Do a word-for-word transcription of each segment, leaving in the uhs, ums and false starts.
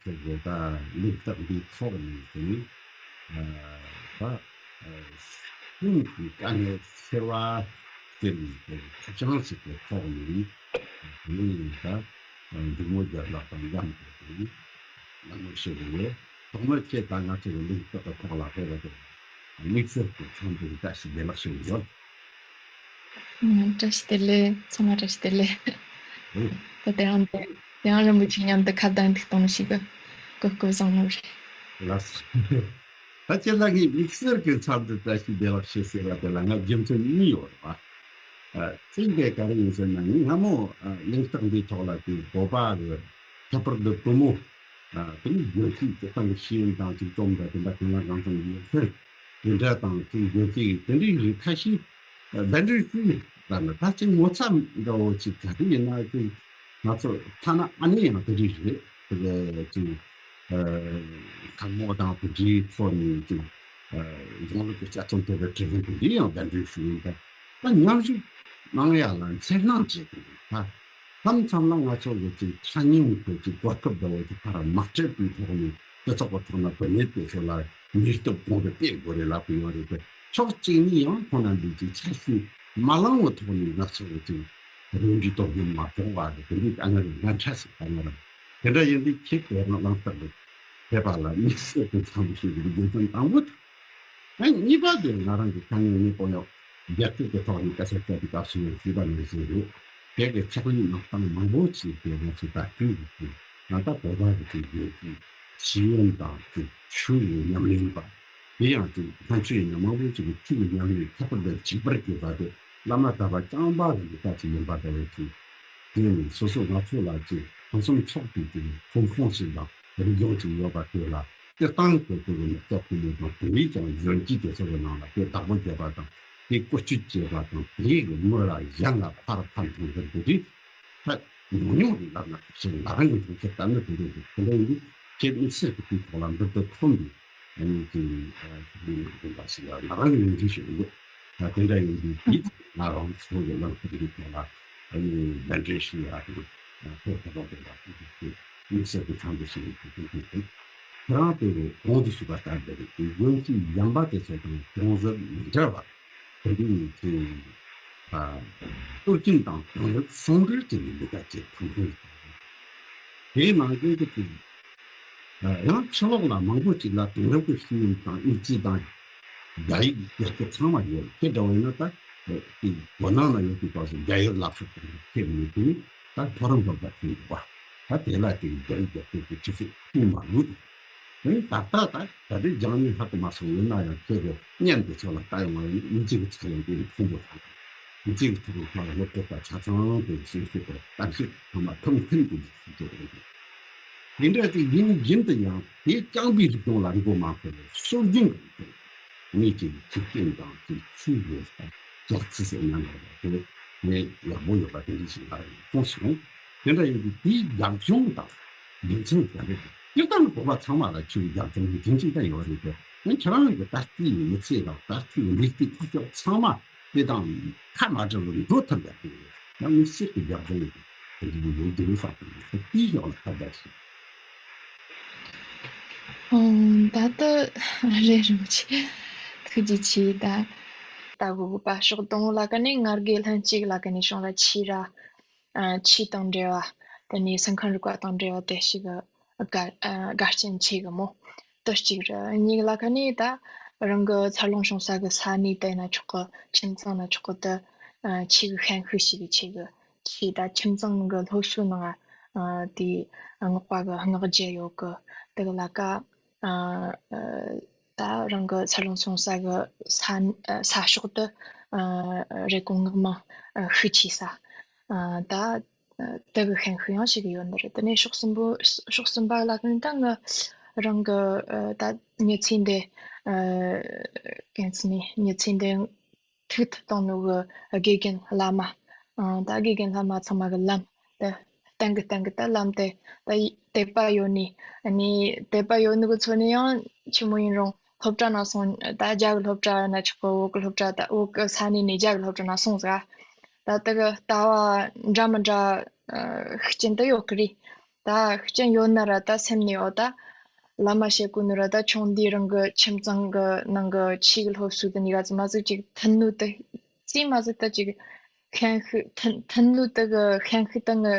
ཟེར་དགོས་ད། ལུགས་ལྟར་འདིའི་ཐོག་ནས་དེ་ནི་ད་སེམས་ཀྱི་དཀའ་ངལ་སེལ་བ་ཟེར་ནས་ཐབས་བྱང་ཞིག་གི་ཐོག་ནས་དེ་ནི་ད་འབྲུག་མོ་རྒྱལ་ལགས་དང་མཉམ་དུ་དེ་ནི་ལམ་ལུགས་ཞུ་གི་ཡོད། ཐོག་མར་ཁྱེད་དང་ང་ཚོ་གི་ལུགས་ལྟར་གྱི་ཐོག་ལ་དཔེ་ལ་དེ་དམིགས་བསལ་གྱི་འཚམས་འདྲི་བཀྲ་ཤིས་བདེ་ལེགས་ཞུ་གི་ཡོད། ཨ། བཀྲ་ཤིས་བདེ་ལེགས། ཚང་མ་བཀྲ་ཤིས་བདེ་ལེགས། ཨུ། ད་དེ་རིང་དེ་དེ་རིང་རིན་པོ་ཆེ་མཉམ་དུ་ཁ་བརྡ་འདི་གཏོང་ནི་ཞིག་གི་གོ་སྐབས་བཟང་པོ་རེད། ལགས་སོ། ད་ཁྱེད་རང་གིས་དམིགས་བསལ་གྱི་འཚམས་འདྲི་བཀྲ་ཤིས་བདེ་ལེགས་ཞུ་ཟེར་བ་དེ་ལ་ང་རྒྱུ་མཚན་གཉིས་ཡོད་རེད་པ། ཨ། གཅིག་དེ་ག་རེ་ཡིན་ཟེར་ན། ངས་སྔ་མོ་ཨ་གླེང་སྟེགས་འདིའི་ཐོག་ལ་དེ་བོད་པ་གི་ཁྱད་པར་དུ་བུ་མོ། ཨ། དེ་ནི་དགོན་སྡེའི་སྤྱིར་བཏང་གི་ཤེས་ཡོན་དང་གཅིག་རྩོམ་པ་དེ་འདྲ་གང་ལ་གང་འཚམ་ཡོད་ཚུལ་དེ་འདྲ་དང་། དེ་དགོན་སྡེའི་དེ་འདྲའི་རིགས་ཁ་ཤས་གདན་འདྲེན་ཞུས་ཡོད་ལ་ནི། ད་ཅིག་ངོ་ཚ་འདྲ་བོ་ཅིག་ག་རེ་ཡིན་ན། ཅིག་ང་ཚོ་ཐ་ན་ཨ་ནེ་ཡང་དེ་འདྲ་རེད། དེ་ཅིག་ཨ་འཁར་མོ་དང་དེ་འདྲའི་ཐོག་ནས་ཅིག་ཨ་གཞུང་ལུགས་ཀྱི་དཔྱད་རྩོམ་དེ་འདྲ་བྲིས་མཁན་དེ་འདྲའི་ཡང་གདན་འདྲེན་ཞུས་ཡོད། ད་ད་མཉམ་ཞུགས་གནང་ཡ་ལ་འཚེར་སྣང་བྱེད་ཀྱི་འདུག། ད་མཚམས་མཚམས་ལ་ང་ཚོ་གི་ཅིག་ཐ་སྙད་ཀྱི་ཅིག་གོ་སྐབས་འདྲ་བོ་ཅིག་ཕར་མ་སྤྲད་པའི་ཐོག་ནས། སྤྱི་ཚོགས་ཀྱི་ཐོག་ན་བུད་མེད་དེ་ཚོ་ལ་ནུས་སྟོབས་གོང་དུ་སྤེལ་དགོས་རེད་ལབ་ཀྱི་ཡོད་རེད་དེ། ཕྱོགས་གཅིག་ནས་ཡང་ཁོང་རྣམ་པས་ཅིག་ཆ་ཤས་མ་བླངས་པའི་ཐོག་ནས་ང་ཚོ་གི་ཅིག་རང་འགྲེལ་དོ་དགོས་མ་གཏོང་བ་རེད། དེ་འདྲའི་དཀའ་ངལ་ང་འཕྲད་སོང་། ད་ང་རང་དེ་འདྲ་ཡིན་དུས་ཁྱེད་དེ་རང་ལངས་སྟབས་རེད། བོད་པ་ལ་དམིགས་བསལ་གྱི་འཚམས་ཞུ་རྒྱུ་རྒྱུ་མཚན་དང་པོ་དེ། ཨ། གཉིས་པ་དེ་ང་རང་གི་དཀའ་ངལ་གཉིས་པོ་ཡང་རྒྱལ་སྤྱི་གི་ཐོག་ནས་སྐད་ཆ་བཤད་པའི་སྐབས་སུ་ཡང་ཞུས་པ་ནང་བཞིན་རེད། བོད་ཀྱི་ཕྱག་ལས་གནང་སྟངས་མང་པོ་ཞིག་དེ་ང་ཚོས་ད་སྐྱོན་ཡོད་དེ། ང་ད་བོད་པ་གི་ཅིག་ཡོད་ཀྱི་ཤེས་ཡོན་དང་ཅིག་ཆོས་ཀྱི་ཉམས་ལེན་པ། དེ་ཡང་ཅིག་ལྷན་ཆོས་ཡིན་ན་མང་པོ་ཅིག་གི་ཆོས་ཀྱི་ཉམས་ལེན་ཁྱད་པར་དུ་བྱིས་པར་གྱུར་པ་དེ་བླ་མ་དམ་པ་རྐྱང་པ་གི་ལས་ཀ་ཅིག་ཡིན་པ་འདྲ་བོ་ཅིག། དེ་ནི་སོ་སོ་ང་ཚོ་ལ་ཅིག་ཕུན་སུམ་ཚོགས་པའི་ཅིག་ཐོན་ཁུངས་ཤིག་དང་རིག་གཞུང་ཅིག་ཡོད་པ་དེ་ལ་སྤྱིར་བཏང་གི་དེ་གི་མི་སྐྱ་ཕོ་མོ་དང་དེ་བས་ཀྱང་གཞོན་སྐྱེས་དེ་ཚོ་གི་ནང་ལ་དེ་བདག་པོ་བརྒྱབ་པ་དང་། དེ་བཀོལ་སྤྱོད་བྱེད་པ་དང་། དེ་གི་ངོས་ལ་གཞན་ལ་ཕར་ཕན་ཐོགས་འདི་འདི་རིགས་ད་ཉུང་ཉུང་རེད་ལབ་ན་ཞིག་ང་རང་གི་མཐོང་ཚུལ་ལྟར་ན་དེ་འདྲ་རེད། དེ་འདྲ་ཡིན་དུས་ཁྱེད་དམིགས་བསལ་གྱི་དེའི་ཐོག་ལ་འདི་ལྟར་མཐོང་དུས། ཨ་ནི་ཅིག་ཨ་ཅིག་ཡིན་ན་དགོན་པ་ཞིག་ལ་ང་རང་ཡོང་རྒྱུ་ཞིག་ཡོད། ད་དེ་འདྲ་ཡིན་དུས་དེ་ང་རང་ཚོ་གི་ལམ་ཁ་འདི་ཐོག་ལ་ཨ་ནི་གདན་འདྲེན་ཞུ་ཡ་དང་། ཐོག་ཐོག་ཐོག་དེ་ལ་དམིགས་བསལ་གྱི་འཚམས་འདྲི་ཞུ་ཡི་དེ་དེ་དེ་ཁྱེད་རང་དེ་གི་གོང་དུ་ཞུས་པ་ལྟར་འདི་རེད། དེ་གཞོན་སྐྱེས་གཞན་པ་དེ་ཚོ་དང་གོང་གསལ་མི་འདྲ་བར་དེ་རིང་ཅིག་ཨ་གཏོར་སྐྱོན་དང་དེང་རབས་ཟུང་འབྲེལ་བྱས་ནས་ལས་ཀ་བྱེད་ཐུབ་མཁན། དེའི་ནང་བཞིན་དུ་ཅིག་ཡང་ཕྱི་ལོགས་ལ་མང་པོ་ཅིག་ལ་དེང་རབས་ཀྱི་ཤེས་ཡོན་དང་ཨིན་ཇི་དང་རྒྱ་ཡིག་རྒྱབ་སྐྱོར་ཚང་མ་ཡོད། དེ་འདྲ་བ་ཡིན་ན་ད་དེ་བོད་ནང་ན་ཡོད་པའི་སྐབས་སུ་རྒྱ་ཡིག་བསླབ་གསོ་དང་ཁྱེད་མི་དེ་ད་མཐོ་རིམ་སློབ་གྲྭ་ཐོན་འདུག་པ། ད་དེ་ལ་དེ་རྒྱ་ཡིག་རྒྱབ་སྐྱོར་གྱི་ཆུ་ཚད་ཁུངས་མ་ལུས་དང་། དེ་ནི་ད་ལྟ་ད་ད་ལྟའི་སྦྱང་ནས་ལྷག་ཏུ་མ་སོང་ཡིན་ན་ཡང་ཁྱེད་ཀྱི་བརྙན་དེ་ཚོ་ལ་ལྟ་ཡོང་བ་ཡིན་ན་ཨིན་ཇི་གི་ཚིག་ཡང་དེ་ནི་ཁུངས་པོ་དང་། ཨིན་ཇི་གི་ཐོག་ནས་ཁོ་ལ་སློབ་ཁྲིད་པ་ཆ་ཚང་དེ་གསུང་བཤད་པ་གཏམ་བཤད་ཚང་མ་ཐུམ་ཐུམ་དུ་ཞིག་བྱེད་དགོས་འདུག། དེ་འདྲ་དེ་ཡིན་བཞིན་དུ་ཡང་དེ་རྐྱང་པའི་རིག་གཞུང་ལ་མགོ་མ་འཁོར་བར་སྲོལ་རྒྱུན་གྱི་རིག་གཞུང་ངེད་ཀྱི་ཆོས་སྐྱོང་དང་དེ་ཆོས་ཡོད་པ་ལྕགས་ཚི་ཟེར་ན་འདྲ་བ་དེ་ངས་ཡག་པོ་ཡོད་པ་དེ་འདྲ་ཞིག་ལ་མཐོང་སོང་། དེ་འདྲ་ཡིན་དུས་དེའི་རྒྱབ་ལྗོངས་དང་རྒྱུ་མཚན་ག་རེ་རེད། སྤྱིར་བཏང་གི་བོད་པ་ཚང་མ་ལ་ཆོས་ཀྱི་རྒྱབ་ལྗོངས་ཀྱི་རྒྱུ་མཚན་ད་ཡོད་རེད་དེ། ངས་ཁྱེད་རང་གི་ད་ལྟའི་མི་ཚེ་དང་ད་ལྟའི་ལུས་རྩལ་ཐུགས་སྐྱོ་ཚང་མ་དེ་དང་ཁ་མ་བྲལ་བར་འགྲོ་ཐུབ་པ་དེ་ཡང་མི་སེར་གྱི་རྒྱབ་ལྗོངས་ཀྱི་དེ་འདྲ་ཡོད་དེ་རེད་བསམ་གྱི་འདུག། དེའི་ཕྱོགས་ལ་ཁ་བརྡ་ཞིག། ཨོ། ད་ལྟ་རེད། རིན་པོ་ཆེ་ཐུགས་རྗེ་ཆེ། ད་ལྟ་བུ་པ་ཕྱོགས་གཏོང་ལ་ཀ་ནས་ང་རྒྱལ་ལྷན་གཅིག་ལ་ཀ་ནས་བྱུང་ར་ཆེ་ར། ཨ། ཆོས་དང་འབྲེལ་བ། དེ་ནས་སེམས་ཁམས་རིག་པ་དང་འབྲེལ་བ་དེ་ཞིག་དགའ་ཨ་དགའ་སྐྱོན་ཆེ་གི་མོ། དེ་གཅིག་རེད། གཉིས་ལ་ཁ་ནས་ད་རང་གི་འཚར་ལོངས་བྱུང་ས་གི་ས་གནས་དེ་ན་ཆོག་གི། ཁྱིམ་ཚང་ན་ཆོག་གི། དེ་ཨ་ཆོས་གི་ཤན་ཤུགས་ཤིག་གི་ཆེ་གི། ཆོས་ད་ཁྱིམ་ཚང་གི་སློབ་གསོའི་ནང་ཨ་དེ་སྔགས་པ་གི་སྔགས་རྒྱུད་ཡོད་གི། དེ་གི་ལ་ཀ་ཨ་ཨ་ད་རང་གི་འཚར་ལོངས་སོང་ས་གི་ས་ཨ་ས་ཕྱོགས་དེ་ཨ་རེབ་གོང་སྔགས་མང་ཨ་ཤུགས་ཆེ་ས། ཨ་ད་ཨ་དེ་གི་ཤན་ཤུགས་ཡང་ཞིག་ཡོད་ནི་རེད། དེ་ནས་ཕྱོགས་གསུམ་པོ། ཕྱོགས་གསུམ་པ་ལ་ཀིན་ད་ང་རང་གི་ཨ་ད་མྱི་ཚེ་འདི་ཨ་ཀན་སི་ནི་མྱི་ཚེ་འདི་ཐུག་ཐུབ་བཏང་ནོ་གི་དགེ་རྒན་བླ་མ། ཨ་ད་དགེ་རྒན་བླ་མ་ཚང་མ་གི་ལམ་དེ་བསྟན་གི་བསྟན་གི་ད་ལམ་དེ་ད་དད་པ་ཡོད་ནི། ཨ་ནི་དད་པ་ཡོད་ནི་གི་ཚོ་ནི་ཡང་ཆི་མོ་ཡིན་རུང་སློབ་གྲྭ་ན་སོང་། ད་རྒྱ་གི་སློབ་གྲྭ་ན་ཆོག་གི། བོད་གི་སློབ་གྲྭ། ད་བོད་གི་ས་གནས་ནས་རྒྱ་གི་སློབ་གྲྭ་ན་སོང་ཟིག། ད་དེ་གི་ལྟ་བ་འདྲ་མི་འདྲ་ཨ་ཤུགས་རྐྱེན་དེ་ཡོད་གི་རེད། ད་ཤུགས་རྐྱེན་ཡོད་ན་ར་ད་སེམས་ནས་འོ་ད་བླ་མ་བཤད་གོ་ནོ་ར་ད་ཆུང་དུས་རང་གི་ཁྱིམ་ཚང་གི་ནང་གི་ཆོས་གི་སློབ་གསོ་དེ་གཉིས་ཀ་ཙམ་མ་ཟིག་ཅིག་མཐུན་ནོ་དེ་ཙིག་མ་ཟིག་ད་ཅིག་ཤན་ཤུགས་མཐུན་མཐུན་ནོ་དེ་གི་ཤན་ཤུགས་ད་ངི་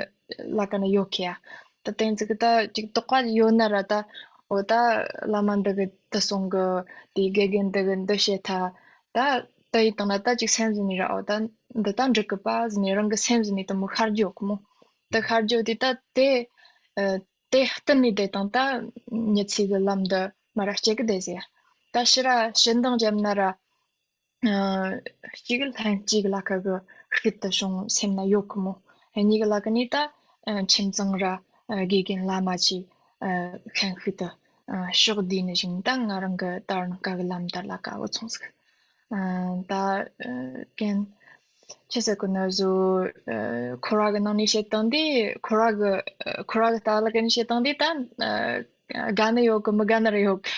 ལ་ཀ་ན་ཡོད་ཁེ་ཡ། ད་དེ་ཟིག་ད་ཅིག་དོགས་པ་ཡོད་ན་ར་ད་འོ་ད་བླ་མ་འདི་གི་དེ་གསུང་གི་དེ་དགེ་རྒན་འདི་གི་འདི་བཤད་ཐ་ད་ད་ཡིན་དང་ན་ད་ཅིག་སེམས་ཟིན་ནི་ར་འོ་ད་འདི་ད་འགྲིག་གི་པ་ཟིན་ནི་རང་གི་སེམས་ཟིན་ནི་དེ་མོ་ཤར་རྒྱུ་ཡོད་གི་མོ། ད་ཤར་རྒྱུ་དེ་ད་དེ་ཨ་དེ་བསྟུན་ནས་བསྡད་དང་ད་མྱི་ཚེ་གི་ལམ་འདི་མ་ར་སྐྱེལ་གི་བསྡད་ཟེར། ད་ཕྱི་ར་ཕྱི་འདང་བརྒྱབ་ན་ར་ཨ་གཅིག་ལྷན་གཅིག་ལ་ཁ་གི་ཤུལ་དུ་བྱུང་སེམས་ན་ཡོད་གི་མོ། གཉིས་གི་ལ་ཀ་ནི་ད་ཨ་ཁྱིམ་ཚང་ར་ཨ་དགེ་རྒན་བླ་མ་ཆེ་ཨ་ཤན་ཤུལ་དུ་ཨ་ཕྱོགས་བསྡུས་ནས་བཞིན་ད་ང་རང་གི་ད་རུང་ཀ་གི་ལམ་དར་ལ་ཀ་བུ་ཚོང་ཟིག་ཨ་ད་ཨ་ཀན་ཆི་ཟེར་གོ་ནོ་ཟུ་ཨ་ཁོ་ར་གི་ནང་ནས་བཤད་སྟངས་དེ་ཁོ་ར་གི་ཨ་ཁོ་ར་གི་ལྟ་བ་ལ་ཀན་བཤད་སྟངས་དེ་ད་ཨ་དགའ་ནི་ཡོད་གི་མི་དགའ་ནི་ར་ཡོད་གི་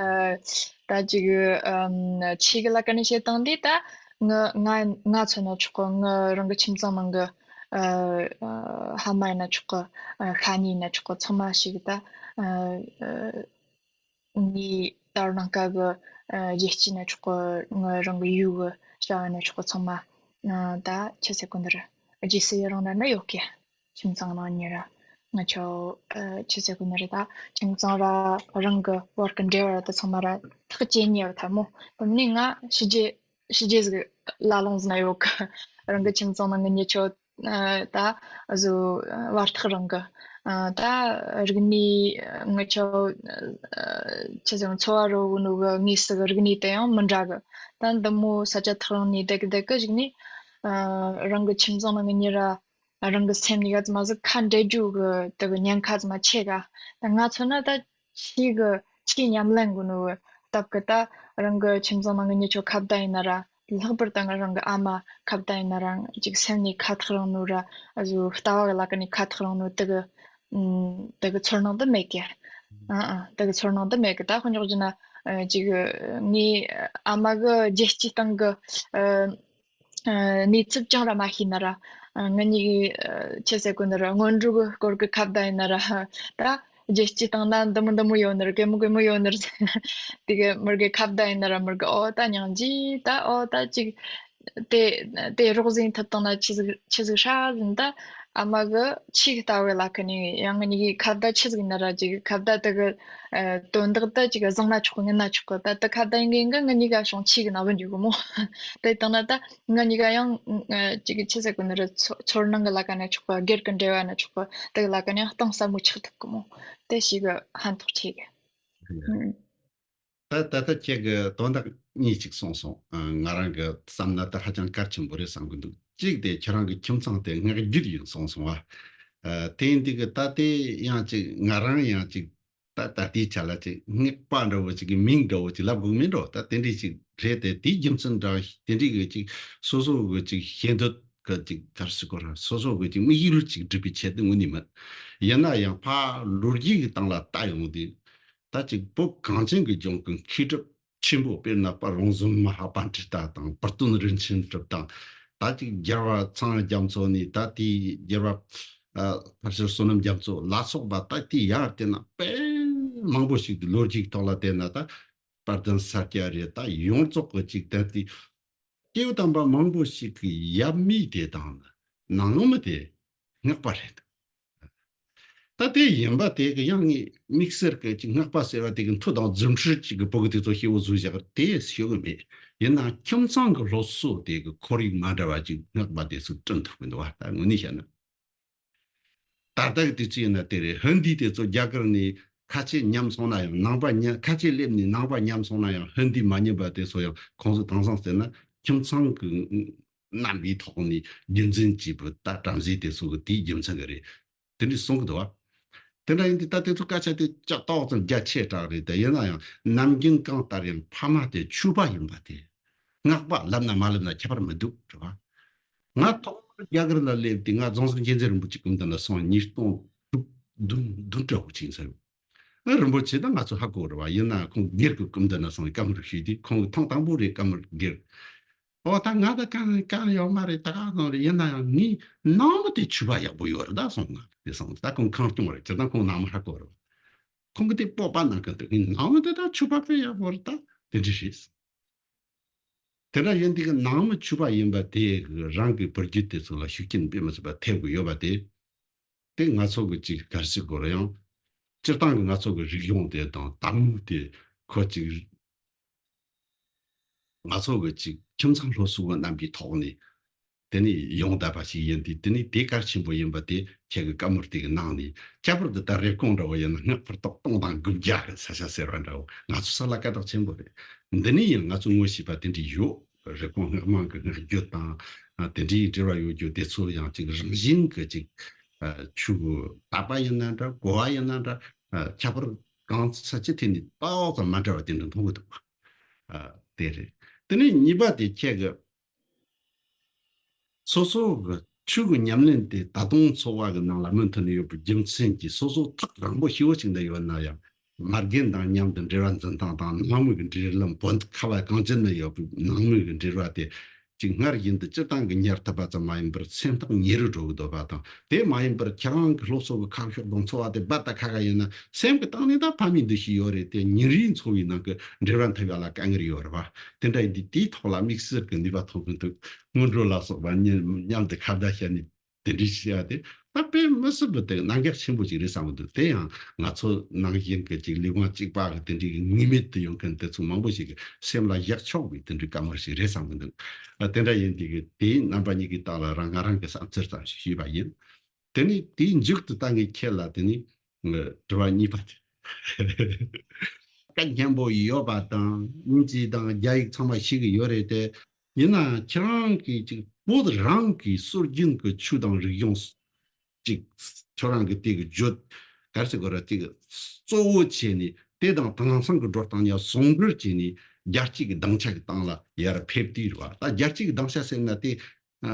ཨ་ད་ཅིག་ཨམ་ཆི་གི་ལ་ཀན་བཤད་སྟངས་དེ་ད་ང་ང་ང་མཚོན་ན་ཆོག་གི་ང་རང་གི་ཁྱིམ་ཚང་ནང་གི་ཨ་ཨ་ཕ་མ་ཡིན་ན་ཆོག་གི་ཨ་ཤ་ཉེ་ཡིན་ན་ཆོག་གི་ཚང་མ་ཞིག་ད་ཨ་ཨ་ངའི་ད་རུང་ཀ་གི་ཨ་རྒྱལ་སྤྱི་ན་ཆོག་གི་ང་རང་གི་ཡུལ་གི་བྱ་བ་ན་ཆོག་གི་ཚང་མ་ཨ་ད་ཆི་ཟེར་གོ་འདི་ར་རྗེས་སུ་ཡི་རང་ན་ན་ཡོད་གི་ཁྱིམ་ཚང་ནང་ཉེ་ར་ང་ཆོ་ཨ་ཆི་ཟེར་གོ་ནི་རེད་ད་ཁྱིམ་ཚང་ར་རང་གི་བར་གི་འབྲེལ་བ་ར་ད་ཚང་མ་ར་ཐག་བཅད་ཉེ་བ་ཐ་མོ་དེ་ནི་ང་ཕྱི་རྒྱལ་ཕྱི་རྒྱལ་ཟིག་ལ་ལོང་ཟིན་ན་ཡོད་གི་རང་གི་ཁྱིམ་ཚང་ནང་གི་ཉེ་ཆོ་ཨ་ད་བཟོ་བར་ཐག་རིང་གི་ཨ་ད་རིག་གནས་ང་ཆོ་ཨ་ཆི་ཟེར་འཚོ་བ་རོལ་གོ་ནོ་གི་དངོས་སུ་གི་རིག་གནས་དེ་ཡང་མི་འདྲ་གི་ད་འདི་མོ་ས་ཆ་ཐག་རིང་ནས་བསྡད་གི་བསྡད་གི་ཞིག་ནས་ཨ་རང་གི་ཁྱིམ་ཚང་ནང་གི་ཉེ་ར་རང་གི་སེམས་ནས་ག་ཙམ་མ་ཟིག་ཁ་འབྲལ་རྒྱུ་གི་དེ་གི་ཉེན་ཁ་ཙམ་མ་ཆེ་ག་ད་ང་མཚོན་ན་ད་ཆི་གི་ཆི་ཉམས་ལེན་གི་ནོ་སྟབས་གི་ད་རང་གི་ཁྱིམ་ཚང་ནང་གི་ཉེ་ཆོ་ཁ་བརྡ་ཡིན་ན་ར་ལྷག་པར་ད་ང་རང་གི་ཨ་མ་ཁ་བརྡ་ཡིན་ན་ར་ཅིག་སེམས་ནས་ཁ་ཐག་རིང་ནོ་ར་ཨ་ཟུ་ལྟ་བ་གི་ལ་ཀ་ནས་ཁ་ཐག་རིང་ནོ་དེ་གི་ཨུམ་དེ་གི་ཚོར་སྣང་དེ་མེད་གི་ཨ་ཨ་དེ་གི་ཚོར་སྣང་དེ་མེད་གི་ད་དཔེ་འཇོག་རྒྱུ་ན་ཨ་ཅིག་ངའི་ཨ་མ་གི་རྒྱལ་སྤྱིའི་སྟེང་གི་ཨ་ཨ་གནས་ཚུལ་ཅང་ར་མ་ཤེས་ན་ར། ཨ་ང་གཉིས་ཀྱིས་ཨ་ཆི་ཟེར་གོ་ནི་ར་སྔོན་འགྲོ་གི་སྐོར་གི་ཁ་བརྡ་ཡིན་ན་ར། ད་རྒྱལ་སྤྱིའི་སྟེང་ན་འདི་མོ་འདི་མོ་ཡོད་ནི་ར་གེ་མོ་གེ་མོ་ཡོད་ནི་ར་ཟེར་ན། དེ་གི་མི་རྒས་ཁ་བརྡ་ཡིན་ན་ར་མི་རྒས་ཨོ་ད་སྙིང་རྗེ་ད་ཨོ་ད་ཅིག་དེ་དེ་རོགས་ཟིན་ཐུབ་བཏང་ན་ཆི་ཟིག་ཆི་ཟིག་ཧྲ་ཟིན་ད། ཨ་མ་གི་ཆི་གི་ལྟ་བའི་ལ་ཁ་ནས་ཡང་ང་གཉིས་ཀྱི་ཁ་བརྡ་ཆི་ཟིག་ཡིན་ན་ར་ཅིག་ཁ་བརྡ་དེ་གི་ཨ་དོན་དག་ད་ཅིག་བཟང་ན་ཆོག་གི་ངན་ན་ཆོག་གི་ད་ད་ཁ་བརྡ་ཡིན་གི་ང་གཉིས་ཀ་ཤོང་ཆི་གི་ན་བུ་འཇུག་གི་མོ། དེ་ལྟ་ན་ད་ང་གཉིས་ཀ་ཡང་ཨ་ཅིག་ཆི་ཟེར་གོ་ནི་ར་ཚོ་ཚོར་སྣང་གི་ལ་ཁ་ན་ཆོག་གི་སྒེར་གི་འབྲེལ་བ་ན་ཆོག་གི་དེ་གི་ལ་ཁ་ནས་ཡང་གཏིང་ཟབ་མོ་ཆགས་ཐུབ་གི་མོ། དེ་ཞིག་གི་ཕན་ཐོགས་ཆེ་གི་ཨུམ། ད་ད་ལྟ་ཁྱེད་ཀྱི་དོན་དག་གཉིས་ཅིག་གསུངས་སོང་། ཨ་ང་རང་གི་བསམ་ན་ད་ཧ་ཅང་གལ་ཆེན་པོ་རེད་བསམ་གི་འདུག་གཅིག་དེ་ཁྱེད་རང་གི་ཁྱིམ་ཚང་དེ་སྔགས་རྒྱུད་ཡིན་གསུངས་སོང་བ། ཨ་དེ་ཡིན་དུས་ཀྱི་ད་དེ་ཡང་ཅིག་ང་རང་ཡང་ཅིག་ད་ད་ལྟའི་ཆ་ལ་ཅིག་སྔགས་པ་འདྲ་བོ་ཅིག་གི་མིང་འདྲ་བོ་ཅིག་ལབ་དགོས་མིན་འགྲོ། ད་དེ་འདྲའི་ཅིག་རེད་དེ། དེའི་རྒྱུ་མཚན་འདྲ་བ་དེ་འདྲའི་གི་ཅིག་སོ་སོ་གི་ཅིག་ཤེས་འདོད་གི་ཅིག་ག་རེ་ཟེར་དགོས་ར། སོ་སོ་གི་ཅིག་དམིགས་ཡུལ་ཅིག་སྒྲུབ་པའི་ཆེད་དུ་དངོས་གནས་མིན། ཡིན་ན་ཡང་ཕ་ལོ་རྒྱུས་ཀྱི་སྟེང་ལ་ལྟ་ཡོང་དུས། ད་ཅིག་བོད་གངས་ཅན་གྱི་ལྗོངས་ཀྱི་མཁས་གྲུབ་ཆེན་པོ་དཔེར་ན་དཔལ་རོང་ཟོམ་མ་ཧཱ་པཎྜི་ཏ་དང་། དཔལ་སྟོན་རིན་ཆེན་གྲུབ་དང་། ད་ཅིག་རྒྱལ་བ་ཚངས་རྒྱ་མཚོ་ནས་ད་དེའི་རྒྱལ་བ་ཨ་ཕལ་ཆེར་བསོད་ནམས་རྒྱ་མཚོ་ལ་སོགས་པ་ད་དེའི་ཡར་བལྟས་ན་དཔེ་མང་པོ་ཞིག་ཏུ་ལོ་རྒྱུས་ཐོག་ལ་བལྟས་ན་ད་དཔལ་ལྡན་ས་སྐྱ་རེད། ད་ཡོངས་རྫོགས་ཀྱི་ཅིག་ད་དེ་སྐྱེས་བུ་དམ་པ་མང་པོ་ཞིག་གི་ཡབ་མེས་དེ་དང་ནང་མི་དེ་སྔགས་པ་རེད། ད་དེ་ཡིན་པ་དེ་གི་ཡང་ངས་དམིགས་བསལ་གི་ཅིག་སྔགས་པ་ཟེར་བ་དེ་གི་མཐུ་དང་རྫུ་འཕྲུལ་ཅིག་གི་བོད་གི་དེ་ཚོ་ཤེས་བོ་བཟོས་བཞག་དེ་ཤེས་གི་མེད། ཡིན་ན་ཁྱིམ་ཚང་གི་སློབ་གསོ་དེ་གི་ཁོར་ཡུག་མ་འདྲ་བ་ཅིག་སྔགས་པ་དེ་ཚོ་བསྐྲུན་ཐུབ་གི་འདུག་བ། ད་དངོས་གནས་བཤད་ན། ད་ལྟ་གི་དུས་ཚོད་ཡིན་ན་དེ་རེད། ཧིན་དི་དེ་ཚོ་རྒྱ་གར་ནས་ཁ་ཆེ་ཉམས་སོང་ན་ཡང་ནང་པ་ཉམས། ཁ་ཆེ་སླེབས་ནས་ནང་པ་ཉམས་སོང་ན་ཡང་ཧིན་དི་མ་ཉམས་པ་དེ་ཚོ་ཡང་ཁོང་ཚོ་དེང་སང་ཟེར་ན་ཁྱིམ་ཚང་གི་རྣམ་པའི་ཐོག་ནས་རྒྱུན་འཛིན་བྱས་པའི་ད་བྲམ་ཟེ་དེ་ཚོ་གི་དེའི་རྒྱུ་མཚན་གི་རེད། དེ་འདྲ་གསུང་གི་འདུག་བ། དེ་འདྲ་ཡིན་དུས་ད་དེ་ཚོ་སྐད་ཆ་དེ་ཅག་ཏོག་ཙམ་རྒྱ་ཆེ་དྲགས་རེད། དེ་ཡིན་ན་ཡང་ནམ་རྒྱུན་གང་ལྟར་ཡང་ཕ་མ་དེ་ཆོས་པ་ཡིན་པ་དེ། སྔགས་པ་ལབ་ན་མ་ལབ་ན་ཁྱད་པར་མི་འདུག་རེད་བ། ང་ཐོག་མར་རྒྱ་གར་ལ་སླེབས་དུས་ང་རྫོང་གསར་མཁྱེན་བརྩེ་རིན་པོ་ཆེ་སྐུ་མདུན་ལ་སོང་། ཉིས་སྟོང་དྲུག་བདུན་བདུན་འདྲ་བོ་ཅིག་ཡིན་ས་རེད། ཨ་རིན་པོ་ཆེ་ད་ང་ཚོ་ཧ་གོ་རེད་བ། ཡིན་ན་ཁོང་སྒེར་གྱི་སྐུ་མདུན་ལ་སོང་བའི་བཀའ་མོལ་ཞུས་དུས་ཁོང་གི་ཐེངས་དང་པོ་རེད་བཀའ་མོལ་སྒེར། ཨོ་ད་ང་ད་གང་གང་ཡོད་མ་རེད། ད་གང་སོང་རེད། ཡིན་ན་ཡང་ངའི་ནང་མི་དེ་ཆོས་པ་ཡག་པོ་ཡོད་རེད་ད་སོང་ང་དེ་སོང་ད་ཁོང་ཁང་སྐྱོང་རེད། ཁྱེད་དང་ཁོང་ནང་མི་ཧ་གོ་རེད། ཁོང་གི་དེ་སྤོབས་པ་ནང་གི་འདུག་ངའི་ནང་མི་དེ་ད་ཆོས་པ་དཔེ་ཡག་པོ་རེད། ད་དེ་འདྲ་རེད། དེ་འདྲ་ཡིན་དུས་ཀྱི་ནང་མི་ཆོས་པ་ཡིན་པ་དེ་གི་རང་གི་བུ་རྒྱུད་དེ་ཚོ་ལ་ཤུགས་རྐྱེན་དཔེ་མི་སྲིད་པ་ཐེབས་ཀྱི་ཡོད་པ་དེ། དེ་ང་ཚོ་གི་ཅིག་ག་རེ་ཟེར་དགོས་རེད། ཡང་སྤྱིར་བཏང་གི་ང་ཚོ་གི་རིག་གཞུང་དེ་དང་དད་མོས་དེ་ཁོ་ཅིག་ང་ཚོ་གི་ཅིག་ཁྱིམ་ཚང་སློབ་གསོ་བ་རྣམ་པའི་ཐོག་ནས་དེ་ནས་ཡོང་བསྡད་པ་ཞིག་ཡིན་དུས། དེ་ནས་དེ་གལ་ཆེན་པོ་ཡིན་པ་དེ་ཁྱེད་ཀྱི་བཀའ་མོལ་དེ་གི་ནང་ནས། ཁྱད་པར་དུ་ད་རེབ་གོང་འདྲ་བོ་ཡིན་ན་སྔགས་ཕུར་ཐོག་སྟོང་དང་དགུ་བརྒྱ་རེད་ས་ཆ་ཟེར་བ་འདྲ་བོ་ང་ཚོ་ས་ལ་སྐད་གྲགས་ཆེན་པོ་རེད། འདི་ནས་ཡིན་ང་ཚོ་ངོ་ཤེས་པ་དེ་འདྲ་ཡོད་རེད། ཁོང་སྔགས་མང་གི་སྔགས་རྒྱུད་དང་དེ་འདྲའི་འབྲེལ་བ་ཡོད་རྒྱུ་དེ་ཚོ་ཡང་ཅིག་རང་བཞིན་གྱི་ཅིག་ཆོས་གི་དད་པ་ཡིན་ན་འདྲ། གོ་བ་ཡིན་ན་འདྲ། ཁྱད་པར་གང་ས་ཅི་ཐད་ནས་ཏོག་ཙམ་མ་འདྲ་བ་དེ་འདྲ་མཐོང་གི་འདུག་ཨ། དེ་རེད། དེ་ནས་གཉིས་པ་དེ་ཁྱེད་ཀྱི་སོ་སོ་གི་ཆོས་ཀྱི་ཉམས་ལེན་དེ་ད་དུང་འཚོ་བ་གི་ནང་ལ་མུ་མཐུད་ནས་ཡོད་པའི་རྒྱུ་མཚན་གྱིས། སོ་སོ་ཐག་རིང་པོ་ཞེ་བོ་ཞིག་ལ་ཡོད་ན་ཡང་མ་རྒན་དང་མཉམ་དུ་འབྲེལ་བ་འཛིན་སྟངས་དང་། ནང་མི་གི་འབྲེལ་ལམ་བོད་ཁ་བ་གངས་ཅན་ན་ཡོད་པའི་ནང་མི་གི་འབྲེལ་བ་དེ་ཅིག་སྔར་བཞིན་དུ་སྤྱིར་བཏང་གི་ཉར་ཐུབ་པ་ཙམ་མ་ཡིན་པར་སེམས་ཐག་ཉེ་རུ་འགྲོ་གི་འདུག་པ་དང་། དེ་མ་ཡིན་པར་ཁྱེད་རང་གི་སློབ་གསོ་གི་ཁ་ཕྱོགས་དང་འཚོ་བ་དེ་རྦད་དེ་ཁ་ཁ་ཡིན་ན། སེམས་ཀྱི་སྟེང་ནས་ད་ཕ་མའི་འདུ་ཤེས་ཡོད་རེད་དེ། ཉིན་རེའི་འཚོ་བའི་ནང་གི་འབྲེལ་བ་འཐབ་ཡ་ལ་དཀའ་ངལ་ཡོད་རེད་པ། དེ་འདྲ་ཡིན་དུས་དེའི་ཐོག་ལ་དམིགས་བསལ་གྱི་ནུས་པ་ཐོན་གྱི་འདུག་སྔོན་འགྲོ་ལ་སོགས་པ་མཉམ་མཉམ་དུ་ཁ་བརྡ་བྱས་ནས་དེ་འདྲའི་བྱས་ཏེ། ད་དཔེ་མི་སྲིད་པ་དེ་གནད་འགག་ཆེན་པོ་ཅིག་རེད་བསམ་གྱི་འདུག་དེ་ཡང་ང་ཚོ་ནང་བཞིན་གྱི་ཅིག་ལུས་ངག་གཅིག་པ་གི་དེ་འདྲའི་ངེས་མེད་དུ་ཡོང་མཁན་དེ་ཚོ་མང་པོ་ཞིག་གི་སེམས་ལ་བཞག་ཆོག་པའི་དེ་འདྲའི་བཀའ་མོལ་ཞིག་རེད་བསམ་གྱི་འདུག་ཨ། དེ་འདྲ་ཡིན་དུས་ཀྱི་དེའི་རྣམ་པ་གཉིས་ཀྱི་སྟེང་ལ་རང་ང་རང་གི་བསམ་ཚུལ་ཙམ་ཞིག་ཞུས་པ་ཡིན། དེ་ནས་དེའི་མཇུག་ཏུ་ད་ངས་ཁྱེད་ལ་དེ་ནས་དྲི་བ་གཉིས་པ་དེ། སྐད་སྙན་པོ་ཡོད་པ་དང་དབྱིན་ཇི་དང་རྒྱ་ཡིག་ཚང་མ་ཤེས་ཀྱི་ཡོད་རེད་དེ། ཡིན་ནའང་ཁྱེད་རང་གིས་ཅིག་བོད་རང་གི་སྲོལ་རྒྱུན་གྱི་ཆོས་དང་རིག་གཞུང་ཅིག་ཁྱོད་རང་གི་དེ་གི་བརྗོད་ག་རེ་ཟེར་དགོས་རེད། ཅིག་གཙོ་བོ་བྱས་ནས་དེ་དང་དེང་སང་གི་འགྲོ་སྟངས་ཡར་ཟུང་འབྲེལ་བྱས་ནས་རྒྱལ་སྤྱི་གི་སྡིངས་ཆ་གི་སྟེང་ལ་ཡར་ཕེབས་དུས་རེད་པ། ད་རྒྱལ་སྤྱི་གི་སྡིངས་ཆ་ཟེར་ན་དེ། ཨ།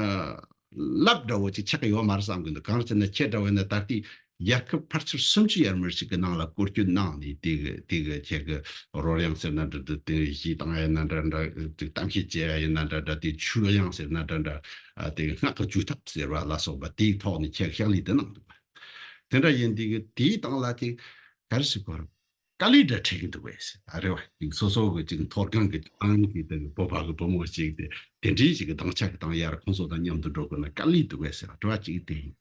རླབས་འདྲ་བོ་ཅིག་ཆགས་ཀྱི་ཡོད་མ་རེད་བསམ་གྱི་འདུག་གང་ཟེར་ན་ཁྱེད་འདྲ་བོ་ཡིན་ན་ད་ལྟའི་རྒྱལ་ཁབ་ཕལ་ཆེར་སུམ་ཅུ་ཡར་མར་ཞིག་གི་ནང་ལ་སྐོར་སྐྱོད་གནང་ནས། དེ་གི་དེ་གི་ཁྱེད་ཀྱི་རོལ་དབྱངས་ཟེར་ན་འདྲ་འདུག་དེ་གཞས་བཏང་ཡ་ཡིན་ན་འདྲ་འདྲ། ཅིག་གཏམ་བཤད་བྱེད་ཡ་ཡིན་ན་འདྲ་འདྲ། དེ་ཆོས་དབྱངས་ཟེར་ན་འདྲ་འདྲ། ཨ། དེ་གི་སྔགས་ཀྱི་ཇུས་ཐག་ཟེར་བ་ལ་སོགས་པ་དེའི་ཐོག་ནས་ཁྱེད་ཕྱག་ལས་དེ་གནང་འདུག་དེ་འདྲ་ཡིན་དུས་ཀྱི་དེའི་སྟེང་ལ་ཅིག་ག་རེ་ཟེར་དགོས་རེད། དཀའ་ལས་འདྲ་འཕྲད་ཀྱི་འདུག་གས་ཟེར། ཨ། རེད་བ། ཅིག་སོ་སོ་གི་ཅིག་མཐོ་སྒང་གི་ཨང་གི་དེ་གི་བོད་པ་གི་བུ་མོ་ཅིག་དེ་དེ་འདྲའི་ཞིག་གི་སྡིངས་ཆ་གི་སྟེང་ཡར་ཁོང་ཚོ་དང་མཉམ་དུ་འགྲོ་དགོས་ན་དཀའ་ལས་འདུག་གས་ཟེར་བ། དྲི་བ་གཅིག་དེ་ཡིན།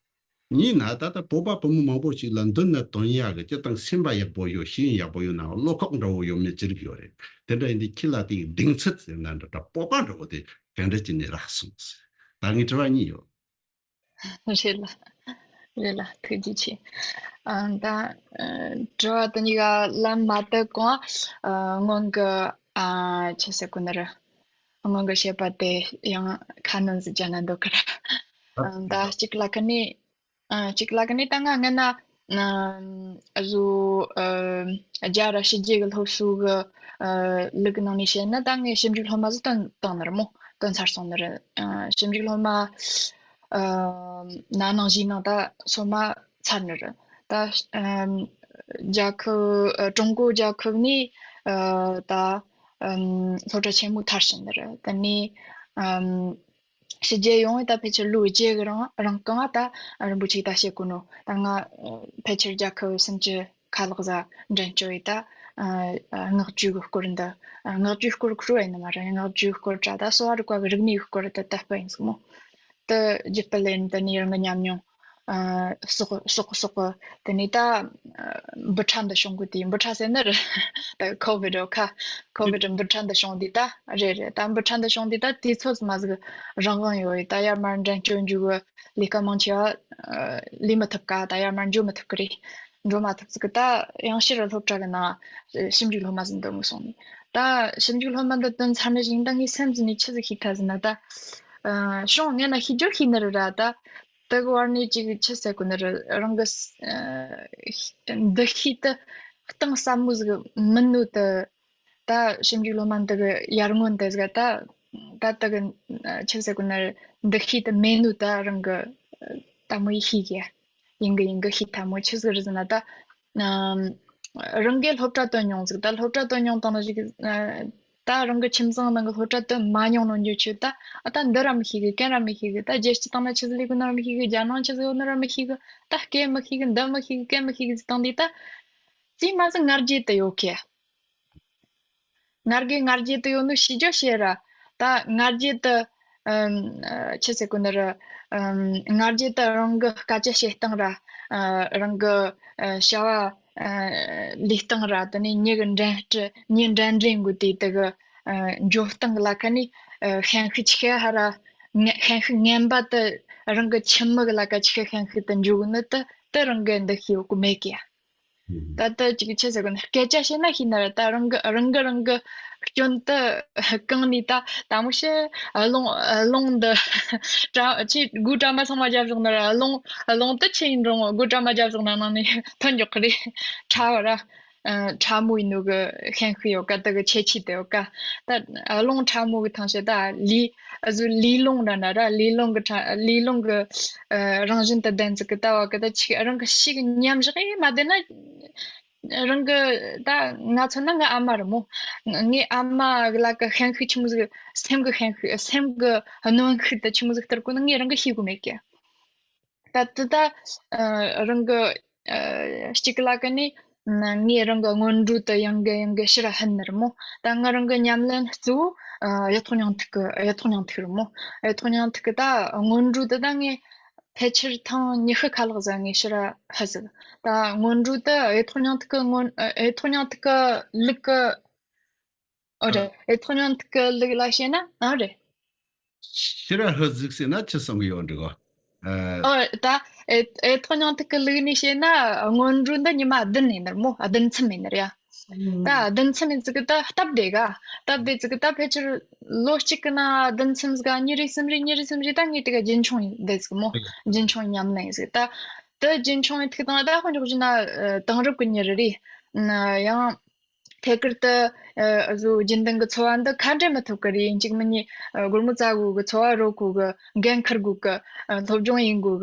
གཉིས་ན་ད་ལྟ་བོད་པ་བུ་མོ་མང་པོ་ཞིག་ལ་མདུན་ན་དོན་ཡག་གི་སྤྱིར་བཏང་སེམས་པ་ཡག་པོ་ཡོད། ཤེས་ཡོན་ཡག་པོ་ཡོད་ན་བློ་ཁོག་འདྲ་བོ་ཡོད་མེད་ཅི་རིགས་ཡོད་རེད། དེ་འདྲ་ཡིན་དུས་ཁྱེད་ལ་དེ་གི་གདེང་ཚོད་ཟེར་ན་འདྲ་འདྲ། སྤོབས་པ་འདྲ་བོ་དེ་ག་འདྲ་ཅིག་ནས་རག་སོང་ཟེར། ད་ངའི་དྲི་བ་གཉིས་ཡོད། རེད་ལ། རེད་ལ། ཐུགས་རྗེ་ཆེ། ཨ། ད། ཨ། དྲི་བ་དེ་གཉིས་ཀ་ལན་མ་བཏབ་གོང་། ཨ། སྔོན་གྱི། ཨ། ཆི་ཟེར་དགོས་ནི་རེད། སྔོན་གྱི་བཤད་པ་དེ་ཡང་ཁ་སྣོན་ཟིག་བརྒྱབ་ན་འདོད་གི་རེད། ཨ། ད་གཅིག་ལ་ཁ་ནས། ཨ། གཅིག་ལ་ཁ་ནས་ད་ང་སྔ་ན། ཨ། བཟོ། ཨ། རྒྱ་ར་ཕྱི་རྒྱལ་གྱི་སློབ་གསོ་གི། ཨ། ལུགས་ནང་ནས་བཤད་ན་ད་ངས་ཞིབ་འཇུག་སློབ་མ་ཟིག་བཏོན་བཏང་ནི་རེད་མོ། བཏོན་ཚར་སོང་ནི་རེད། ཨ། ཞིབ་འཇུག་སློབ་མ། ཨ། ན་ནིང་གཞེས་ནིང་ད་སོ་མ་ཚར་ནི་རེད། ད། ཨ། རྒྱལ་ཁབ། ཨ། ཀྲུང་གོ་རྒྱལ་ཁབ་ནས། ཨ། ད། ཨ། སློབ་གྲྭ་ཆེན་མོ་མཐར་ཕྱིན་ནི་རེད། དེ་ནས། ཨ། ཕྱི་རྒྱལ་ཡོང་བའི་ད་ཕལ་ཆེར་ལོ་བརྒྱད་གི་རིང་རིང་གང་ད་རིན་པོ་ཆེ་ད་བཤད་གོ་ནོ། ད་ང་ཕལ་ཆེར་རྒྱལ་ཁབ་སུམ་ཅུ་ཁ་ལག་ཟ་འགྲན་བཅོལ་བའི་ད། ཨ། བསྔགས་བརྗོད་གི་སྐོར་འདི། བསྔགས་བརྗོད་སྐོར་ཁུར་བ་ཡིན་ནི་མ་རེད། བསྔགས་བརྗོད་སྐོར་དྲ་ད་གསོ་བ་རིག་པ་གི་རིག་གནས་གི་སྐོར་དེ་དད་པ་ཡིན་ཟིག་མོ། དེ་རྒྱུད་སྤེལ་ལེན་དེ་ནས་རང་གི་ཉམས་མྱོང་། ཨ། སོགས་སོགས་སོགས་གི། དེ་ནས་ད། ཨ། འབུ་ཕྲ་འདི་བྱུང་གི་དེ། འབུ་ཕྲ་ཟེར་ནི་རེད། ད་ཁོ་བིད་རོ་ཁ། ཁོ་བིད་འབུ་ཕྲ་འདི་བྱུང་དུས་ད། རེད་རེད། ད་འབུ་ཕྲ་འདི་བྱུང་དུས་ད་དུས་ཚོད་མ་ཟིག་རང་དབང་ཡོད་རེད། ད་ཡར་མར་འགྲན་བཅོལ་འཇུག་གི་ལས་ཀ་མང་ཆེ་བ། ཨ། ལས་མི་ཐུབ་ཀ། ད་ཡར་མར་འགྲོ་མི་ཐུབ་ཀི་རེད། འགྲོ་མ་ཐུབ་ཟིག་གི་ད་ཡང་ཕྱིར་སློབ་གྲྭ་གི་ནང་ཞིབ་འཇུག་སློབ་མ་ཟིག་འདོན་གི་སོང་ནས། ད་ཞིབ་འཇུག་སློབ་མ་འདི་འདོན་ཚར་ནས་བཞིན་ད་ངའི་སེམས་ཟིག་ནས་ཆི་ཟིག་ཤེས་ཐལ་ཟེར་ན་ད། ཨ། བྱུང་། ངས་ན་ཤེས་རྒྱུ་ཤེས་ནི་རེད་ར་ད། དེ་གི་བར་ནས་ཅིག་ཆི་ཟེར་དགོས་ནི་རེད། རང་གི། ཨ། འདུ་ཤེས་དེ་གཏིང་ཟབ་མོ་ཟིག་མིན་ནོ་དེ། ད་ཞིབ་འཇུག་སློབ་མ་འདི་གི་ཡར་སྔོན་དེ་ཟིག་ད། ད་དེ་གི། ཨ། ཆི་ཟེར་དགོས་ནི་རེད། འདུ་ཤེས་དེ་མེད་ནོ་ད་རང་གི། ཨ། ད་མོ་ཡི་ཤེས་གི་ཡིན་གི་ཡིན་གི་ཤེས་ཐལ་མོ། ཆི་ཟིག་རེད་ཟེར་ན་ད། ཨམ། རང་གི་སློབ་གྲྭ་དོན་མྱོང་ཟིག་ད་སློབ་གྲྭ་དོན་མྱོང་དང་ནི་ཞིག་ཨ། ད་རང་གི་ཁྱིམ་ཚང་ནང་གི་སློབ་གྲྭ་དུ་མ་མྱོང་ནོ་འཇོག་ཆུ་ད། ཨ་ད་འདི་ར་མི་ཤེས་གི། གན་ར་མི་ཤེས་གི། ད་རྒྱལ་སྤྱི་སྟེང་ན་ཆི་ཟིག་ལས་གོ་ནོ་ར་མི་ཤེས་གི། རྒྱ་ནང་ཆི་ཟིག་ཡོད་ནོ་ར་མི་ཤེས་གི། ད་སྐད་མི་ཤེས་གི། འདི་མི་ཤེས་གི། གན་མི་ཤེས་གི་ཟིག་བཏང་དུས་ད། དེ་མ་ཟིག་ང་རྒྱལ་དུ་ཡོད་གི། ང་རྒྱལ་ང་རྒྱལ་དུ་ཡོད་ནོ་ཤེས་རྒྱུ་ཤེས་ར། ད་ང་རྒྱལ་དུ། ཨམ། ཆི་ཟེར་གོ་ནི་ར། ཨམ། ང་རྒྱལ་དུ་རང་གི་སྐད་ཆ་བཤད་སྟངས་ར། ཨ། རང་གི། ཨ། བྱ་བ། ཨ། ལས་སྟངས་ར། དེ་ནས་མྱི་གི་འགྲན་བསྡུར། མྱི་འགྲན་འགྲན་གོ་དུས་དེ་གི། ཨ། འཇོག་སྟངས་གི་ལ་ཁ་ནས། ཨ། ཤན་ཤུགས་ཆི་ཤེས་ཧ་ར། ཤན་ཤུགས་ངན་པ་དུ་རང་གི་ཁྱིམ་མི་གི་ལ་ཁ་ཆི་ཤེས་ཤན་ཤུགས་དུ་འཇོག་གོ་ནི་དུ་དུ་རང་གི་འདི་ཤེས་ཡོད་གི་མེད་གི་ཡ། ད་ལྟ་ཅིག་ཆི་ཟེར་གོ་ནི། སྐད་ཆ་བཤད་ན་ཤེས་ན་ར། ད་རང་གི་རང་གི་རང་གི་སྐྱོན་དུ་གང་ནས་ད་ད་མོ་ཤེས། རླུང་རླུང་འདི་བཀྲ་ཆེ་དགུ་བཀྲ་མ་ཚང་མ་རྒྱབ་བཞག་ན་ར། རླུང་རླུང་དུ་ཆེ་ཡིན་རུང་དགུ་བཀྲ་མ་རྒྱབ་བཞག་ན་ནང་ནས་ཐོན་འཇོག་གི་རེད། ཕྲ་བ་ར། ཨ། ཕྲ་མོ་ཡིན་ནོ་གི་ཤན་ཤུགས་ཡོད་ཀ། དེ་གི་ཁྱད་ཆོས་དེ་ཡོད་ཀ། ད་རླུང་ཕྲ་མོ་གི་ཐང་ཤེས་ད་ལུས། ཨ་ཟུ་ལུས་རླུང་འདྲ་འདྲ་ར། ལུས་རླུང་གི་ཕྲ། ལུས་རླུང་གི། ཨ། རང་བཞིན་དུ་ལྡན་ཟིག་གི། ལྟ་བ་གི་ད་ཆི་རང་གི་ཤེས་གི་ཉམས་བཞག་ཨེ་མ་བསྡད་ན། རང་གི་ད་ང་མཚོན་ན་ངའི་ཨ་མ་རེད་མོ། ངའི་ཨ་མ་གི་ལ་ཀ་ཤན་ཤུགས་ཆི་མོ་ཟིག་སེམས་གི་ཤན་ཤུགས། སེམས་གི་གནོན་ཤུགས་དེ་ཆི་མོ་ཟིག་སྟེར་གོ་ནི་ངས་རང་གི་ཤེས་གོ་མེད་ཀི། ད་དེ་ད། ཨ། རང་གི། ཨ། གཅིག་ལ་ཀ་ནི། ཨ། ངས་རང་གི་སྔོན་འགྲོ་དེ་ཡང་གི་ཡང་གི་ཕྱིར་ཧན་ནི་རེད་མོ། ད་ང་རང་གི་ཉམས་ལེན་གཙོ་བོ། ཨ། གཡུ་ཐོག་མྱང་ཐིག་གི། གཡུ་ཐོག་མྱང་ཐིག་རེད་མོ། གཡུ་ཐོག་མྱང་ཐིག་གི་ད་སྔོན་འགྲོ་དེ་ད་ངས་ཕལ་ཆེར་ཐེངས་ཉི་ཤུ་ཁ་ལྷག་ཟིག་ངས་ཕྱིར་ཧ་ཟིག་ད་སྔོན་འགྲོ་དེ་གཡུ་ཐོག་མྱང་ཐིག་གི་སྔོན། ཨ། གཡུ་ཐོག་མྱང་ཐིག་གི་ལུགས་གི། ཨོ་རེད། ཨེ་ཐོ་ཉང་ཐིག་གི་ལུགས་ལ་བཤད་ན། ཨ་རེད། ཕྱིར་ཧ་ཟིག་ཟེར་ན་ཆི་བསམ་གི་ཡོད་འདྲི་གོ། ཨ། ཨོ་ད། ཨེ་ཨེ་ཐོ་ཉང་ཐིག་གི་ལུགས་ནས་བཤད་ན་སྔོན་འགྲོ་འདི་ཉི་མ་བདུན་ཡིན་ནི་རེད་མོ། བདུན་མཚམས་ཡིན་ནི་རེད་ཡ། ད་བདུན་མཚམས་ཡིན་ཟིག་གི་ད་སྟབས་བདེ་ག་སྟབས་བདེ་ཟིག་གི་ད་ཕལ་ཆེར་ལོ་གཅིག་གི་ནང་བདུན་མཚམས་ཟིག་གཉིས་རེ་གསུམ་རེ་གཉིས་རེ་གསུམ་རེ་ད་ངས་དེ་ག་རྒྱུན་འཁྱོངས་ཡིན་བསྡད་ཟིག་མོ། རྒྱུན་འཁྱོངས་ཉམས་ལེན་ཡིན་ཟིག་ད་དེ་རྒྱུན་འཁྱོངས་ཡིན་ཐིག་དང་ད་དཔེ་འཇོག་རྒྱུ་ན། ཨ། དེང་རབས་ཀྱི་མྱི་རེ་རེ། ཨ། ཡང་། ཐད་ཀར་དུ། ཨ། བཟོ་རྒྱུན་ལྡན་གྱི་འཚོ་བ་འདི་ཁ་འབྲལ་མི་ཐུབ་ཀྱི་རེད། ཡིན་གཅིག་མིན་གཉིས། ཨ། སྒོར་མོ་བཙལ་དགོས་གི། འཚོ་བ་རོལ་དགོས་གི། འགན་འཁུར་དགོས་གི། ཨ། སློབ་སྦྱོང་ཡིན་དགོས་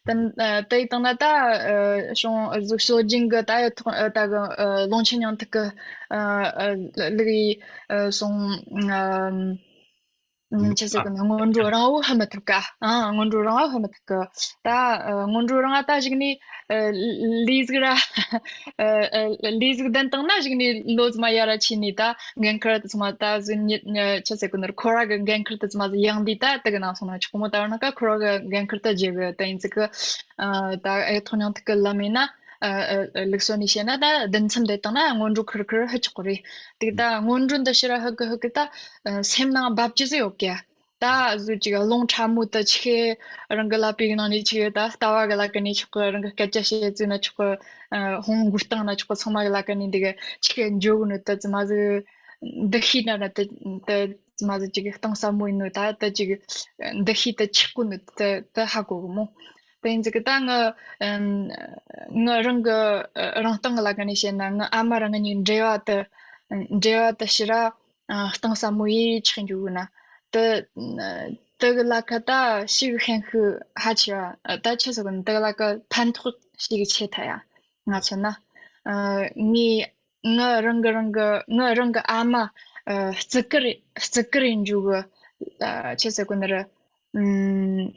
གི། དེ་དེ་ཡི་སྟེང་ན་ད། ཨ། བྱུང་། ཨ། བཟོ་སྲོལ་རྒྱུན་གྱི་ད་ཡོད་ཐོག་ད་གི། ཨ། ལུང་ཆེན་ཉང་ཐིག་གི། ཨ། ཨ། ལུགས་ཡིན། ཨ། སོང་། ཨ། ཆི་ཟེར་གི་ན། སྔོན་འགྲོ་རང་བོ་ཧ་མི་ཐུབ་ཀ་ཨ། སྔོན་འགྲོ་རང་བོ་ཧ་མི་ཐུབ་ཀ་ད། ཨ། སྔོན་འགྲོ་རང་ད་གཞིག་ནས། ཨ། ལས་ཟིག་ར། ཨ། ཨ། ལས་ཟིག་ལྡན་བཏང་ན་གཞིག་ནས་ལོ་ཙམ་ཡར་ར་ཕྱིན་ནས་ད་འགན་ཁུར་དུ་ཚང་མ་ད་གཟོད་ཉིད་ཆི་ཟེར་གི་ན། ཁོ་ར་གི་འགན་ཁུར་དུ་ཚང་མ་ཟིག་ཡང་དུས་ད་དེ་གི་ནང་སོང་ན་ཆོག་གི་མོ། ད་ར་ན་ཀ་ཁོ་ར་གི་འགན་ཁུར་དུ་བརྗེ་གི་ད་ཡིན་ཟིག་གི་ཨ། ད་ཨེ་ཐོ་ཉང་ཐིག་གི་ལམ་ཡིན་ན། ཨ། ཨ། ལུགས་སྲོལ་ནས་བཤད་ན་ད་བདུན་མཚམས་དེ་བཏང་ན་སྔོན་འགྲོ་ཁུར་ཁུར་ཧ་ཆོག་གི་རེད། དེ་ད་སྔོན་འགྲོ་འདི་ཕྱིར་ཧ་གི་ཧ་གི་ད། ཨ། སེམས་ནང་འབབ་རྒྱུ་ཟིག་ཡོད་ཀྱི། ད་བཟོ་ཅིག་རླུང་ཕྲ་མོ་དུ་ཆི་ཤེས་རང་གི་ལག་པའི་ནང་ནས་ཆི་ཤེས་ད་ལྟ་བ་གི་ལ་ཀ་ནས་ཆོག་གི། རང་གི་སྐད་ཆ་བཤད་ཚུལ་ན་ཆོག་གི། ཨ། ཧོང་འགུལ་སྟངས་ན་ཆོག་གི། ཚང་མ་གི་ལ་ཀ་ནས་འདི་གི་ཆི་ཤེས་འཇོག་གི་ནོ་དུ་ཙི་མ་ཟིག་འདི་ཤེས་ན་ར་དུ་དུ་ཙི་མ་ཟིག་ཅིག་གཏིང་ཟབ་མོ་ཡིན་ནོ། ད་དུ་ཅིག་འདི་ཤེས་དུ་ཆགས་གོ་ནོ་དུ་དུ་ཧ་གོ་གི་མོ། དེ་ཡིན་ཟིག་གི་ད་ང་། ཨམ། ང་རང་གི་རང་སྟེང་གི་ལ་ཀ་ནས་བཤད་ན། ང་ཨ་མ་རང་ང་གཉིས་འབྲེལ་བ་དེ། འབྲེལ་བ་དེ་ཕྱིར་ར། ཨ། གཏིང་ཟབ་མོ་ཡིས་ཆགས་འཇུག་གི་ན། དེ་དེ་གི་ལ་ཁ་ད་ཤི་གི་ཤན་ཤུགས་ཧ་ཆེ་བ། ད་ཆི་ཟེར་གི་ན། དེ་གི་ལ་ཁ་ཕན་ཐོགས་ཤི་གི་ཆེ་ཐ་ཡ། ང་མཚོན་ན། ཨ། ངས་ང་རང་གི་རང་གི་ང་རང་གི་ཨ་མ། ཨ། བརྩི་བཀུར་བརྩི་བཀུར་ཡིན་འཇུག་གི། ཨ། ཆི་ཟེར་གི་ན་ར། ཨམ།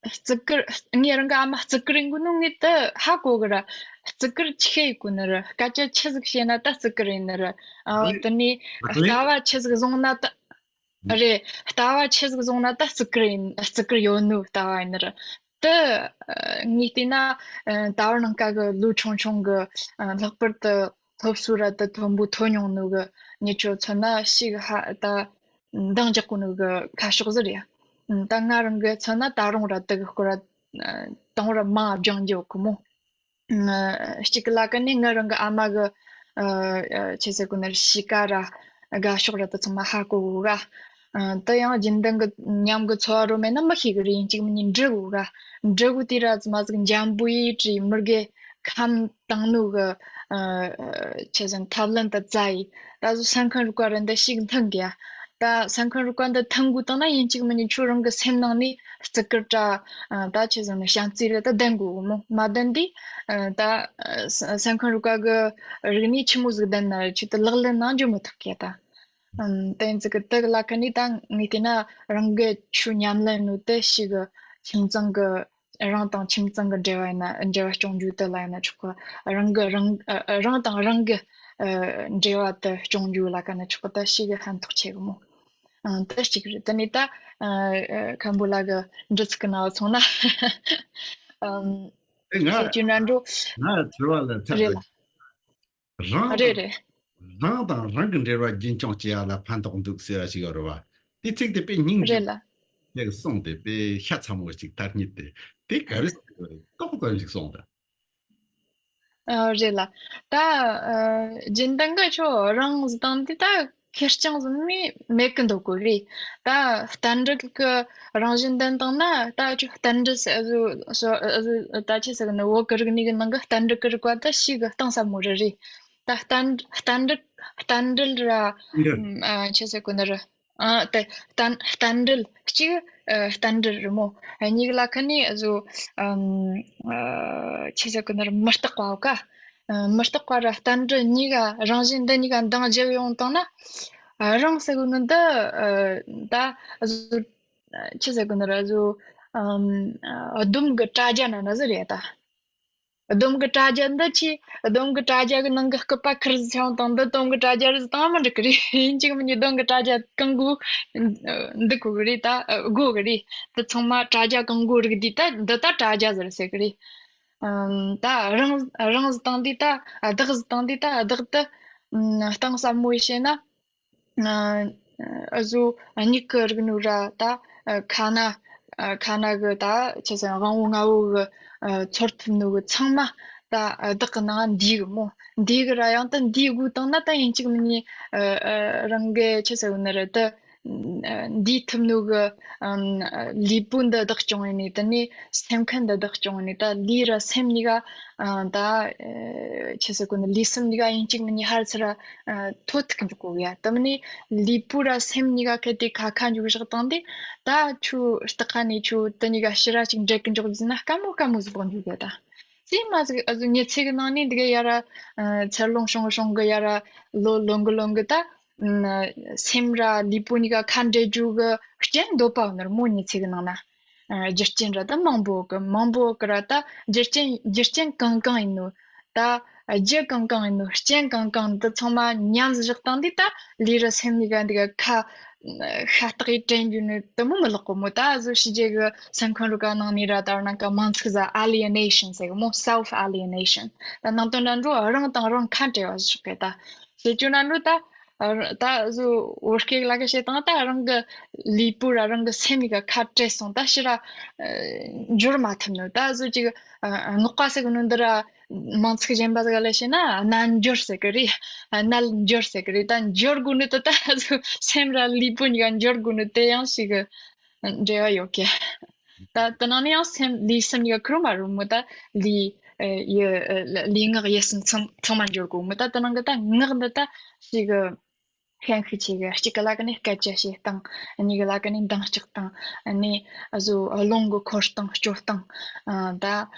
བརྩི་བཀུར། ངས་རང་གི་ཨ་མ་བརྩི་བཀུར་ཡིན་གོ་ནོ་ངས་དེ་ཧ་གོ་གི་ར། བརྩི་བཀུར་ཆི་ཤེས་ཡིན་གོ་ནི་ར། སྐད་ཆ་ཆི་ཟིག་བཤད་ན་ད་བརྩི་བཀུར་ཡིན་ནི་ར། ཨ། དེ་ནས་ལྟ་བ་ཆི་ཟིག་བཟུང་ན་ད། རེད། ལྟ་བ་ཆི་ཟིག་བཟུང་ན་ད་བརྩི་བཀུར་ཡིན། བརྩི་བཀུར་ཡོད་ནོ་ལྟ་བ་ཡིན་ནི་ར། དེ་ངས་བལྟས་ན། ཨ། ད་བར་ནང་ཀ་གི་ལོ་ཆུང་ཆུང་གི། ཨ། ལྷག་པར་དུ་སློབ་གསོ་ར་དེ་མཐོན་པོ་ཐོན་མྱོང་ནོ་གི་མྱི་ཆོ་མཚོན་ན་ཤི་གི་ཧ་ད། འདང་རྒྱག་གོ་ནོ་གི་ཁ་ཕྱོགས་ཟིག་རེད། ད་ང་རང་གི་མཚོན་ན་ད་རུང་ར་དེ་གི་སྐོར་ར་དང་ར་མ་སྦྱང་རྒྱུ་གི་མོ། གཅིག་གི་ལ་ཀ་ནས་ང་རང་གི་ཨ་མ་གི། ཨ། ཆི་ཟེར་གོ་ནི་ར། གཤིས་ཀ་ར་དགའ་ཕྱོགས་ར་དེ་ཚང་མ་ཧ་གོ་གོ་ག་ཨ། དེ་ཡང་རྒྱུན་ལྡན་གི་ཉམས་གི་འཚོ་བ་རོལ་མེད་ན་མི་ཤེས་གི་རེད། ཡིན་གཅིག་མིན་གཉིས་འདྲི་གོ་ག་འདྲི་གོ་དུས་ར་ཙི་མ་ཟིག་འཇམ་པོ་ཡིས་དྲིས། མི་དགེ་ཁམས་དྭངས་ནོ་གི། ཨ། ཆི་ཟེར། ཐབས་ལམ་དེ་བཙལ་ཡི། ད་གཟོད་སེམས་ཁམས་རིག་པ་ར་འདི་ཤེས་གི་མཐུན་གི་ཡ། ད་སེམས་ཁམས་རིག་པ་འདི་ཐོན་དགོས་བཏང་ན་ཡིན་གཅིག་མིན་གཉིས་ཁྱོད་རང་གི་སེམས་ནང་ནས་བརྩི་བཀུར་ར་ད་ཆི་ཟེར་ན་བྱམས་བརྩེ་ར་ད་ལྡན་དགོས་གི་མོ། མ་ལྡན་དུས་ད་སེམས་ཁམས་རིག་པ་གི་རིག་གནས་ཆི་མོ་ཟིག་ལྡན་ན་ར་ཁྱོད་ད་ལག་ལེན་ནང་འཇུག་མི་ཐུབ་གི་ད། ཨམ། དེ་ཚིག་གི་དེ་གི་ལ་ཁ་ནས་ད་ངས་བལྟས་ན་རང་གི་ཆོས་ཉམས་ལེན་ནོ་དེ་ཞིག་གི་ཁྱིམ་ཚང་གི་རང་དང་ཁྱིམ་ཚང་གི་འབྲེལ་བ་ཡིན་ན་འབྲེལ་བ་སྐྱོང་རྒྱུ་དེ་ལ་ཡིན་ན་ཆོག་གི། རང་གི་རང་ཨ། རང་དང་རང་གི་ཨ། འབྲེལ་བ་དེ་སྐྱོང་རྒྱུ་ལ་ཁ་ནས་ཆོག་གི། ད་ཞིག་གི་ཕན་ཐོགས་ཆེ་གི་མོ། ཨང་། དེ་གཅིག་རེད། དེ་ནས་ད་ཨ། ཨ། མཁན་པོ་ལགས་གི་འདྲི་ཚིག་གི་ནང་སོང་ན། ཨམ། ཨེ། ང་ཁྱེད་ཀྱི་འགྲན་བྲོ། ང་དྲི་བ་ལ་ཐད་རེད་ལ། རང་རེད་དང་རེད། རང་དང་རང་གི་འབྲེལ་བ་རྒྱུན་འཁྱོངས་བྱེད་ཡ་ལ་ཕན་ཐོགས་འདུག་ཟེར་བ་ཞིག་ཡོད་རེད་བ། དེ་ཚིག་དེ་དཔེ་སྙིང་རྗེ་རེད་ལ། ཞིག་གསུངས་ཏེ་དཔེ་ཤ་ཚ་མོ་ཞིག་ཐག་ཉེ་དེ། དེ་ག་རེ་ཟེར་གི་རེད། ཏོག་ཙམ་ཞིག་གསུངས་དང་། ཨ། རེད་ལ། ད་ཨ། རྒྱུན་ལྡན་གི་ཆོ་རང་བཟི་སྟངས་དེ་ད་ཁེར་རྐྱང་བཟི་མི་མེད་གི་འདུག་གོ་རེད། ད་བསྟན་འགྲོ་གི་རང་བཞིན་ལྡན་སྟངས་ན་ད་ཆོ་བསྟན་འགྲོ་ཟེར་ཨ་ཟུ་ཟུ་ཨ་ཟུ་ད་ཆི་ཟེར་གི་ནི་བོད་གི་རིག་གནས་གི་ནང་གི་བསྟན་འགྲོ་གི་རིག་པ་ད་ཞིག་གི་གཏིང་ཟབ་མོ་རེད་རེད། ད་བསྟན་བསྟན་འགྲོ་བསྟན་འགྲོ་ར། འགྲོ། ཨ། ཆི་ཟེར་གི་ནི་ར། ཨ། དེ་བསྟན་བསྟན་འགྲོ་གཅིག་ཨ། བསྟན་འགྲོ་རེད་མོ། གཉིས་ལ་ཁ་ནས་ཨ་ཟུ་ཨམ། ཨ། ཆི་ཟེར་གི་ནི་ར་མི་རྟག་པའོ་ཀ། ཨ། མི་རྟག་པ་ར་བསྟན་འགྲོ་གཉིས་ཀ་རང་བཞིན་འདི་གཉིས་ཀ་འདང་བརྒྱབ་ཡོང་བཏང་ན། ཨ། རང་ཟེར་གི་ནི་འདི་ཨ། ད་ཨ་ཟུ་ཆི་ཟེར་གི་ནི་ར་ཨ་ཟུ་ཨམ། ཨ། སྡོམ་གི་དྲ་རྒྱ་ན་ན་ཟི་རེད་ད། སྡོམ་གི་དྲ་རྒྱ་འདི་ཆི། སྡོམ་གི་དྲ་རྒྱ་གི་ནང་གི་སྐུད་པ་ཁིར་ཟི་ཆང་དང་འདི་སྡོམ་གི་དྲ་རྒྱ་རེད་ཟི་དང་མི་འགྲིག་གི་རེད། ཡིན་གཅིག་མིན་གཉིས་སྡོམ་གི་དྲ་རྒྱ་གང་དགོས་འདི་དགོས་གི་རེད་ད། དགོས་གི་རེད། དེ་ཚང་མ་དྲ་རྒྱ་གང་དགོས་རིགས་འདི་ད་འདི་ད་དྲ་རྒྱ་ཟེར་ཟེར་གི་རེད། ཨམ། ད་རང་རང་ཟི་དང་འདི་ད་བདག་ཟི་དང་འདི་ད་བདག་ཏུ་ཨམ། གཏིང་ཟབ་མོ་ཡིས་བཤད་ན། ཨ། ཨ་ཟུ་མྱིག་གི་རིག་ནོ་ར་ད་ཨ། ཁ་ན་ཨ། ཁ་ན་གི་ད་ཆི་ཟེར་དབང་བོ་ལྔ་བོ་གི་ཨ། ཚོར་ཐུབ་ནོ་གི་ཚང་མ་ད་ཨ། བདག་གི་ནང་འདུས་གི་མོ། འདུས་གི་ར་ཡང་ད་འདུས་དགོས་བཏང་ན་ད་ཡིན་གཅིག་མིན་གཉིས་ཨ། ཨ། རང་གི་ཆི་ཟེར་གི་ནི་ར་ད་ཨ། འདུས་ཐུབ་ནོ་གི་ཨམ། ལུས་པོ་འདི་བདག་སྐྱོང་ཡིན་ནི། དེ་ནས་སེམས་ཁམས་འདི་བདག་སྐྱོང་ཡིན་ནི། ད་ལུས་ར་སེམས་གཉིས་ཀ་ཨ། ད་ཨ། ཆི་ཟེར་གི་ནི་ལུས་སེམས་གཉིས་ཀ་ཡིན་གཅིག་མིན་གཉིས་ཧར་ཚུར་ར་ཨ། ཐོ་ཐུག་འཇུག་གོ་ཡ། དེ་མིན་ནི་ལུས་པོ་ར་སེམས་གཉིས་ཀ་གལ་ཏེ་ཁ་ཁ་འཇུག་བཞག་བཏང་དེ་ད་ཁྱོད་སྟག་ཁ་ནས་ཁྱོད་དེ་གཉིས་ཀ་ཕྱི་ར་ཅིག་འབྲལ་གི་འཇུག་ཟིན་ན་དཀའ་མོ་དཀའ་མོ་ཟིག་འཇུག་གི་ད། ཙི་མ་ཟིག་ཨ་ཟུ་ཉི་ཚེ་གི་ནང་ནས་འདི་ག་ཡ་ར་ཨ། ཚེར་ལོང་ཤོང་ཤོང་གི་ཡ་ར་ལོ་ལོང་གི་ལོང་གི་ད་ཨ། སེམས་ར་ལུས་པོ་གཉིས་ཀ་ཁ་འབྲལ་རྒྱུ་གི་རྐྱེན་འདོད་པ་ནི་ར་མོ་ཉི་ཚེ་གི་ནང་ན། ཨ། རྒྱུ་རྐྱེན་ར་ད་མང་པོ་གི་མང་པོ་གི་ར་ད་རྒྱུ་རྐྱེན་རྒྱུ་རྐྱེན་གང་གང་ཡིན་ནོ། ད་རྒྱུ་གང་གང་ཡིན་ནོ་རྐྱེན་གང་གང་འདི་ཚང་མ་མཉམ་བཞག་བཏང་དུས་ད་ལུས་ར་སེམས་གཉིས་ཀ་འདི་ག་ཁ་ཤ་སྟག་ཡིས་དྲན་རྒྱུ་ནི་དེ་མོ་མི་ལོག་གི་མོ། ད་གཟོད་ཕྱི་རྒྱལ་གི་སེམས་ཁམས་རིག་པ་ནང་ནས་ར་ད་ར་ནང་ག་མང་ཚིག་ཟ་alienation ཟེར་གི་མོ། self alienation ད་ནང་དོན་འདྲ་འགྲོ་རང་དང་རང་ཁ་བྲལ་བ་ཞིག་གི་ད་ཟེར་རྒྱུ་འདྲ་འགྲོ་ད། ཨ། ད་གཟོད་བོད་སྐད་ལ་ག་བཤད་བཏང་ད་རང་གི་ལུས་པོ་ར་རང་གི་སེམས་གཉིས་ཀ་ཁ་བྲལ་སོང་ད་ཕྱི་ར་ཨ། འབྱོར་མ་ཐུབ་ནོ། ད་གཟོད་ཅིག་ཨ། སྔགས་པ་ཟེར་གི་ནོ་འདི་ར་མང་ཚིག་གཞན་པ་ཟིག་ལ་བཤད་ན་རྣལ་འབྱོར་ཟེར་གི་རེད། ཨ། རྣལ་འབྱོར་ཟེར་གི་རེད། ད་འབྱོར་དགོས་ནི་ད་ད་གཟོད་སེམས་ར་ལུས་པོ་གཉིས་ཀ་འབྱོར་དགོས་ནི་དེ་ཡང་ཞིག་གི་འབྲེལ་བ་ཡོད་གི། ད་དེ་ནང་ནས་ཡང་སེམས་ལུས་སེམས་གཉིས་ཀ་ཁུར་མ་རུང་མོ། ད་ལུས་ཨ། ཡིད་ཨ། ལུས་ངག་ཡིད་གསུམ་ཚང་ཚང་མ་འབྱོར་དགོས་མོ། ད་དེ་ནང་གི་ད་ངག་འདི་ད་ཞིག་གི་ཤན་ཤུགས་ཆེ་གི། གཅིག་གི་ལ་ཀ་ནས་སྐད་ཆ་བཤད་སྟངས། གཉིས་གི་ལ་ཀ་ནས་འདང་རྒྱག་སྟངས། ཨ་ནི་ཨ་ཟོ་རླུང་གི་འཁོར་སྟངས་སྤྱོད་སྟངས། ཨ་ད་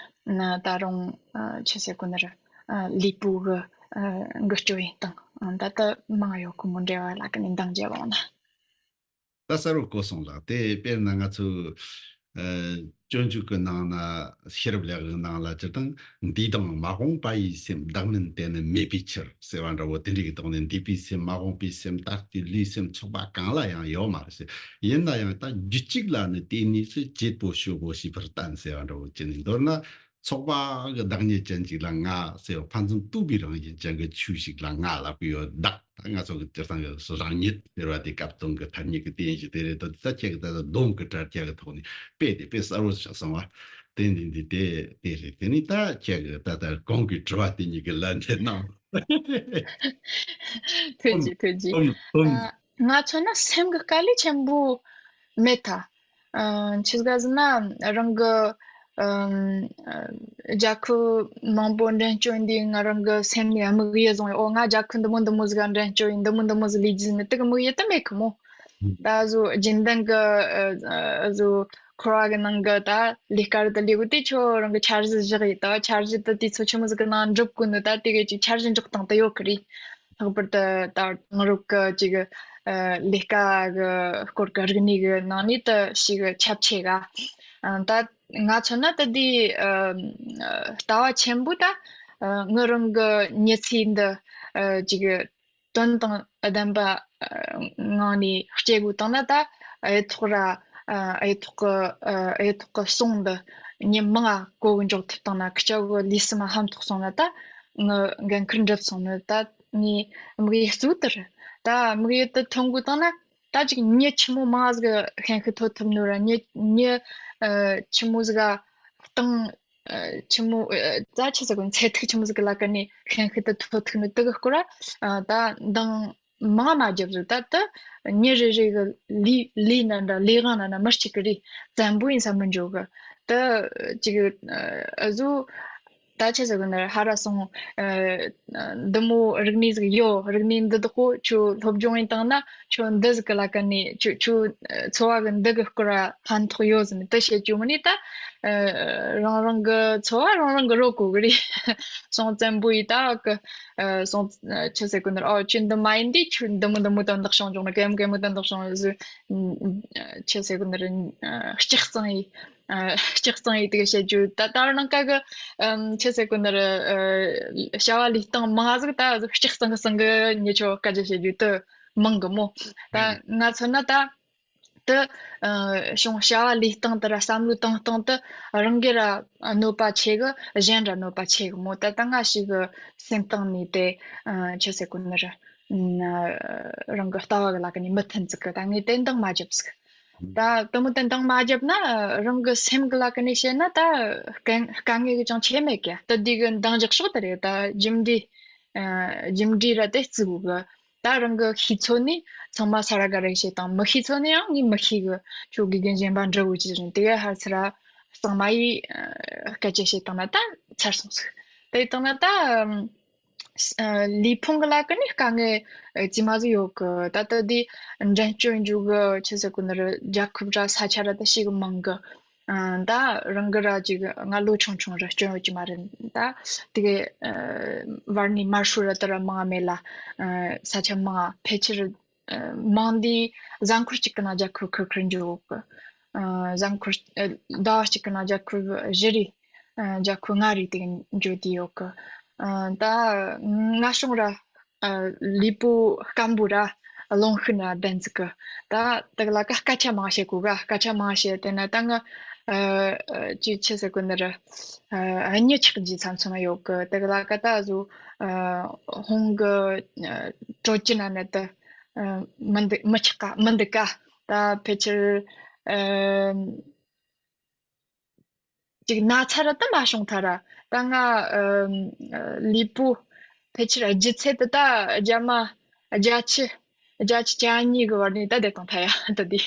ན་ད་རུང་ཨ་ཆི་ཟེར་གོ་ནི་རེད། ཨ་ལུས་པོ་གི་ཨ་འགུལ་སྐྱོད་ཡིན་སྟངས། ཨ་ད་ད་མང་ཡོད་གི་མོ། འབྲེལ་བ་ལ་ཀ་ནས་འདང་རྒྱག་འོང་ན། ད་གསལ་པོ་གོ་སོང་ལགས། དེ་དཔེར་ན་ང་ཚོ་ཨ་སྤྱོད་འཇུག་གི་ནང་ན་ཤེས་རབ་ལེའུ་གི་ནང་ལ་སྤྱིར་བཏང་འདས་དང་མ་འོངས་པ་ཡི་སེམས། བདག་མིན་དེ་ནི་མེད་པའི་ཕྱིར་ཟེར་བ་འདྲ་བོ་དེ་འདྲ་གི་ཐོག་ནས་འདས་པའི་སེམས། མ་འོངས་པའི་སེམས། ད་ལྟའི་ལུས་སེམས། ཚོགས་པ་གང་ལ་ཡང་ཡོད་མ་རེད་ཟེར། ཡིན་ན་ཡང་ད་རྒྱུད་གཅིག་ལ་ནི་དེ་གཉིས་སུ་བྱེད་པོ་ཞོ་པོ་ཞེས་པར་བསྟན་ཟེར་བ་འདྲ་བོ་བྱས་ནས། མདོར་ན་ཚོགས་པ་གི་བདག་ཉིད་ཅན་ཅིག་ལ་ང་ཟེར་བ། ཕན་ཚུན་ལྟོས་པའི་རང་བཞིན་ཅན་གྱི་ཆོས་ཤིག་ལ་ང་ལབ་ཀྱི་ཡོད། བདག་ད་ང་ཚོ་གི་སྤྱིར་བཏང་གི་རང་ཉིད་ཟེར་བ་དེ་སྐབས་དང་གི་ཐ་སྙད་ཀྱི་རྟེན་གཞི་དེ་རེད་དོ། ད་ཁྱེད་ཀྱི་ད་ལྟ་སྡོམ་གྱི་དྲ་རྒྱ་གི་ཐོག་ནས་དཔེ་དེ་དཔེ་གསལ་བོ་ཆགས་སོང་བ། དེ་འདི་འདི་དེ་དེ་རེད། དེ་ནི་ད་ཁྱེད་ཀྱི་ད་ལྟ་གོང་གི་དྲི་བ་དེ་གཉིས་ཀྱི་ལན་དེ་གནང་། ཐུགས་རྗེ་ཐུགས་རྗེ། ཨ་ང་མཚོན་ན་སེམས་ཀྱི་དཀའ་ལས་ཆེན་པོ་མེད་ད། ཨ་ཆི་ཟིག་ཟེར་ན་རང་གི་ཨམ། རྒྱལ་ཁབ་མང་པོ་འགྲན་རྩོད་འདི་ང་རང་གི་སེམས་ནས་དམིགས་ཡུལ་བཟུང་ཡོད། འོ་ང་རྒྱལ་ཁབ་འདི་མོ་འདི་མོ་ཟིག་ག་འགྲན་རྩོད་ཡིན། འདི་མོ་འདི་མོ་ཟིག་ལས་རྒྱུ་ཟིན་ནི་དེ་གི་དམིགས་ཡུལ་དེ་མེད་གི་མོ། ད་བཟོ་རྒྱུན་ལྡན་གི་ཨ་བཟོ་འཁོར་བ་གི་ནང་གི་ད་ལས་ཀ་རེ་ད་ལས་གོ་དེ་ཁྱོད་རང་གི་འཆར་གཞི་བཞག་ཡིན། ད་འཆར་གཞི་ད་དུས་ཚོད་ཆི་མོ་ཟིག་གི་ནང་འགྲུབ་དགོས་ནི། ད་དེ་གི་ཅིག་འཆར་གཞི་འཇོག་སྟངས་ད་ཡོད་གི་རེད། ལྷག་པར་དུ་ད་དེང་རབས་ཀྱི་ཅིག་ཨ་ལས་ཀ་གི་སྐོར་གྱི་རིག་གནས་ཀྱི་ནང་ནས་ད་ཞེ་གི་ཁྱབ་ཆེ་ག་ཨ་ད་ང་མཚོན་ན་ད་དེ་ཨ་ལྟ་བ་ཆེན་པོ་ད་ཨ་ངི་རང་གི་མྱི་ཚེ་འདི་ཨ་ཅིག་དོན་དང་ལྡན་པ་ཨ་ངང་ནས་སྐྱེལ་དགོས་བཏང་ན། ད་གཡུ་ཐོག་ར་ཨ་གཡུ་ཐོག་གི་ཨ་གཡུ་ཐོག་གི་སོང་འདི་མྱི་མང་ང་གོ་གི་འཇོག་ཐུབ་བཏང་ན། ཁི་ཆོ་གི་ལུས་སེམས་ཕམ་ཐོགས་སོང་ན་ད་ངི་འགན་ཁུར་འགྲུབ་སོང་ནི། ད་ངའི་དམིགས་ཡུལ་གཙོ་བོ་དེ་རེད། ད་དམིགས་ཡུལ་དེ་ཐོན་དགོས་བཏང་ན། ད་ཅིག་མྱི་ཆི་མོ་མང་ཟིག་གི་ཤན་ཤུགས་ཐོབ་ཐུབ་ནོ་ར། མྱི་མྱི་ཨ་ཆི་མོ་ཟིག་ག་སྟེང་ཨ་ཆི་མོ་ཨ་ད་ཆི་ཟེར་དགོས། ཚད་ཐིག་ཆི་མོ་ཟིག་གི་ལ་ཀ་ནས་ཤན་ཤུགས་དེ་ཐོབ་ཐུབ་ནོ་དེ་གི་སྐོར་ར་ཨ་ད་འདང་མང་མ་རྒྱབ་ཟིག་ད་དེ་མྱི་རེ་རེ་གི་ལས་ལས་ན་འདྲ་ལས་དབང་ན་ན་མི་གཅིག་གི་རེད། བཙན་པོ་ཡིན་ས་མི་འཇོག་གི་ད་ཅིག་ཨ་བཟོ། ད་ཆི་ཟེར་དགོས་ནི་ར། ཧ་ར་སོང་ཨ་འདི་མོ་རིག་གནས་ཟིག་ཡོད། རིག་གནས་འདི་དག་གོ་ཁྱོད་སློབ་སྦྱོང་ཡིན་བཏང་ན་ཁྱོད་འདི་ཟིག་གི་ལ་ཀ་ནས་ཁྱོད་ཁྱོད་ཨ་འཚོ་བ་གི་འདི་གི་སྐོར་ར་ཕན་ཐོགས་ཡོད་ཟེར་ནས་དེ་བཤད་རྒྱུ་མིན་ནི། ད་ཨ་རང་རང་གི་འཚོ་བ་རང་རང་གི་རོལ་དགོས་གི་རེད། སོང་བཙན་པོ་ཡིས་ད་གི་ཨ་སོང་ཨ་ཆི་ཟེར་དགོས་ནི་ར། ཨོ་ཁྱོད་འདི་མ་ཡིན་དུས་ཁྱོད་འདི་མོ་འདི་མོ་དོན་དག་བྱུང་བྱུང་ན། གད་མོ་གད་མོ་དོན་དག་བྱུང་ཟིག་ཨ་ཆི་ཟེར་དགོས་ནི་ར། ཨ་ལྕགས་གཙང་ཡིས། ཨ་ལྕགས་གཙང་ཡིས་དེ་ག་བཤད་རྒྱུ། ད་ད་རུང་ནང་ཀ་གི་ཨམ་ཆི་ཟེར་དགོས་ནི་ར། ཨ་བྱ་བ་ལས་སྟངས་མང་ཟིག་ད་ལྕགས་གཙང་གི་སང་གི་མྱི་ཆོ་སྐད་ཆ་བཤད་རྒྱུ་དེ་མང་གི་མོ། ད་ང་མཚོན་ན་ད་དེ་ཨ་བྱུང་བྱ་བ་ལས་སྟངས་དེ་ར་བསམ་བློ་བཏང་སྟངས་དེ་རང་གི་ར་གནོད་པ་ཆེ་གི། གཞན་ར་གནོད་པ་ཆེ་གི་མོ། ད་ད་ང་ཞིག་གི་སེམས་གཏིང་ནས་དེ་ཨ་ཆི་ཟེར་དགོས་ནི་ར། ཨ་རང་གི་ལྟ་བ་གི་ལ་ཀ་ནས་མི་མཐུན་ཟིག་གི། ད་ངས་དེ་འདང་མ་བརྒྱབ་ཟིག་ད་དེ་མོ་དེ་འདང་མ་བརྒྱབ་ན་རང་གི་སེམས་གི་ལ་ཀ་ནས་བཤད་ན་ད་དཀའ་དཀའ་ངལ་གི་ཅང་ཆེ་མེད་ཀྱི། ད་འདི་གི་འདང་རྒྱག་ཕྱོགས་དེ་རེད། ད་རྒྱུ་འབྲས་ཨ་རྒྱུ་འབྲས་ར་དེ་བརྩི་དགོས་གི། ད་རང་གི་ཤེས་ཚོད་ནས་ཚང་མ་ས་ར་དགའ་རེ་བཤད་དང་། མི་ཤེས་ཚོད་ནས་ཡང་ངས་མི་ཤེས་གི། ཁྱོད་དགེ་རྒན་གཞན་པ་འདྲི་དགོས་ཀྱི་རེད། དེ་ག་ཧར་ཚུར་ར་གཙང་མ་ཡིས་ཨ་སྐད་ཆ་བཤད་བཏང་ན་ད་ཚར་སོང་ཟིག་དེ་བཏང་ན་ད་ཨ་ལུས་ཕུང་གི་ལ་ཀ་ནས་དཀའ་ངལ་ཨ་ཅི་མ་ཟིག་ཡོད་གི། ད་ལྟ་འདི་འགྲན་སྐྱོན་འཇུག་གི་ཆི་ཟེར་དགོས་ནི་ར། རྒྱལ་ཁབ་ར་ས་ཆ་ར་ད་ཞེ་གི་མང་གི། ཨ་ད་རང་གི་ར་ཅིག་ང་ལོ་ཆུང་ཆུང་ར་སྐྱོན་ཡོད་ཀྱི་མ་རེད། ད་དེ་གི་ཨ་བར་ནས་དམར་ཤོག་ར་ད་ར་མང་མེད་ལ། ཨ་ས་ཆ་མང་ཕལ་ཆེར་ཨ་མང་འདི་གཟའ་འཁོར་གཅིག་གི་ནང་རྒྱལ་ཁབ་ཁུར་ཁུར་འཇུག་གི། ཨ་གཟའ་འཁོར་ཨ་ཟླ་བ་གཅིག་གི་ནང་རྒྱལ་ཁབ་བཞི་རེ། ཨ་རྒྱལ་ཁབ་ལྔ་རེ་དེ་འཇུག་དེ་ཡོད་གི། ཨ་ད་ང་སོང་ར་ཨ་ལུས་པོ་སྐམ་པོ་ར་རླུང་ཤུགས་ན་ལྡན་ཟིག་གི། ད་དེ་ག་ལ་ཀ་སྐད་ཆ་མང་བཤད་གོ་ག་སྐད་ཆ་མང་བཤད་དེ་ན་ད་ང་ཨ་ཅི་ཆི་ཟེར་གོ་ནི་ར། ཨ་གཉིད་ཆག་རྒྱུ་ཚ་ཚོད་ན་ཡོད་གི། དེ་ག་ལ་ཀ་ད་བཟོ་ཨ་ཧོང་གི་ཨ་དྲོ་སྐྱིད་ན་ནི་ད་ཨ་མི་འདུག་མི་ཆག་ག་མི་འདུག་ག་ད་ཕལ་ཆེར་ཨ་ཅིག་ན་ཚ་ར་ད་མ་བྱུང་ཐ་ར། ད་ང་ཨ་ལུས་པོ་ཕལ་ཆེར་ལྗིད་ཚད་དེ་ད་རྒྱ་མ་བརྒྱད་ཅུ་བརྒྱད་ཅུ་གྱ་གཉིས་གི་བར་ནས་ད་བསྡད་བཏང་ཐ་ཡ་ད་དེ།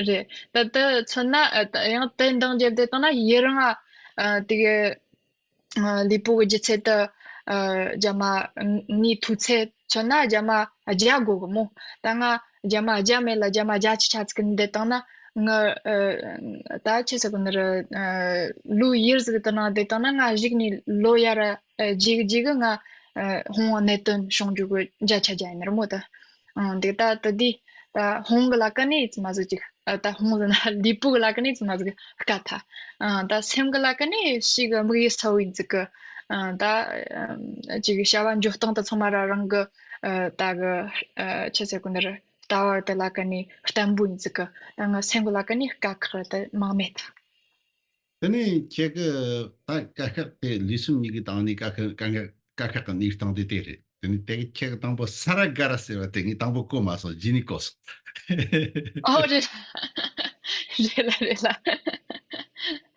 རེད། ད་ལྟ་མཚོན་ན་ཨ་ད་ཡང་དེ་འདང་བརྒྱབ་བསྡད་བཏང་ན་ཡི་རང་ཨ་དེ་གི་ཨ་ལུས་པོ་གི་ལྗིད་ཚད་དེ་ཨ་རྒྱ་མ་ངའི་མཐོ་ཚད་མཚོན་ན་རྒྱ་མ་བརྒྱ་དགོས་གི་མོ། ད་ང་རྒྱ་མ་བརྒྱ་མེད་ལ་རྒྱ་མ་བརྒྱད་ཅུ་ཆ་ཙིག་གི་བསྡད་བཏང་ན་ང་ཨ་ད་ཆི་ཟེར་གི་ནི་རེད། ཨ་ལོ་ཡར་ཟིག་དེ་ནང་བསྡད་བཏང་ན་ང་གཞུག་ནས་ལོ་ཡར་ར་ཨ་རྗེས་གི་རྗེས་གི་ང་ཨ་ཧོང་བ་གནད་དོན་བྱུང་རྒྱུ་གི་བརྒྱ་ཆ་བརྒྱ་ཡིན་ནི་རེད་མོ། ད་ཨ་འདི་ད་ད་འདི་ད་ཧོང་གི་ལ་ཀ་ནས་ཡིད་ཚིམ་མ་བཟོ་ཅིག་ཨ་ད་ཧོང་ཟེར་ན་ལུས་པོ་གི་ལ་ཀ་ནས་ཡིད་ཚིམ་མ་བཟོ་གི་དཀའ་ཐ། ཨ་ད་སེམས་གི་ལ་ཀ་ནས་ཞིག་དམིགས་ཡུལ་གསལ་བོ་ཡིན་ཟིག་གི། ཨ་ད་ཨ་ཅིག་བྱ་བ་འཇོག་སྟངས་དེ་ཚང་མ་ར་རང་གི་ཨ་ད་གི་ཨ་ཆི་ཟེར་གོ་ནི་རེད། ལྟ་བ་དེ་ལ་ཀ་ནས་བརྟན་པོ་ཡིན་ཟིག་གི། ད་ང་སེམས་གི་ལ་ཀ་ནས་དཀའ་ཁག་རེད་དེ་མང་མེད་ད། དེ་ནས་ཁྱེད་ཀྱི་ད་དཀའ་ཁག་དེ་ལུས་སེམས་གཉིས་ཀྱི་སྟེང་ནས་དཀའ་ཁག་དཀའ་ཁག་དཀའ་ཁག་གི་གནས་སྟངས་དེ་དེ་རེད། དེ་ནས་དེ་གི་ཁྱེད་ཀྱི་དང་པོ་ས་ར་དགའ་ར་ཟེར་བ་དེ་ངས་དང་པོ་གོ་མ་སོང་། རྗེས་ནས་གོ་སོང་། ཨོ་རེད། རེད་ལ་རེད་ལ། ས་ར་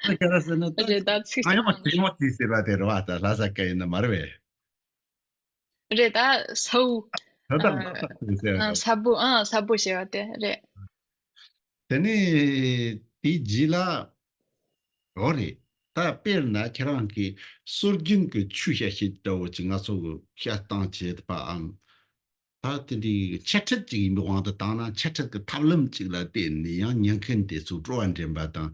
དགའ་ར་ཟེར་ན་ད་རེད་ད་ཚིག་ཨ་ཡོང་ཐེངས་མ་དེ་ཟེར་བ་དེ་རེད་བ། ད་ལྷ་ས་དགའ་ཡིན་ན་མ་རེད་བས། རེད་ད་ས་བོ། ད་ལྟ་ཨ་ལྷ་ས་དགའ་ཟེར་བ་ཨ་དེ། ས་བོ་ཨ་ས་བོ་ཟེར་བ་དེ་རེད། དེ་ནས་དེའི་རྗེས་ལ། འོ་རེད། ད་དཔེར་ན་ཁྱེད་རང་གིས་སྲོལ་རྒྱུན་གྱི་ཆོས་བཤད་བྱེད་འདྲ་བོ་ཅིག་ང་ཚོ་གི་བཤད་སྟངས་བྱེད་པའམ། ད་དེ་འདྲའི་འཆད་ཁྲིད་ཅིག་ཡིན་པའི་དབང་དུ་བཏང་ན། འཆད་ཁྲིད་ཀྱི་ཐབས་ལམ་ཅིག་ལ་བརྟེན་ནས་ཡང་ཉན་མཁན་དེ་ཚོ་སྤྲོ་བ་འདྲེན་པ་དང་།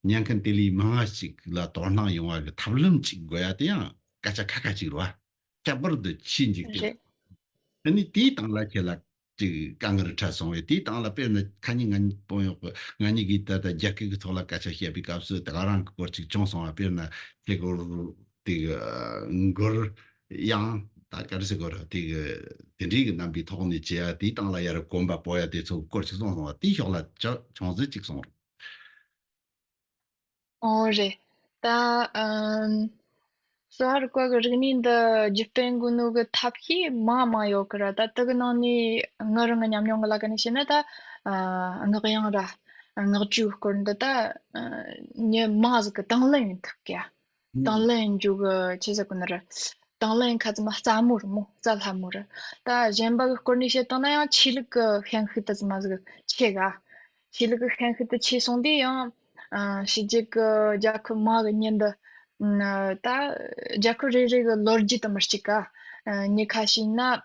ཉན་མཁན་དེ་ལས་མང་བ་ཞིག་ལ་དོ་སྣང་ཡོང་བ་གི་ཐབས་ལམ་ཅིག་དགོས་ཡ་དེ་ཡང་སྐད་ཆ་ཁ་ཁ་ཅིག་རེད་བ། ཁྱད་པར་དུ་ཕྱིས་འཇུག་དེ། རེད། ཨ་ནི་དེའི་སྟེང་ལ་ཁྱེད་ལ་ཅིག་དཀའ་ངལ་འཕྲད་སོང་བས། དེའི་སྟེང་ལ་དཔེར་ན་ཁ་ཉིན་ང་གཉིས་དཔོན་གཡོག་གི་ང་གཉིས་ཀྱིས་ད་ལྟ་རྒྱ་སྐད་ཀྱི་ཐོག་ལ་སྐད་ཆ་བཤད་པའི་སྐབས་སུ། ད་ག་རང་གི་སྐོར་ཅིག་བྱུང་སོང་བ། དཔེར་ན་ཁྱེད་སྐོར་དེ་གི་མགུར་དབྱངས་ད་ག་རེ་ཟེར་དགོས་རེད། དེ་གི་དེ་འདྲའི་གི་རྣམ་པའི་ཐོག་ནས་བྱས་ཡ། དེའི་སྟེང་ལ་ཡར་གོམ་པ་སྤོ་ཡ་དེ་ཚོ་སྐོར་ཅིག་གསུངས་སོང་བ། དེའི་ཕྱོགས་ལ་ཅི་བྱུང་ཟིག་ཅིག་གསུངས་རོགས། ཨོ་རེད། ད་ཨམ། གསོ་བ་རིག་པ་གི་རིག་གནས་འདི་རྒྱུད་སྤེལ་དགོས་ནོ་གི་ཐབས་ཤེས་མང་མང་ཡོད་གི་ར། ད་དེ་གི་ནང་ནས་ང་རང་གི་ཉམས་མྱོང་གི་ལ་ཀ་ནས་བཤད་ན། ད་ཨ་སྔགས་དབྱངས་ར་སྔགས་བཅུའི་སྐོར་འདི་ད་ཨ་མྱི་མང་ཟིག་གི་དང་ལེན་ཡིན་ཐུབ་གི་ཡ། དང་ལེན་རྒྱུ་གི་ཆི་ཟེར་གོ་ནི་རེད། དང་ལེན་ཁ་ཙ་མ་རྩ་མོ་རེད་མོ། རྩ་སླ་མོ་རེད། ད་གཞན་པ་གི་སྐོར་ནས་བཤད་བཏང་ན་ཡང་ཆོས་ལུགས་གི་ཤན་ཤུགས་ད་ཙ་མ་ཟིག་ཆེ་ག་ཆོས་ལུགས་ཀྱི་ཤན་ཤུགས་དེ་ཆེ་སོང་དུས་ཡང་། ཨ། ཕྱི་རྒྱལ་གྱི་རྒྱལ་ཁབ་མང་གི་མྱི་འདི། ཨ། ད་རྒྱལ་ཁབ་རེ་རེ་གི་ལོ་རྒྱུས་དང་མི་གཅིག་ག་ཨ། མྱི་ཁ་ཤས་ན། ཨ།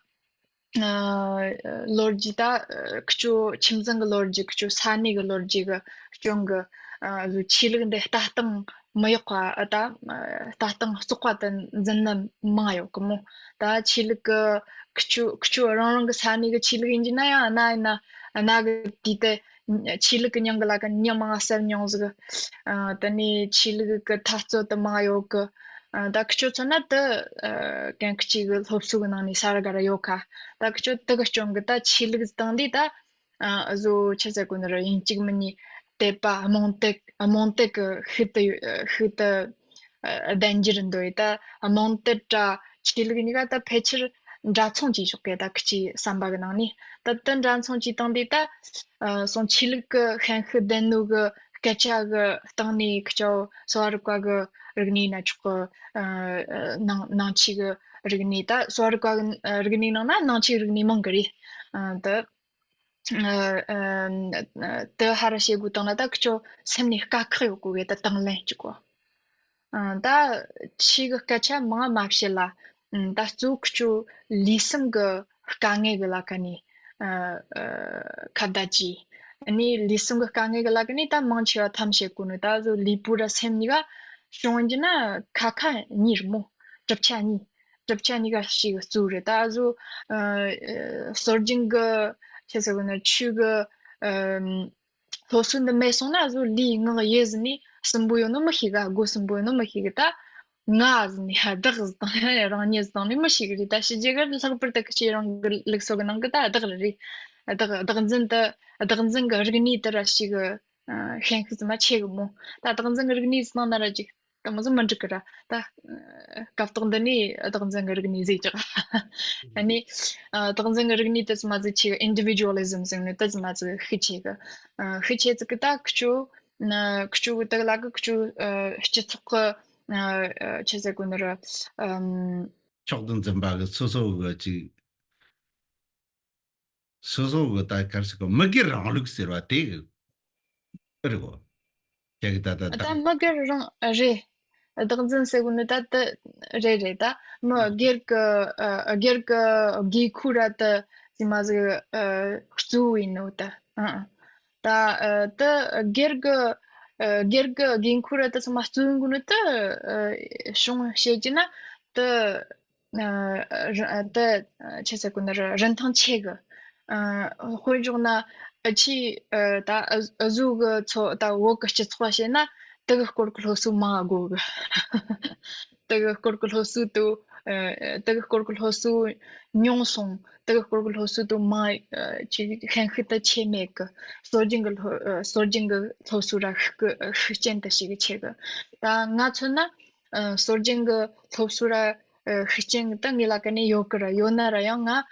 ལོ་རྒྱུས་ད། ཨ། ཁི་ཆོ་ཁྱིམ་ཚང་གི་ལོ་རྒྱུས། ཁི་ཆོ་ས་གནས་ཀྱི་ལོ་རྒྱུས་ཀྱི་སྐྱོན་གྱིས། ཨ། ཆོས་ལུགས་འདི་ལྟ་སྟངས་མི་ཡག་པ། ཨ། ད་ལྟ་སྟངས་བཙོག་པ་དུ་འཛིན་ནི་མང་ཡོད་གི་མོ། ད་ཆོས་ལུགས་ཀྱི་ཁི་ཆོ་ཁི་ཆོ་རང་རང་གི་ས་གནས་ཀྱི་ཆོས་ལུགས་ཡིན་གྱི་ན་ཡང་། གནའ་ཡིན་ན་གནའ་གི་དུས་དེ་ཆོས་ལུགས་ཀྱི་མྱིང་གི་ལ་ཀ་མྱི་མང་བསད་མྱོང་ཟིག་ཨ། དེ་ནས་ཆོས་ལུགས་ཀྱི་འཐབ་རྩོད་དུ་མང་ཡོད་གི་ཨ། ད་ཁི་ཆོ་མཚོན་ན་དེ། ཨ། གན་གཅིག་གི་སློབ་གསོ་གི་ནང་ནས་ས་ར་ག་ར་ཡོད་ཁ། ད་ཁི་ཆོ་དེ་གི་སྐྱོན་གྱིས་ད་ཆོས་ལུགས་སྟེང་འདི་ད། ཨ། བཟོ་ཆི་ཟེར་གོ་ནི་རེད། ཡིན་གཅིག་མིན་གཉིས་དད་པ་རྨོངས་དད་རྨོངས་དད་ཀྱི་ཤུལ་དུ་ཤུལ་དུ་ཨ། ལྡན་རྒྱུ་རེད་འདོད་ཡོད། ད་རྨོངས་དད་ར་ཆོས་ལུགས་གཉིས་ཀ་ད་ཕལ་ཆེར་འདྲ་མཚུངས་ཀྱི་ཕྱོགས་ཀྱི་ད་ཁི་ཆོའི་བསམ་པ་གི་ནང་ནས། ད་དེ་འདྲ་མཚུངས་ཀྱི་སྟེང་འདི་ད། ཨ། སོང་ཆོས་ལུགས་ཀྱི་ཤན་ཤུགས་ལྡན་ནོ་གི་སྐད་ཆ་གི་སྟེང་ནས་ཁི་ཆོ་གསོ་བ་རིག་པ་གི་རིག་གནས་ན་ཆོག་གི་ཨ། ནང་ནང་ཆོས་ཀྱི་རིག་གནས། ད་གསོ་བ་རིག་པ་གི་རིག་གནས་ནང་ན་ནང་ཆོས་རིག་གནས་མང་གི་རེད། ཨ། ད། ཨ། ཨ། དེ་ཧ་ར་བཤད་དགོས་བཏང་ན། ད་ཁི་ཆོ་སེམས་ནས་དཀའ་ཁག་ཡོད་གོ་གི་ད་དང་ལེན་གཅིག་གོ་ཨ། ད་ཆོས་ཀྱི་སྐད་ཆ་མང་མ་བཤད་ལ། ཨ། ད་གཙོ་བོ་ཁི་ཆོ་ལུས་སེམས་ཀྱི་དཀའ་ངལ་གྱི་ལ་ཀ་ནས། ཨ། ཨ། ཁ་བརྡ་བྱས། ཨ་ནི་ལུས་སེམས་ཀྱི་དཀའ་ངལ་གྱི་ལ་ཀ་ནས་ད་མང་ཆེ་བ་ཐམས་ཅད་གོ་ནོ། ད་གཟོད་ལུས་པོ་ར་སེམས་གཉིས་ཀ་བྱུང་རྒྱུ་ན་ཁ་ཁ་གཉིས་རེད་མོ། གྲུབ་ཆ་གཉིས། གྲུབ་ཆ་གཉིས་ཀ་ཞིག་གཙོ་བོ་རེད། ད་གཟོད། ཨ། སྲོལ་རྒྱུན་གྱི་ཆི་ཟེར་གོ་ནི། ཆོས་ཀྱི། ཨ། སློབ་གསོ་འདི་མེད་སོང་ན། གཟོད་ལུས་ངག་ཡིད་ཟེར་ནས་གསུམ་པོ་ཡོད་ནོ་མི་ཤེས་ག་སྒོ་གསུམ་པོ་ཡོད་ནོ་མི་ཤེས་གི་ད་ང་ཟེར་ནས་བདག་ཟེར་དང་རང་ཉིད་ཟེར་དང་ནི་མི་ཤེས་གི་རེད། ད་ཕྱི་རྒྱལ་གྱི་ལྷག་པར་དུ་ཁྱེད་རང་གི་ལུགས་སྲོལ་གི་ནང་གི་ད་བདག་རེད། བདག་བདག་འཛིན་དུ། བདག་འཛིན་གི་རིག་གནས་དེ་ར་ཞིག་གི་ཤན་ཤུགས་ཙམ་མ་ཆེ་གི་མོ། ད་བདག་འཛིན་གི་རིག་གནས་ཟེར་ན་ར་ཅིག་དེ་མོ་ཟིག་མི་འགྲིག་གི་ར། ད་སྐབས་ཐོག་འདི་ནས་བདག་འཛིན་གི་རིག་གནས་ཟིག་ཅིག་ཨ་ནི། ཨ། བདག་འཛིན་གི་རིག་གནས་དེ་ཙམ་མ་ཟིག་ཆེ་གི individualism ཟེར་ནི་དེ་ཙམ་མ་ཟིག་ཤུགས་ཆེ་གི་ཨ། ཤུགས་ཆེ་ཟིག་གི་ད་ཁྱོད། ཨ། ཁྱོད་གི་དེ་གི་ལ་གི་ཁྱོད། ཨ། སྤྱི་ཚོགས་གི་ཨ། ཆི་ཟེར་གོ་ནི་ར། ཨམ། ཕྱོགས་དང་འཛིན་པ་གི་སོ་སོ་གི་ཅིག་སོ་སོ་གི་ད་ག་རེ་ཟེར་གོ། མི་སྒེར་རང་ལུགས་ཟེར་བ་དེ་གི་རེད་གོ། ཁྱེད་ཀྱི་ད་ད་ད་ད་མི་སྒེར་རང་རེད། བདག་འཛིན་ཟེར་གོ་ནི་ད་ད་རེད་རེད། ད་མི་སྒེར་གི་ཨ། སྒེར་གི་དགོས་མཁོ་ར་ད་ཙི་མ་ཟིག་ཨ། གཙོ་བོ་ཡིན་ནོ་ད། ཨ། ད་ཨ། ད་སྒེར་གི་ཨ། སྒེར་གི་དགོས་མཁོ་ར་ད་ཚང་མ་གཙོ་བོ་ཡིན་དགོས་ནི་ད། ཨ། གཞུང་བཤད་ཀྱི་ན་ད། ཨ། ཨ། ད་ཆི་ཟེར་གོ་ནི་ར་རིན་ཐང་ཆེ་གི་ཨ། དཔེ་འཇོག་ན་ཨ་ཆི། ཨ། ད་ཨ་ཟོ་གི་ཚོ་ད་བོད་གི་སྤྱི་ཚོགས་བཤད་ན་དེ་གི་སྐོར་གི་སློབ་གསོ་མང་དགོས་གི་དེ་གི་སྐོར་གི་སློབ་གསོ་དུ། ཨ། དེ་གི་སྐོར་གི་སློབ་གསོ་ཉུང་སོང་། དེ་གི་སྐོར་གི་སློབ་གསོ་དུ་མ། ཨ། ཆི་ཤན་ཤུགས་ད་ཆེ་མེད་གི་སྲོལ་རྒྱུན་གི་སློབ། ཨ། སྲོལ་རྒྱུན་གི་སློབ་གསོ་ར་ཤུགས་ཤུགས་རྐྱེན་ད་ཞིག་གི་ཆེ་གི་ད་ང་མཚོན་ན། ཨ། སྲོལ་རྒྱུན་གི་སློབ་གསོ་ར། ཨ། ཤུགས་རྐྱེན་ད་ངའི་ལ་ཀ་ནས་ཡོད་གི་ར། ཡོད་ན་ར་ཡང་ང་ཨ།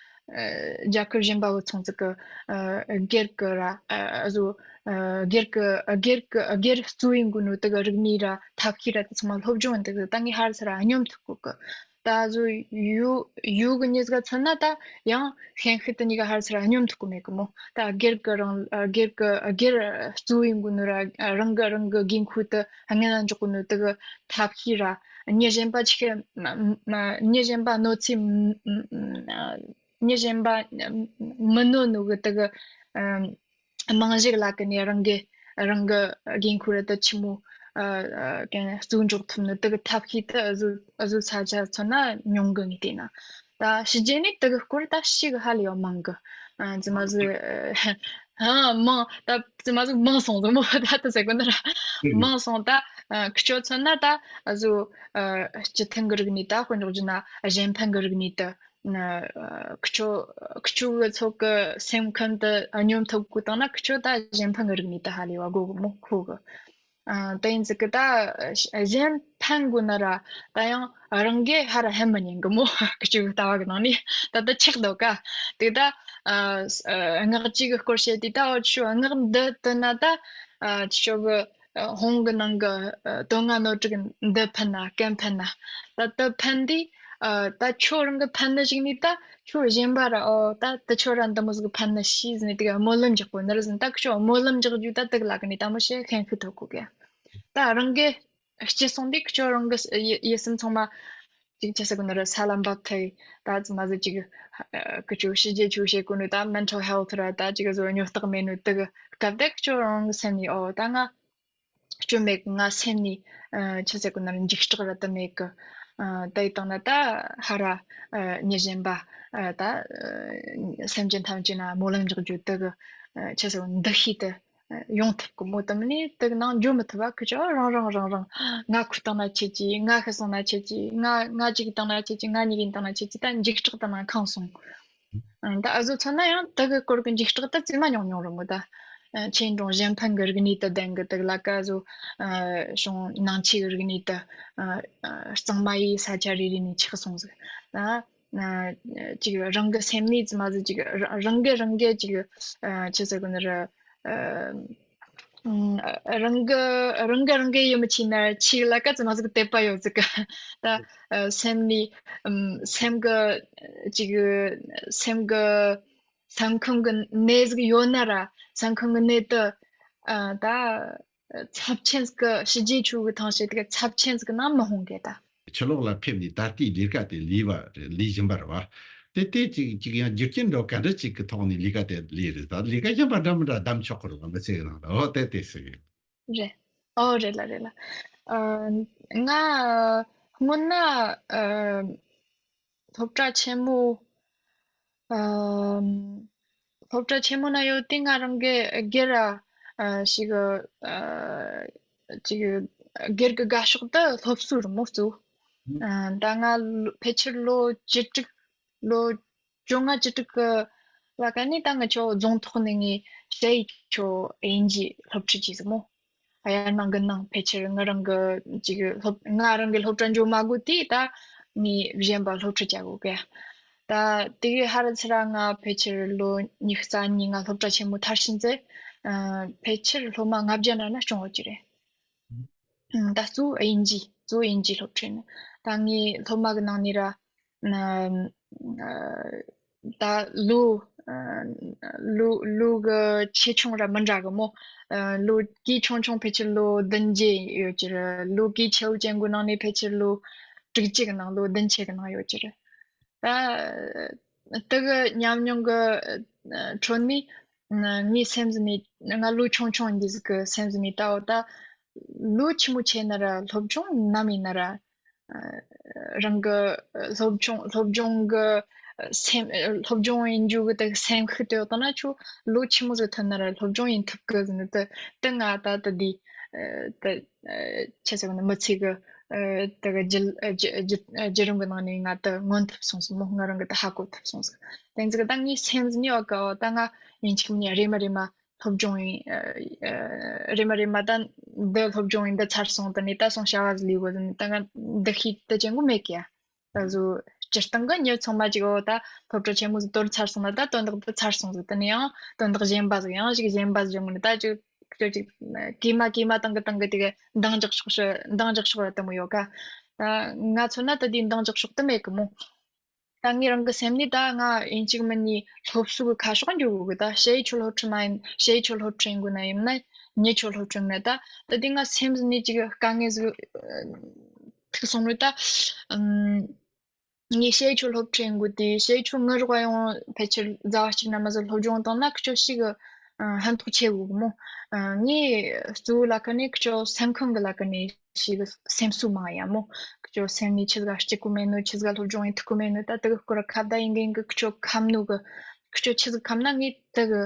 རྒྱལ་ཁབ་གཞན་པ་བོ་ཚོང་ཙིག་གི་ཨ། སྒེར་གི་ར། ཨ། བཟོ། ཨ། སྒེར་གི་ཨ། སྒེར་གི་ཨ། སྒེར་གཙོ་བོ་ཡིན་དགོས་ནོ་དེ་གི་རིག་གནས་ར་ཐབས་ཤེས་ར་དེ་ཚང་མ་སློབ་སྦྱོང་ཡིན། དེ་གི་ད་ངས་ཧར་ཚུར་ར་སྙོམས་ཐུབ་གོ་གི་ད་བཟོ་ཡུ་ཡུ་གི་མྱི་ཟིག་མཚོན་ན་ད་ཡང་ཤན་ཤུགས་དེ་གཉིས་ཀ་ཧར་ཚུར་ར་སྙོམས་ཐུབ་གོ་མེད་གི་མོ། ད་སྒེར་གི་རང་ཨ། སྒེར་གི་ཨ། སྒེར་གཙོ་བོ་ཡིན་དགོས་ནོ་ར། ཨ། རང་གི་རང་གི་དགོས་མཁོ་དེ་སྔོན་ལ་འཇོག་དགོས་ནོ་དེ་གི་ཐབས་ཤེས་ར། མྱི་གཞན་པ་ཆི་མ་མ་མྱི་གཞན་པ་གནོད་འཚེ་མ་མ་ མྱི་གཞན་པ་མི་གནོད་ནོ་གི་དེ་གི་རྨང་གཞི་ལ་ཀི་ནས་རང་གི་རང་གི་དགོས་མཁོ་ར་དེ་ཆི་མོ་གན་བཙུགས་འཇོག་ཐུབ་ནོ་དེ་གི་ཐབས་ཤེས་དེ་ཨ་ཟུ་ཨ་ཟུ་ས་ཆ་ཚོ་ན་ཉུང་གི་ངས་བལྟས་ན། ད་ཕྱི་རྒྱལ་ནས་དེ་གི་སྐོར་ད་ཤེས་གི་ཧ་ལས་ཡོད་མང་གི། ཨ་ཙི་མ་ཟི་ཧ་མང་ད་ཙི་མ་ཟི་མང་སོང་ཟི་མོ་ད་ད་ཟེར་གོ་ན་ར་མང་སོང་ད། ཁྱོད་ཚོ་ན་ད་ཨ་ཟུ་སྤྱི་མཐུན་གི་རིག་གནས་ད་དཔེ་འཇོག་རྒྱུ་ན་གཞན་ཕན་གི་རིག་གནས་དེ། ཁྱོད་ཁྱོད་གི་ཚོ་གི་སེམས་ཁམས་དེ་སྙོམས་ཐུབ་གི་བཏང་ན་ཁྱོད་ད་གཞན་ཕན་གི་རིག་གནས་དེ་ཧ་ལས་བ་དགོས་གི་མོ་ཁོ་གི། ཨ་དེ་ཡིན་ཟིག་གི་ད་གཞན་ཕན་དགོས་ན་ར་ད་ཡང་རང་གི་ཧ་ར་ཧེ་མི་ཉན་གི་མོ་ཁྱོད་གི་ལྟ་བ་གི་ནང་ནས་ད་ད་ཆགས་འདུག་ག་དེ་ད་ཨ་སྔགས་ཅིག་གི་སྐོར་བཤད་དུས་ད་འོ་ཁྱོད་སྔགས་འདི་བཏོན་ན་ད་ཨ་ཁྱོད་གི་ཧོང་གི་ནང་གི་ཨ་དོན་ལྔ་སྣོད་དྲུག་འདི་ཕན་ན་རྐན་ཕན་ན། ད་དེ་ཕན་དུས་ཨ་ད་ཁྱོད་རང་གི་ཕན་ནི་ཞིག་ནས་ད་ཁྱོད་གཞན་པ་ར་ཨོ་ད་དེ་ཁྱོད་ར་འདི་མོ་ཟིག་གི་ཕན་ནི་ཤེས་ཟིན་ནས་དེ་ག་སྨོན་ལམ་རྒྱག་གོ་ནི་རེད་ཟིན། ད་ཁྱོད་སྨོན་ལམ་རྒྱག་རྒྱུ་ད་དེ་ག་ལ་གི་ནས་ད་མོ་ཤེས་ཤན་ཤུགས་ཐོབ་གོ་གི། ད་རང་གི་སྤྱི་སོང་དུས་ཁྱོད་རང་གི་ཡི་ཡི་སེམས་ཚང་མ་ཅིག་ཆི་ཟེར་གོ་ནི་ར་ས་ལམ་བབ་ཐལ། ད་ཙི་མ་ཟི་ཅིག་ཨ་ཀི་ཅུ་ཕྱི་རྒྱལ་ཆུ་བཤད་གོ་ནི་ད་mental health ར་ད་ཅིག་བཟོ་སྨྱོ་རྟགས་མེད་ནི་དེ་གི་སྐབས་དེ་ཁྱོད་རང་གི་སེམས་ནས་ཨོ་ད་ང་སྐྱོན་མེད་གི། ང་སེམས་ནས་ཨ་ཆི་ཟེར་གོ་ན་འཇིགས་སྐྲག་ར་དེ་མེད་གི། ཨ་དེ་ཡི་སྟེང་ན་ད་ཧ་ར་ཨ་མྱི་གཞན་པ་ཨ་ད་ཨ་སེམས་ཅན་ཐམས་ཅད་ན་སྨོན་ལམ་འཇོག་རྒྱུ་དེ་གི་ཨ་ཆི་ཟེར་གོ་འདུ་ཤེས་དེ་ཨ་ཡོང་ཐུབ་གི་མོ། དེ་མིན་ནས་དེ་གི་ནང་འཇོག་མི་ཐུབ་པ་ཁི་ཆོ་རང་རང་རང་རང་ང་ཁུར་བཏང་ན་ཆེ་གི། ང་ཤི་སོང་ན་ཆེ་གི། ང་ང་གཅིག་གིས་བཏང་ན་ཆེ་གི། ང་གཉིས་ཀྱིས་བཏང་ན་ཆེ་གི། ད་འཇིགས་སྐྲག་དེ་ནང་ཁེངས་སོང་། ཨ་ད་ཨ་ཟོ་མཚོན་ན་ཡང་དེ་གི་སྐོར་གི་འཇིགས་སྐྲག་ད་ཙི་མ་ཉུང་ཉུང་རེད་མོ། ད་ཨ་ཆེ་འབྲིང་གཞན་ཕན་གི་རིག་གནས་དེ་ལྡན་གི། དེ་གི་ལ་ཀ་ཨ་ཟོ་ཨ་བྱུང་ནང་ཆོས་གི་རིག་གནས་དེ་ཨ་ཨ་གཙང་མ་ཡི་ས་ཆ་རེ་རེ་ནས་ཆགས་སོང་ཟིག། ད་ཨ་ཅིག་རང་གི་སེམས་ནས་ཙི་མ་ཟིག་ཅིག་ར་རང་གི་རང་གི་ཅིག་ཨ་ཆི་ཟེར་གི་ནི་ར་ཨ་ཨ་རང་གི་རང་གི་རང་གི་ཡིད་མི་ཆེས་ན་ཆིག་ལ་ཀ་ཙི་མ་ཟིག་དད་པ་ཡོད་ཟིག་གི། ད་ཨ་སེམས་ནས་ཨམ་སེམས་གི་ཅིག་སེམས་གི་སེམས་ཁམས་གི་ནད་ཟིག་ཡོད་ན་ར་སེམས་ཁམས་གི་ནད་དེ་ཨ་ད་ཚབས་ཆེན་ཟིག་གི་ཕྱི་རྒྱལ་ཆོས་གི་ཐང་བཤད་དེ་གི་ཚབས་ཆེན་ཟིག་གི་ནང་མི་ཧོང་གི་ད། ཕྱི་ལོགས་ལ་ཕེབས་ནས་ད་ལྟའི་ལས་ཀ་དེ་ལས་པ་ལས་བཞིན་པ་རེད་བ། དེ་དེ་ཅིག་ཅིག་ཡང་རྒྱུ་རྐྱེན་འདྲ་ག་འདྲ་ཅིག་གི་ཐོག་ནས་ལས་ཀ་དེ་ལས་རེད། ད་ལས་ཀ་གཞན་པ་འདྲ་མི་འདྲ་གདམ་ཆོག་གི་རེད་བ། མི་ཚེ་གི་ནང་ལ་འོ་དེ་དེ་ཟེར་གི། རེད། ཨོ་རེད་ལ་རེད་ལ། ཨ་ང་སྔོན་ན་ཨ་སློབ་གྲྭ་ཆེན་མོ་ཨ་སློབ་གྲྭ་ཆེན་མོ་ན་ཡོད་དུས་ང་རང་གི་སྒེར་ཨ་ཞིག་ཨ་ཅིག་སྒེར་གི་དགའ་ཕྱོགས་དེ་སློབ་གསོ་རེད་མོ་གཙོ་བོ། ཨ་ད་ང་ལོ་ཕལ་ཆེར་ལོ་བཅུ་དྲུག་ལོ་བཅོ་ལྔ་བཅུ་དྲུག་གི་ལ་ཀ་ནས་ད་ང་ཆོ་རྫོང་ཐོག་ནས་ངས་ཞ་ཡི་ཆོ་དབྱིན་ཇི་སློབ་ཁྲིད་བྱས་ཟིན་མོ། ཨ་ཡར་ནང་གི་ནང་ཕལ་ཆེར་ང་རང་གི་ཅིག་སློབ་ང་རང་གི་སློབ་གྲྭ་འགྱོ་མ་དགོས་དུས་ད་ངས་གཞན་པ་སློབ་ཁྲིད་བྱ་དགོས་གི། ད་དེ་གི་ཧ་ར་ཚུ་ར་ང་ཕལ་ཆེར་ལོ་ཉི་ཤུ་རྩ་གཉིས་ང་སློབ་གྲྭ་ཆེན་མོ་མཐར་ཕྱིན་ཚེ་ཨ་ཕལ་ཆེར་སློབ་མ་ལྔ་བརྒྱ་ན་ན་སྐྱོང་ཡོད་ཀྱི་རེད། ཨ་ད་གཙོ་བོ་དབྱིན་ཇི་གཙོ་བོ་དབྱིན་ཇི་སློབ་ཁྲིད་ནི། ད་ངའི་སློབ་མ་གི་ནང་ནས་ར་ཨ་ད་ལོ་ཨ་ལོ་ལོ་གི་ཆེ་ཆུང་ར་མི་འདྲ་གི་མོ། ཨ་ལོ་གི་ཆུང་ཆུང་ཕལ་ཆེར་ལོ་བདུན་བརྒྱད་ཡོད་ཀྱི་རེད། ལོ་གི་ཆེ་བོ་ཅན་གི་ནང་ནས་ཕལ་ཆེར་ལོ་དྲུག་ཅུ་གི་ནང་ལོ་བདུན་ཅུ་གི་ནང་ཡོད་ཀྱི་རེད། ད་དེ་གི་ཉམས་མྱོང་གི་ཨ་ཁྲོད་ནས་ཨ་ངའི་སེམས་ཟིན་ནས་ང་ལོ་ཆུང་ཆུང་འདི་ཟིག་གི་སེམས་ཟིན་ནས་ད་འོ་ད་ལོ་ཆི་མོ་ཆེ་ན་ར་སློབ་སྦྱོང་ནམ་ཡིན་ན་ར་ཨ་རང་གི་སློབ་སྦྱོང་སློབ་སྦྱོང་གི་སེམས་སློབ་སྦྱོང་ཡིན་རྒྱུ་གི་དེ་སེམས་ཤུགས་དེ་ཡོད་ན་ཆོ་ལོ་ཆི་མོ་ཟིག་ཐོན་ན་ར་སློབ་སྦྱོང་ཡིན་ཐུབ་གི་ཟིན་ནས་དེ་དེ་ང་ད་ད་འདི་ཨ་ད། ཨ་ཆི་ཟེར་ན་མི་ཚེ་གི་ཨ་དེ་གི་བརྒྱུད་ཨ་བརྒྱུད་བརྒྱུད་ཨ་བརྒྱུད་རིམ་གི་ནང་ནས་ང་དེ་མངོན་ཐུབ་སོང་ཟིག་མོ། ང་རང་གི་དེ་ཧ་གོ་ཐུབ་སོང་ཟིག། དེ་ཚིག་ད་ངའི་སེམས་ཟིན་ནས་འོ་ག་འོ་ད་ང་ཡིན་གཅིག་མིན་གཉིས་རེ་མ་རེ་མ་སློབ་སྦྱོང་ཡིན་ཨ་ཨ་རེ་མ་རེ་མ་ད་འདི་སློབ་སྦྱོང་ཡིན་འདི་ཚར་སོང་དེ་ནས་ད་སོང་བྱ་བ་ཟིག་ལས་དགོས་ཟིན་ད་ང་འདི་ཤེས་དེ་ཅན་གོ་མེད་གི་ཡ། ད་གཟོད་སྤྱིར་བཏང་གི་མྱི་ཚང་མ་ཅིག་འོ་ད་སློབ་གྲྭ་ཆེན་མོ་ཟིག་དོར་ཚར་སོང་ན་ད་དོན་དག་འདི་ཚར་སོང་ཟིག། དེ་ནས་ཡང་དོན་དག་གཞན་པ་ཟིག་ཡང་ཞིག་གཞན་པ་ཟིག་ཡོང་གི་ནི་ད་ཅིག་ཅིག་ཅིག་གེ་མ་གེ་མ་བཏང་གི་བཏང་གི་དེ་གི་འདང་རྒྱག་ཕྱོགས་ཤི་འདང་རྒྱག་ཕྱོགས་ར་དེ་མོ་ཡོད་ཀ། ད་ང་མཚོན་ན་ད་དེའི་འདང་རྒྱག་ཕྱོགས་དེ་མེད་གི་མོ། ད་ངའི་རང་གི་སེམས་ནས་ད་ང་ཡིན་གཅིག་མིན་གཉིས་སློབ་གསོ་གི་ཁ་ཕྱོགས་འགྱོ་དགོས་གི། ད་ཞ་ཡི་ཆོ་སློབ་ཁྲིད་མ་ཡིན་ཞ་ཡི་ཆོ་སློབ་ཁྲིད་ཡིན་དགོས་ན་ཡིན་ན་མྱི་ཆོ་སློབ་ཁྲིད་ཡིན་ན་ད་ད་དེ་ང་སེམས་ནས་ཅིག་དཀའ་ངལ་ཟིག་ཐུག་སོང་ནོ་ད། ཨམ། ངས་ཞ་ཡི་ཆོས་སློབ་ཁྲིད་ཡོང་གི་དུས། ཞ་ཡི་ཆོས་ངའི་རོགས་ཡོང་ཕལ་ཆེར་ཟླ་བ་གཅིག་ན་མ་ཟད་སློབ་སྦྱོང་བཏང་ན་ཁི་ཆོ་ཞིག་གི་ཕན་ཐོགས་ཆེ་གི་མོ། ངས་གཙོ་བོ་ལ་ཁ་ནས་ཁི་ཆོ་སེམས་ཁམས་གི་ལ་ཁ་ནས་ཞིག་གི་སེམས་གསོ་མང་ཡ་མོ། ཁི་ཆོ་སེམས་ནས་ཆི་ཟིག་ག་སྐྱིད་གོ་མེད་ནོ། ཆི་ཟིག་ག་སློབ་སྦྱོང་ཡིན་ཐུབ་གོ་མེད་ནོ། ད་དེ་གི་སྐོར་ཁ་བརྡ་ཡིན་གིན་གི་ཁི་ཆོ་ཁམ་ནོ་གི། ཁི་ཆོ་ཆི་ཟིག་ཁམ་ན་ངས་དེ་གི་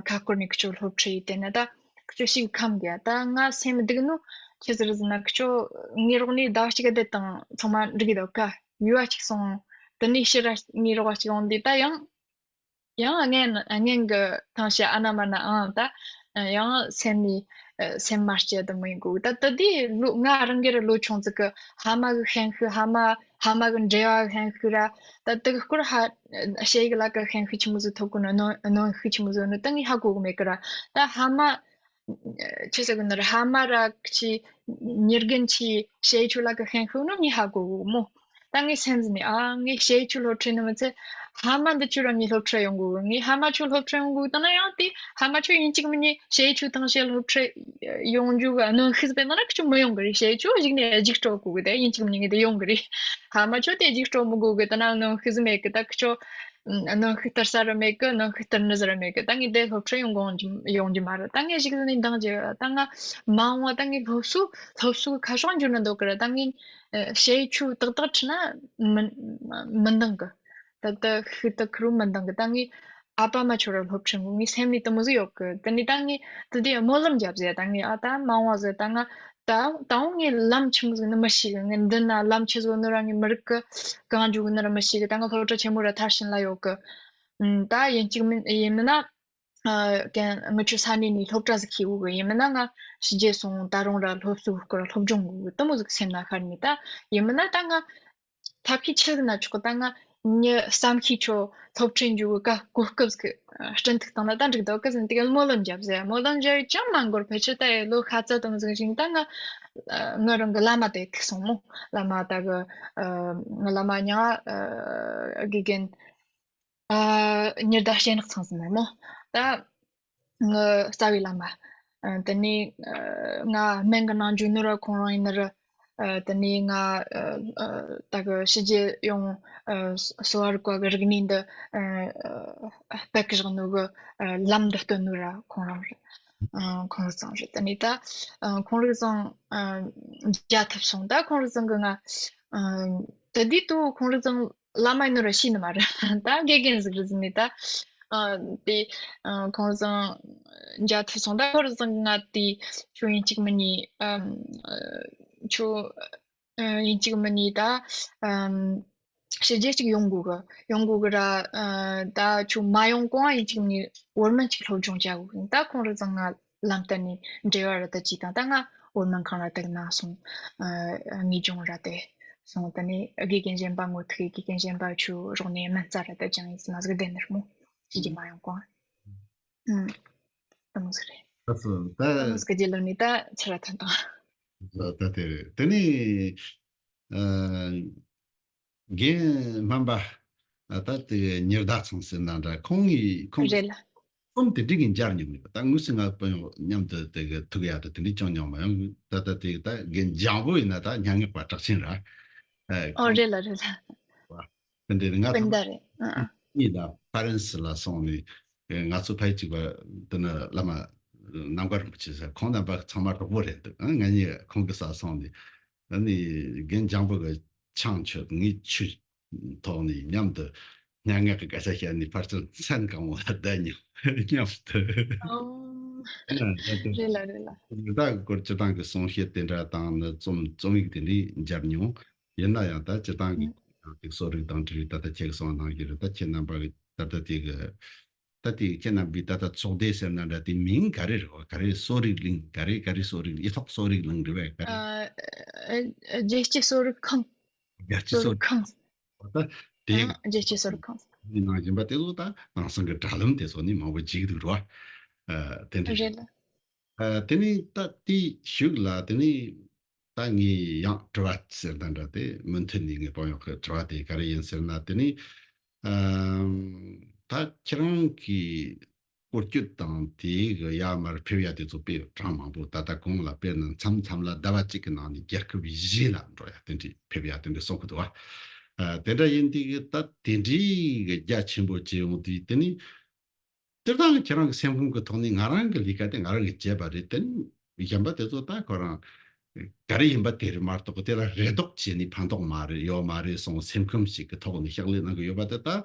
ཁ་སྐོར་ནས་ཁི་ཆོ་སློབ་ཁྲིད་ཡིན་དེ་ན་ད། ཁྱོད་ཞིག་ཁམ་གི་ད་ང་སེམས་སྡུག་ནོ་ཆི་ཟིག་རེད་ཟེར་ན། ཁྱོད་ངའི་རོགས་ནས་ཟླ་གཅིག་ག་བསྡད་དང་ཚང་མ་འགྲིག་གི་འདུག་ག་ཡུལ་བ་གཅིག་སོང་། དེ་ནས་ཕྱིར་ར་ངའི་རོགས་བ་གཅིག་འོང་དུས་ད་ཡང་ཡང་ངན་ངན་གི་ཐང་ཤ་ཨ་ན་མ་ན་ཨང་ད་ཡང་སེམས་ནས་སེམས་མ་སྐྱིད་དུ་མི་ཡོང་གི་ད་ད་དེ་ལོ་ང་རང་གི་ར་ལོ་ཆུང་ཙིག་གི་ཕ་མ་གི་ཤན་ཤུགས་ཕ་མ་ཕ་མ་གི་འབྲེལ་བ་གི་ཤན་ཤུགས་ར། ད་དེ་གི་སྐོར་ཧ་ཞེ་གི་ལ་གི་ཤན་ཤུགས་ཆི་མོ་ཟིག་ཐོབ་གི་ནོ་གནོན་ཤུགས་ཆི་མོ་ཟིག་ནོ་ད་ངས་ཧ་གོ་གི་མེད་གི་ར། ད་ཕ་མ་ཆི་ཟེར་གི་ནི་ར་ཕ་མ་ར་ཆི་ཉེར་རྒན་ཆི་ཞེ་ཆུ་ལ་གི་ཤན་ཤུགས་ནོ་ངས་ཧ་གོ་གི་མོ། ད་ངས་སེམས་ཟིན་ནས་ཨ་ངས་ཞེ་ཆུ་སློབ་ཁྲིད་ནི་མི་ཚེ་ཕ་མ་འདི་ཆུ་ར་ངས་སློབ་ཁྲིད་ཡོང་གི་ངས་ཕ་མ་ཆུ་སློབ་ཁྲིད་ཡོང་གི་ད་ན་ཡང་དེ་ཕ་མ་ཆུ་ཡིན་གཅིག་མིན་གཉིས་ཞེ་ཆུ་ཐང་ཞེ་སློབ་ཁྲིད་ཡོང་རྒྱུ་གི་གནོན་ཤུགས་དེ་ན་ར་ཁི་ཆུ་མི་ཡོང་གི་རེད། ཞེ་ཆུ་གཞིག་ནས་རྒྱུགས་སྤྲོད་གོ་གི་དེ་ཡིན་གཅིག་མིན་གཉིས་དེ་ཡོང་གི་རེད། ཕ་མ་ཆུ་དེ་རྒྱུགས་སྤྲོད་མི་དགོས་གི་ད་ན་གནོན་ཤུགས་ཟིན་མེད་གི་ད་ཁི་ཆུ། ཨ་གནོན་ཤུགས་སྟེར་ས་ར་མེད་གི་གནོན་ཤུགས་སྟེར་ནི་ཟིག་ར་མེད་གི་ད་ངས་དེ་སློབ་ཁྲིད་ཡོང་གི་ཡོང་རྒྱུ་ཡོང་རྒྱུ་མ་རེད། ད་ངས་ཞིག་ནས་འདང་རྒྱུ་ད་ང་མ་འོངས་བ་ད་ངས་སློབ་གསོ་སློབ་གསོ་གི་ཁ་ཕྱོགས་འགྱུར་ན་འདོད་གི་ར། ད་ངས་ཞེ་ཆུ་ཏག་ཏག་ཁྲིད་ན་མི་མི་འདང་གི་ད་ད་ཤི་ད་ཁི་རུ་མི་འདང་གི་ད་ངས་ཨ་ཕ་མ་ཆོ་ར་སློབ་ཁྲིད་གི་ངའི་སེམས་ནས་དེ་མོ་ཟིག་ཡོད་གི་དེ་ནས་ད་ངས་དེ་དེ་སྨོན་ལམ་རྒྱབ་ཟེར། ད་ངས་ཨ་ད་མ་འོངས་བ་ཟེར་ད་ང་ད་ད་འོང་ངས་ལམ་ཆི་མོ་ཟིག་ནི་མི་ཤེས་གི་ངས་འདི་ན་ལམ་ཆི་ཟིག་ནི་ར་ངས་མི་རིག་གི་གང་འཇུག་གི་ནི་ར་མི་ཤེས་གི་ད་ང་སློབ་གྲྭ་ཆེན་མོ་ར་མཐར་ཕྱིན་ལ་ཡོད་གི་ཨུམ། ད་ཡིན་གཅིག་མིན་ཡིན་མིན་ན། ཨ་ཀན་ངི་ཆོ་ས་གནས་ནས་སློབ་གྲྭ་ཟིག་ཤེས་དགོས་གི་ཡིན་མིན་ན་ང་ཕྱི་རྒྱལ་སོང་ད་རུང་ར་སློབ་གསོའི་སྐོར་སློབ་སྦྱོང་དགོས་གི་དེ་མོ་ཟིག་སེམས་ན་ཤར་ནས་ད་ཡིན་མིན་ན་ད་ང་ཐབས་ཤེས་ཆི་ཟིག་ན་ཆོག་གི་ད་ང་མྱི་བསམ་ཤེས་ཆོ་སློབ་ཁྲིད་འཇུག་གི་ཀ་གོ་སྐབས་ཟིག་སྤྲིན་ཐིག་བཏང་ན་ད་འགྲིག་ད་གི་ཟིན་དེ་ག་སྨོན་ལམ་རྒྱབ་ཟེར་སྨོན་ལམ་རྒྱབ་ཅང་མ་འགོར་ཕལ་ཆེར་ད་ཡི་ལོ་ཤ་ཚ་དེ་མོ་ཟིག་ཞིག་ད་ང་ང་རང་གི་བླ་མ་དེ་ཐུག་སོང་མོ། བླ་མ་ད་གི་ང་བླ་མ་ཉ་དགེ་རྒན། ཨ་ཉི་ཟླ་སྤྱན་ནག་ཚང་ཟིན་ནས་མོ། ད་ངི་རྩ་བའི་བླ་མ། ཨ་དེ་ནས་ཨ་ང་སྨན་གི་ནང་འཇུག་ནོ་ར་ཁོང་རང་ཡིན་ནི་ར། ཨ་དེ་ནས་ང་ཨ་ཨ་ད་གི་ཕྱི་རྒྱལ་ཡོང་ཨ་གསོ་བ་རིག་པ་གི་རིག་གནས་འདི་ཨ་ཨ་སྤེལ་གི་བཞག་ནོ་གི་ཨ་ལམ་འདི་སྟོན་ནོ་ར་ཁོང་རང་རེད། ཨ་ཁོང་རང་ཚང་རེད། དེ་ནས་ད་ཨ་ཁོང་རང་ཚང་ཨ་མཇལ་ཐུབ་སོང་ད་ཁོང་རང་ཚང་གི་ང་ཨ་དེ་དུས་དུ་ཁོང་རང་ཚང་བླ་མ་ཡིན་ནོ་ར་ཤེས་ནི་མ་རེད། ད་དགེ་རྒན་ཟིག་རེད་ཟེར་ནས་ད། ཨ་དེ་ཨ་ཁོང་རང་མཇལ་ཐུབ་སོང་ད་ཁོང་རང་ང་དེ་ཁྱོད་ཡིན་གཅིག་མིན་གཉིས་ཨམ་ཨ་ཁྱོད་ཨ་ཡིན་གཅིག་མིན་གཉིས་ད་ཨམ་ཕྱི་རྒྱལ་གཅིག་ཡོང་དགོས་གི་ཡོང་དགོས་གི་ར། ཨ་ད་ཁྱོད་མ་ཡོང་གོང་ཡིན་གཅིག་མིན་གཉིས་བོད་སྨན་གཅིག་སློབ་སྦྱོང་བྱ་དགོས་གི་ད་ཁོང་རང་ང་ལམ་སྟོན་ནས་འབྲེལ་བ་ར་ད་ཅིག་དང་ད་ང་བོད་སྨན་ཁང་ལ་དེ་ན་སོང་། ཨ་ངེས་སྦྱོང་ར་དེ་སོང་དེ་ནས་དགེ་རྒན་གཞན་པ་ངོ་ཐུག་དགེ་རྒན་གཞན་པ་ཆུ་རོགས་ནས་སྨན་རྩྭ་ར་དེ་ཅང་ཡིན་སྲིད་མ་ཟིག་བསྡད་ནི་ར་མོ་ཅི་ཅི་མ་ཡོང་གོང་ཨུམ་དེ་མོ་ཟིག་རེད། ད་སོ་ད་དེ་མོ་ཟིག་གི་རྒྱུ་ལོ་ནས་ད་ཆི་ར་ཐོན་དང་། ད་དེ་རེད་དེ་ནས་ཨ། རྒན་སྨན་པ། ད་དེ་ཉི་ཟླ་ཚང་ཟེར་ན་འདྲ་ཁོང་གིས་ཁོང་གི་རེད་ལ། རྩོམ་དེ་འདྲ་གི་མཇལ་མྱོང་མེད་པ་ད་དངོས་སུ་ང་དཔོན་གཡོག་མཉམ་དུ་དེ་གི་ཐུག་ཡག་དེ་དེ་འདྲ་བྱུང་མྱོང་མ་ཡོང་ད་ད་དེ་ད་རྒན་འཇམ་པོ་ཡིན་ན་ད་སྙན་ངག་པ་གྲགས་ཆེན་ར། ཨ་ཨོ་ཁོང་རེད་ལ་རེད་ལ། དེ་འདྲ་ང་སྤུན་ཟླ་རེད་ཨ་ཨ། གཉིས་ལ་ཕ་རན་སི་ལ་སོང་ནས་ང་ཚོ་ཕ་ཡུལ་གཅིག་པ་དེ་ནི་བླ་མ་ནམ་མཁའ་རིན་པོ་ཆེ་ཟེར་ཁོང་རྣམ་པ་ཚང་མ་གྲོགས་པོ་རེད་འདུག་ང་གཉིས་ཁོང་གི་ས་སོང་ནས། ཨ་ནི་རྒན་འཇམ་པོ་གི་ཆང་མཆོད་ངས་ཆུ་ཐོག་ནས་མཉམ་དུ་སྙན་ངག་གི་སྐད་ཆ་བཤད་ནས་ཕལ་ཆེར་མཚན་གང་བོ་ལ་བསྡད་མྱོང་མཉམ་དུ། ཨོ། ཨ་ད་དུ་རེད་ལ་རེད་ལ། ད་སྐོར་སྤྱིར་བཏང་གི་གསུང་བཤད་དེ་འདྲ་དང་ནི་རྩོམ་རྩོམ་ཡིག་དེ་འདྲའི་མཇལ་མྱོང་། ཡིན་ན་ཡང་ད་སྤྱིར་བཏང་གི་ཨུ་ཡང་དེ་གསོ་རིག་དང་འབྲེལ་བའི་ད་ལྟ་ཁྱེད་ཀྱི་གསུང་གནང་གི་རེད་ད་ཁྱེད་རྣམ་པ་གི་ད་ལྟ་དེ་གི་ད་དེ་ཁྱེད་རྣམ་པའི་ད་ལྟ་ཚོགས་སྡེ་ཟེར་ན་འདྲ་དེ་མིང་ག་རེ་རེད་བ། ག་རེ་གསོ་རིག་གླིང་། ག་རེ་ག་རེ་གསོ་རིག་ཡིག་ཐོག་གསོ་རིག་གླིང་རེད་བས། ག་རེ། ཨ་ཨ་རྒྱལ་སྤྱི་གསོ་རིག་ཁང་། རྒྱལ་སྤྱི་གསོ་གསོ་རིག་ཁང་། ད་དེ་ཨ་རྒྱལ་སྤྱི་གསོ་རིག་ཁང་། ནང་བཞིན་པ་དེ་ཚོ་ད་དེང་སང་གི་དྲ་ལམ་དེ་ཚོ་ནི་མང་པོ་བརྗེ་གི་འདུག་རེད་བ། ཨ་དེ་འདྲ་རེད། རེད་ལ། ཨ་དེ་ནི་ད་དེ་ཞུགས་ལ་དེ་ནི། ད་ངས་ཡང་དྲི་བ་ཟེར་ད་འདྲ་དེ་མུ་མཐུད་ནས་ངས་དཔང་ཡོག་གི་དྲི་བ་དེ་ག་རེ་ཡིན་ཟེར་ན། དེ་ནི་ཨམ་ད་ཁྱེད་རང་གིས་སྐོར་སྐྱོད་དང་དེ་གི་ཡར་མར་ཕེབས་ཡ་དེ་ཚོ་དཔེ་གྲངས་མང་པོ་ད་ལྟ་གོང་ལ་དཔེར་ན་མཚམས་མཚམས་ལ་ཟླ་བ་གཅིག་གི་ནང་ནས་རྒྱལ་ཁབ་བཞི་ལ་འགྲོ་ཡ་དེ་འདྲའི་ཕེབས་ཡ་དེ་འདྲའི་གསུང་གི་འདུག་བ། ཨ། དེ་འདྲ་ཡིན་དུས་ཀྱི་ད་དེ་འདྲའི་གི་རྒྱ་ཆེན་པོ་བྱེད་ཡོང་དུས། དེ་ནི་སྤྱིར་བཏང་ཁྱེད་རང་གི་སེམས་ཁམས་ཀྱི་ཐོག་ནས་ང་རང་གི་ལས་ཀ་དེ་ང་རང་གིས་བྱས་པ་རེད། དེ་ནི་གཞན་པ་དེ་ཚོ་ད་ཁོ་རང་ག་རེ་ཡིན་པ་དེ་རེད་མ་གཏོགས། དེ་ལ་རེ་དོགས་བྱས་ནས་ཕན་ཐོགས་མ་རེད། ཡོད་མ་རེད་གསུངས། སེམས་ཁམས་ཤིག་གི་ཐོག་ནས་ཕྱག་ལས་གནང་གི་ཡོད་པ་དེ། ད་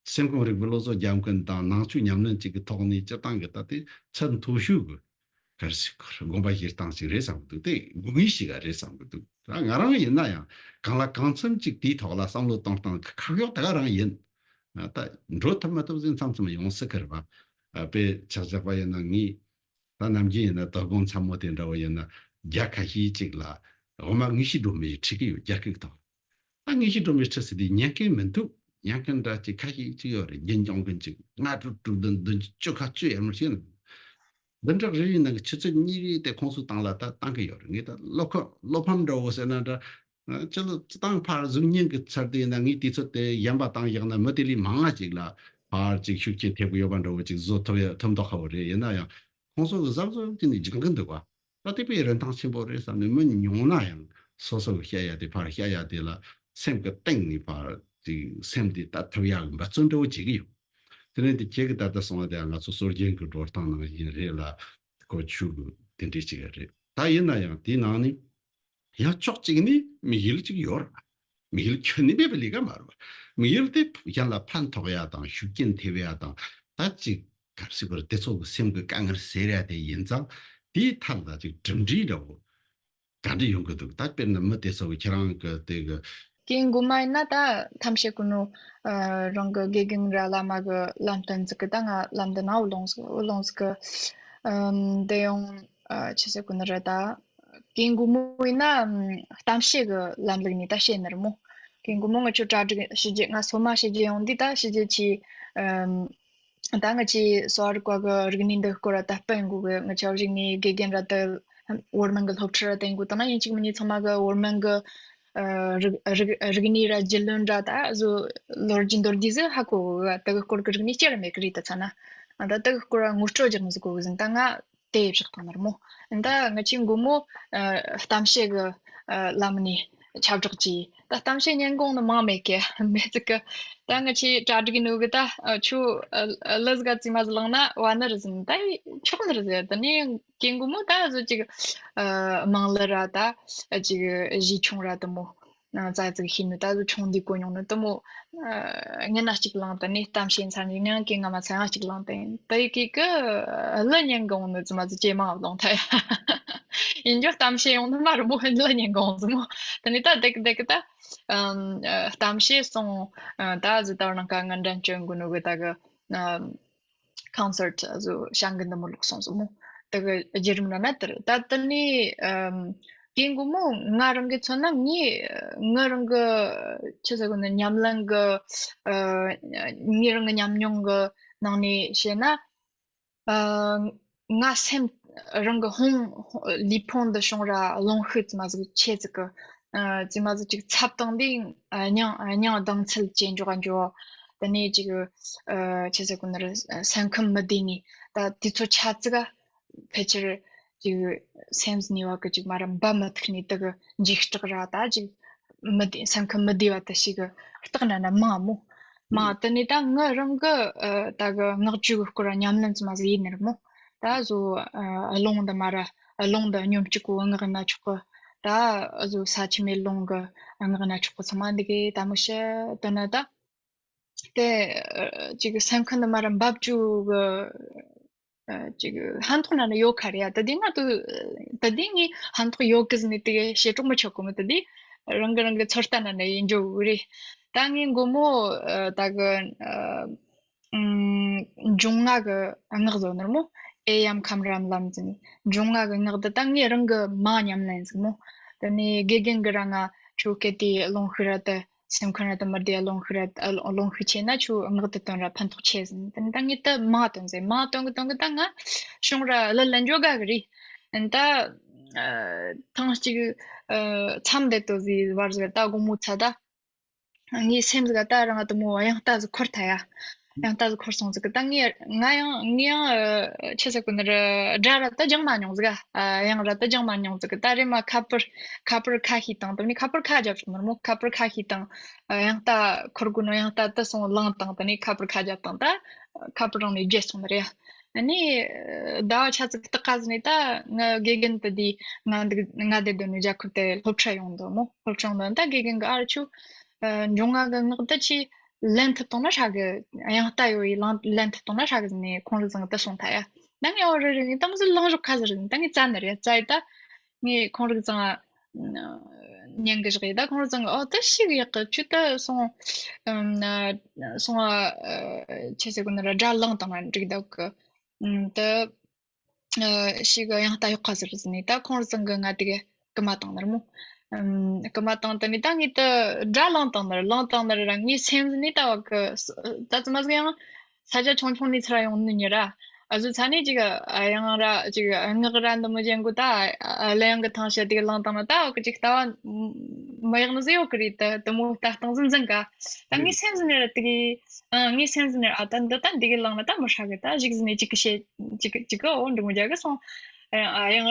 སེམས་ཁམས་རིག་པའི་སློབ་གསོ་རྒྱབ་མཁན་དང་ནང་ཆོས་ཉམས་ལེན་ཅིག་གི་ཐོག་ནས་སྤྱིར་བཏང་གི་ད་དེ་ཚད་མཐོ་ཤོས་ཀྱི་ག་རེ་ཟེར་དགོས་རེད། དགོངས་པ་བཞེས་སྟངས་ཤིག་རེད་བསམ་གི་འདུག་དེ་དགོས་ངེས་ཤིག་རེད་བསམ་གི་འདུག་ད་ང་རང་ཡིན་ན་ཡང་གང་ལ་གང་འཚམ་ཅིག་དེའི་ཐོག་ལ་བསམ་བློ་གཏོང་སྟངས་ཁག་ཡོད་ད་ག་རང་ཡིན། ད་འགྲོ་ཐུབ་མ་ཐུབ་ཟིན་མཚམས་མཚམས་ཡོང་སྲིད་ཀི་རེད་པ། དཔེ་ཆ་བཞག་པ་ཡིན་ན། ངས་ད་ནམ་རྒྱུན་ཡིན་ན་དོ་དགོང་མཚན་མོ་དེ་འདྲ་བོ་ཡིན་ན། རྒྱ་ཁ་ཤས་ཅིག་ལ་འོ་མ་དངོས་གཞི་སྒྲོན་མེ་ཁྲིད་ཀྱི་ཡོད། རྒྱ་སྐད་ཐོག་ད་དངོས་གཞི་སྒྲོན་མེ་ཁྲིད་ཟེར་དུས་ཉན་མཁན་མི་འདུག་ཉན་མཁན་འདྲ་ཅིག་ཁ་ཤས་ཅིག་ཡོད་རེད། རྒྱུན་སྐྱོང་མཁན་ཅིག་ལྔ་དྲུག་དྲུག་བདུན་བདུན་ཅུ་ཁ་གཅིག་ཡར་མར་ཞིག་ཡིན། འདི་འདྲ་རེ་རེའི་ནང་གི་ཆུ་ཚོད་གཉིས་རེ་དེ་ཁོང་ཚོས་བཏང་ལ་ད་བཏང་གི་ཡོད་རེད། ངས་ད་བློ་ཁོག་བློ་ཕམ་འདྲ་བོ་ཟེར་ན་འདྲ། ཨ། ཕྱི་ལོ་སྤྱིར་བཏང་ཕར་གཟུགས་བརྙན་གྱི་ཚུལ་དུ་ཡིན་ན། ངས་དུས་ཚོད་དེ་གཞན་པ་བཏང་བཞག་ན་མི་དེ་ལས་མང་ང་ཅིག་ལ་ཕར་ཅིག་ཤུགས་རྐྱེན་ཐེབས་ཀྱི་ཡོད་པ་འདྲ་བོ་ཅིག་བཟོ་ཐུབ་ཡ་ཐུབ་མདོག་ཁ་བོ་རེད། ཡིན་ན་ཡང་ཁོང་ཚོ་གི་གཟབ་གཟབ་བྱས་ནས་སྦྱང་གི་འདུག་པ། ད་དེ་དཔེ་རིན་ཐང་ཆེན་པོ་རེད་བསམ་ནས། མི་ཉུང་ན་ཡང་སོ་སོ་གི་བཤད་ཡ་དེ་ཕར་བཤད་ཡ་དེ་ལ་སེམས་ཀྱི་གཏིང་ནས་ཕར་ཅིག་སེམས་དེ་དག་ཐུབ་ཡ་གི་འབད་བརྩོན་འདྲ་བོ་བྱེད་ཀྱི་ཡོད། དེ་ནས་དེ་ཁྱེད་ཀྱིས་ད་ལྟ་གསུངས་པ་དེ་ང་ཚོ་སྲོལ་རྒྱུན་གྱི་འགྲོ་སྟངས་ནང་བཞིན་རེད་ལ། ཁོ་ཆོས་གི་དེ་འདྲའི་ཅིག་རེད། ད་ཡིན་ན་ཡང་དེའི་ནང་ནས་ཡང་ཕྱོགས་གཅིག་ནས་དམིགས་ཡུལ་གཅིག་ཡོད་རེད། དམིགས་ཡུལ་ཁྱོན་ནས་མེད་པའི་ལས་ཀ་མ་རེད་པ། དམིགས་ཡུལ་དེ་གཞན་ལ་ཕན་ཐོགས་ཡ་དང་ཤུགས་རྐྱེན་ཐེབས་ཡ་དང་། ད་ཅིག་ག་རེ་ཟེར་དགོས་རེད། དེ་ཚོ་གི་སེམས་ཀྱི་དཀའ་ངལ་སེལ་ཡ་དེ་ཡིན་ཙང་། དེའི་ཐད་ལ་ཅིག་གྲུབ་འབྲས་འདྲ་བོ་ག་འདྲ་ཡོང་གི་འདུག་ད་དཔེར་ན་མི་དེ་ཚོ་གི་ཁྱེད་རང་གི་དེ་གི། དེའི་མགོ་མ་ཡིན་ན་ད་ཐམས་ཅད་ཀུན་ནོ། ཨ། རང་གི་དགེ་རྒན་ར་བླ་མ་གི་ལམ་སྟོན་ཟིག་གི་ད་ང་ལམ་འདི་ན་འུ་ལོང་ཟིག་འུ་ལོང་ཟིག་གི། ཨམ། དེ་ཡང་ཨ་ཆི་ཟེར་དགོས་ནི་རེད་ད། དེའི་མགོ་མོ་ཡིན་ན་ཨམ་གཏམ་བཤད་གི་ལམ་ལུགས་ནས་ད་བཤད་ནི་རེད་མོ། དེའི་མགོ་མོ་ང་ཆོ་གྲ་སྒྲིག་ཞི་རྒྱས་ང་སོ་མ་ཞི་རྒྱས་ཡོང་དུས་ད་ཞི་རྒྱས་ཆི། ཨམ། ད་ང་ཆི་གསོ་བ་རིག་པ་གི་རིག་གནས་འདི་སྐོར་ད་སྤེལ་འགོ་གི། ང་ཆོ་རིག་གནས་དགེ་རྒན་ར་ད་བོད་སྨན་གི་སློབ་ཁྲིད་ར་དེ་འགོ་བཏང་ན། ཡིན་གཅིག་མིན་གཉིས་ཚང་མ་གི་བོད་སྨན་གི་ཨ་རིག་རིག་རིག་གནས་ར་རྒྱུས་ལོན་ར་ད་བཟོ་ལོ་རྒྱུས་མདོར་བསྡུས་ཟིག་ཧ་གོ་གི། ད་གི་སྐོར་གི་རིག་གནས་ཅི་ར་མེད་གི་རེད། ད་ཚ་ན་ད་ད་གི་སྐོར་ར་ངོ་སྤྲོད་རྒྱག་ནི་ཟིག་གོ་གི་ཟིན། ད་ང་དེ་བཞག་བཏང་ནི་རེད་མོ། ད་ང་ཆི་མགོ་མོ་ཨ་གཏམ་བཤད་གི་ཨ་ལམ་ནས་ཁྱབ་བསྒྲགས་ཀྱིས་ད་གཏམ་བཤད་ཉན་གོང་ནི་མང་མེད་ཀི་མེད་ཙི་གི། ད་ང་ཆི་གྲ་སྒྲིག་ནོ་གི་ད་ཨ་ཆུ་ཨ་ལ་ཟིག་ག་ཙི་མ་ཟི་ལང་ན་བ་ནི་རེད་ཟིན། ད་ཆོག་ནི་རེད་ཟེར། ད་ནི་དེའི་མགོ་མོ་ད་བཟོ་ཅིག་ཨ་མང་ལ་ར་ད་ཨ་ཅིག་གཞི་ཆུང་ར་དེ་མོ། ནང་ཙག་ཙིག་ཤེས་ནི་ད་གཟོད་ཆུང་འདི་གོ་མྱོང་ནི་དེ་མོ། ཨ་ངན་ན་གཅིག་ལངས་ཏེ་ནི་གཏམ་བཤད་ཚར་ནི་ཉང་གི་ང་མ་ཚང་ང་གཅིག་ལངས་ཏེ་ད་ཡི་གེ་གི་ལ་ཉན་གོང་ནི་ཙི་མ་ཙི་ཇེ་མང་ལོང་ཐལ་ཡ། ཡིན་རྒྱུ་གཏམ་བཤད་ཡོང་ནི་མ་རུ་མོ་ལ་ཉན་གོང་ཙི་མོ། ད་ནི་ད་དེ་གི་དེ་གི་ད་ཨམ་གཏམ་བཤད་སོང་། ད་གཟོད་ད་ནང་ཀ་ང་འདྲ་བྱོན་གོ་ནོ་གི་ད་གི་ཨམ། concert ཨ་ཟོ་ཤང་གི་འདི་མོ་ལོག་སོང་ཟོ་མོ། དེ་གི་བརྒྱུད་རིམ་ན་ན་དེར་ད་དེ་ནི་ཨམ་དེའི་མགོ་མོ་ང་རང་གི་མཚོན་ན་ངའི་ང་རང་གི་ཆི་ཟེར་གོ་ནི་ཉམས་ལེན་གི་ཨ་ངའི་རང་གི་ཉམས་མྱོང་གི་ནང་ནས་བཤད་ན། ཨ་ང་སེམས་རང་གི་ཧོང་ལུས་ཕུང་འདི་བྱུང་ར་རླུང་ཤུགས་ཙི་མ་ཟིག་ཆེ་ཟིག་གི། ཨ་ཙི་མ་ཟིག་ཅིག་ཚབ་བཏང་དུས་ཨ་སྙིང་ཨ་སྙིང་གདངས་ཚད་ཇེ་མགྱོགས་ཨ་མགྱོགས། དེ་ནས་ཅིག་ཨ་ཆི་ཟེར་གོ་ནི་རེད། སེམས་ཁམས་མི་བདེ་ནི་ད་དུས་ཚོད་ཆ་ཙིག་ག་ཕལ་ཆེར་ཅིག་སེམས་ནུས་པ་གི་ཅིག་མ་ར་འབབ་མི་ཐུབ་ནི་དེ་གི་འཇིགས་སྐྲག་ར་ད་ཅིག་མི་བདེ་སེམས་ཁམས་མི་བདེ་བ་དེ་ཞིག་གི་རྟགས་ན་ན་མང་མོ། མ་དེ་ནས་ད་ངི་རང་གི་ཨ་ད་གི་ངག་རྒྱུན་གི་སྐོར་ཉམས་ལེན་ཙི་མ་ཟིག་ཡིན་ནི་རེད་མོ། ད་བཟོ་ཨ་རླུང་འདི་མ་ར་རླུང་འདི་སྙོམས་སྤྱོད་གི་ངག་ན་ཆོག་གི། ད་བཟོ་ས་ཆུ་མེ་རླུང་གི་ངག་ན་ཆོག་གི་ཚང་མ་འདི་གི་ད་མི་ཤེས་དོན་ན་ད། དེ་ཨ་ཅིག་སེམས་ཁམས་འདི་མ་ར་འབབ་རྒྱུ་གི་ཨ་ཅིག་ཕན་ཐོགས་ན་ནི་ཡོད་ཁ་རེད་ཡ། ད་དེ་ང་དུ་ད་དེ་ངས་ཕན་ཐོགས་ཡོད་གི་ཟིན་ནི་དེ་གི་བྱེད་གྲོགས་མི་ཆོག་གི་མི་ད་དེ་རང་གི་རང་གི་ཚོད་ལྟ་ན་ནི་ཡིན་འཇོག་གི་རེད། ད་ངས་མགོ་མོ་ཨ་ད་གི་ཨ་ཨམ་འབྱུང་ལྔ་གི་ངག་བཟོ་ནོར་མོ། ཨེ་ཡམ་ཁམ་རམ་ལམ་ཟིན་ནི་འབྱུང་ལྔ་གི་ངག་འདི་ད་ངས་རང་གི་མ་ཉམས་ལེན་ཟིན་མོ། ད་ནི་དགེ་རྒན་གི་རང་ང་ཁྱོད་སྐད་དེ་རླུང་ཤུགས་ར་ད། སེམས་ཁམས་ར་དེ་མི་བདེ་རླུང་ཤུགས་ར་རླུང་ཤུགས་ཆེ་ན་ཁྱོད་ངག་དེ་བཏོན་ར་ཕན་ཐོགས་ཆེ་ཟིན། དེ་ནི་ད་ངས་ད་མ་བཏོན་ཟེར་མ་བཏོན་གི་བཏོན་གི་ད་ང་བྱུང་ར་ལ་ལ་འཇོག་ག་གི་རེད། ད་ཐེངས་གཅིག་མཚམས་འདི་དོ་ཟིག་བར་ཟིག་ད་དགོང་མོ་ཚ་ད་ངའི་སེམས་ཟིག་ད་རང་དེ་མོ་དབྱངས་རྟ་ཟིག་འཁོར་ཐལ་ཡ། ཡང་ད་གཟོད་འཁོར་སོང་ཟིག་གི། ད་ངས་ང་ཡང་ངས་ཡང་ཨ་ཆི་ཟེར་གོ་ནི་རེད། སྒྲ་ར་ད་སྦྱངས་མ་མྱོང་ཟིག་ག་ཨ་དབྱངས་ར་ད་སྦྱངས་མ་མྱོང་ཟིག་གི། ད་རེམ་མ་ཁ་པར་ཁ་པར་ཁ་ཤས་བཏང་། དེ་ནས་ཁ་པར་ཁ་རྒྱབ་སོང་ནི་རེད་མོ། ཁ་པར་ཁ་ཤས་བཏང་། ཨ་དབྱངས་རྟ་འཁོར་གོ་ནོ་དབྱངས་རྟ་ད་སོང་བླངས་བཏང་། དེ་ནས་ཁ་པར་ཁ་རྒྱབ་བཏང་། ད་ཁ་པར་རང་ནས་བརྗེད་སོང་ནི་རེད། ཨ་ནི་ཟླ་བ་ཆ་ཙིག་སྟག་ག་ཟིག་ནས་ད་ང་དགེ་རྒན་དེ་དེ་ང་འདི་ང་དེ་དོན་ནས་རྒྱ་ཁུར་དེ་སློབ་གྲྭ་ཡོང་འདུག་མོ། སློབ་གྲྭ་ཡོང་འདུག། ད་དགེ་རྒན་གི་ཨ་ར་ཆུ་འབྱུང་ང་གི་ངག་ད་ཆི་ལེན་ཐུབ་བཏང་ན་ཧྲ་གི། དབྱངས་རྟ་ཡོད་ཡི་ལང་ལེན་ཐུབ་བཏང་ན་ཧྲ་གི་ཟེར་ནས་ཁོང་རང་ཚང་གི་ད་སོང་ཐལ་ཡ། ད་ངས་ཨོ་རེད་རེད། ངས་ད་མོ་ཟིག་ལངས་ཞོག་ཁ་ཟིག་རེད། ད་ངས་བཙལ་ནི་རེད། བཙལ་ཡི་ད་ངས་ཁོང་རང་ཚང་ཉན་གི་བཞག་ཡི། ད་ཁོང་རང་ཚང་གི་ཨོ་ད་ཤི་གི་ཡག་གི་ཆུ་ད་སོང་སོང་ཨ་ཆི་ཟེར་གོ་ནི་ར་སྒྲ་ལངས་བཏང་ན་འགྲིག་འདུག་གི། ད་ཨ་ཞིག་གི་དབྱངས་རྟ་ཡག་པ་ཟིག་རེད་ཟེར་ནས་ད་ཁོང་རང་ཚང་གི་ང་དེ་གི་སྐུལ་མ་བཏང་ནི་རེད་མོ། ཨམ་སྐུལ་མ་བཏང་། དེ་ནས་ད་ངས་ད་སྒྲ་ལངས་བཏང་ནི་རེད། ལངས་བཏང་ནི་རེད་ར། ངའི་སེམས་ནས་ད་བ་གི་ད་ཙི་མ་ཟིག་ཡང་ས་ཆ་ཆུང་ཆུང་ནས་ཚུར་ཡོང་ནི་ཉི་ར། ཨ་ཟོ་ཚ་ནས་ཅིག་ཨ་དབྱངས་ར་ཅིག་ངག་ར་འདི་མོ་ཅན་གོ་ད་ཨ་ལེ་ཡང་གི་ཐང་ཤ་དེ་གི་ལངས་བཏང་ན་ད་བ་གི་ཅིག་ལྟ་བ་མ་ཡག་ནི་ཟིག་ཡོད་གི་རེད། ད་དེ་མོ་ལྟ་སྟངས་ཟིག་འཛིན་ག། ད་ངའི་སེམས་ཟིག་ནས་ར་དེ་གི་ཨ་ངའི་སེམས་ཟིག་ནས་ཨ་ད་འདི་ད་འདི་གི་ལངས་ན་ད་མི་ཧྲ་གི། ད་ཞིག་ཟིག་ནས་ཅིག་གི་བཤད་ཅིག་གི་ཅིག་གི་འོ་འདི་མོ་རྒྱག་གི་སོང་། ཨ་ཡང་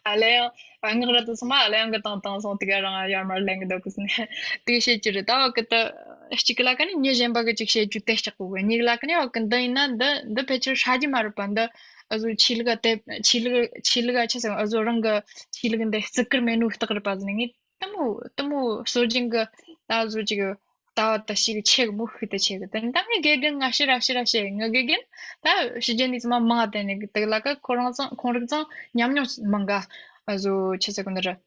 ཨ་ལེ་ཡང་ཨ་ངག་ར་དུ་སོང་མ་ཨ་ལེ་ཡང་གི་བཏང་བཏང་སོང་། དེ་ག་རང་ཡར་མར་ལེན་གི་འདུག་གི་ཟེར་ནས་དེ་གི་བཤད་ཀྱི་རེད། ད་བ་གི་ད་གཅིག་གི་ལ་ཀ་ནས་མྱི་གཞན་པ་གི་ཅིག་བཤད་རྒྱུ་དེ་ལྕགས་པོ་གི། གཉིས་གི་ལ་ཀ་ནས་བ་གི་འདི་ཡིན་ན་འདི་འདི་ཕལ་ཆེར་ཧྲ་རྒྱུ་མ་རེད་པ། འདི་ཨ་ཟོ་ཆོས་ལུགས་དེ་ཆོས་ལུགས་ཆོས་ལུགས་ཨ་ཆི་ཟེར་ཨ་ཟོ་རང་གི་ཆོས་ལུགས་འདི་བརྩི་བཀུར་མེད་ནོ་རྟགས་རེད་པ་ཟེར་ནས་ངས་དེ་མོ་དེ་མོ་སྲོལ་རྒྱུན་གི་ད་ཨ་ཟོ་ཅིག་ལྟ་བ་ད་ཞིག་ཆེ་གི་མོ་ཤུགས་ད་ཆེ་གི། དེ་ནི་ད་ངའི་དགེ་རྒན་ང་ཕྱིར་ར་ཕྱིར་ར་བཤད། ངའི་དགེ་རྒན་ད་ཕྱི་རྒྱལ་ནས་ཙམ་མ་མང་བ་དེ་ནས་གི་དེ་ལ་ཀ་ཁོ་རང་ཚང་ཁོང་རང་ཚང་ཉམས་མྱོང་མང་ག། ཨ་ཟོ་ཆི་ཟེར་གོ་ནི་རེད།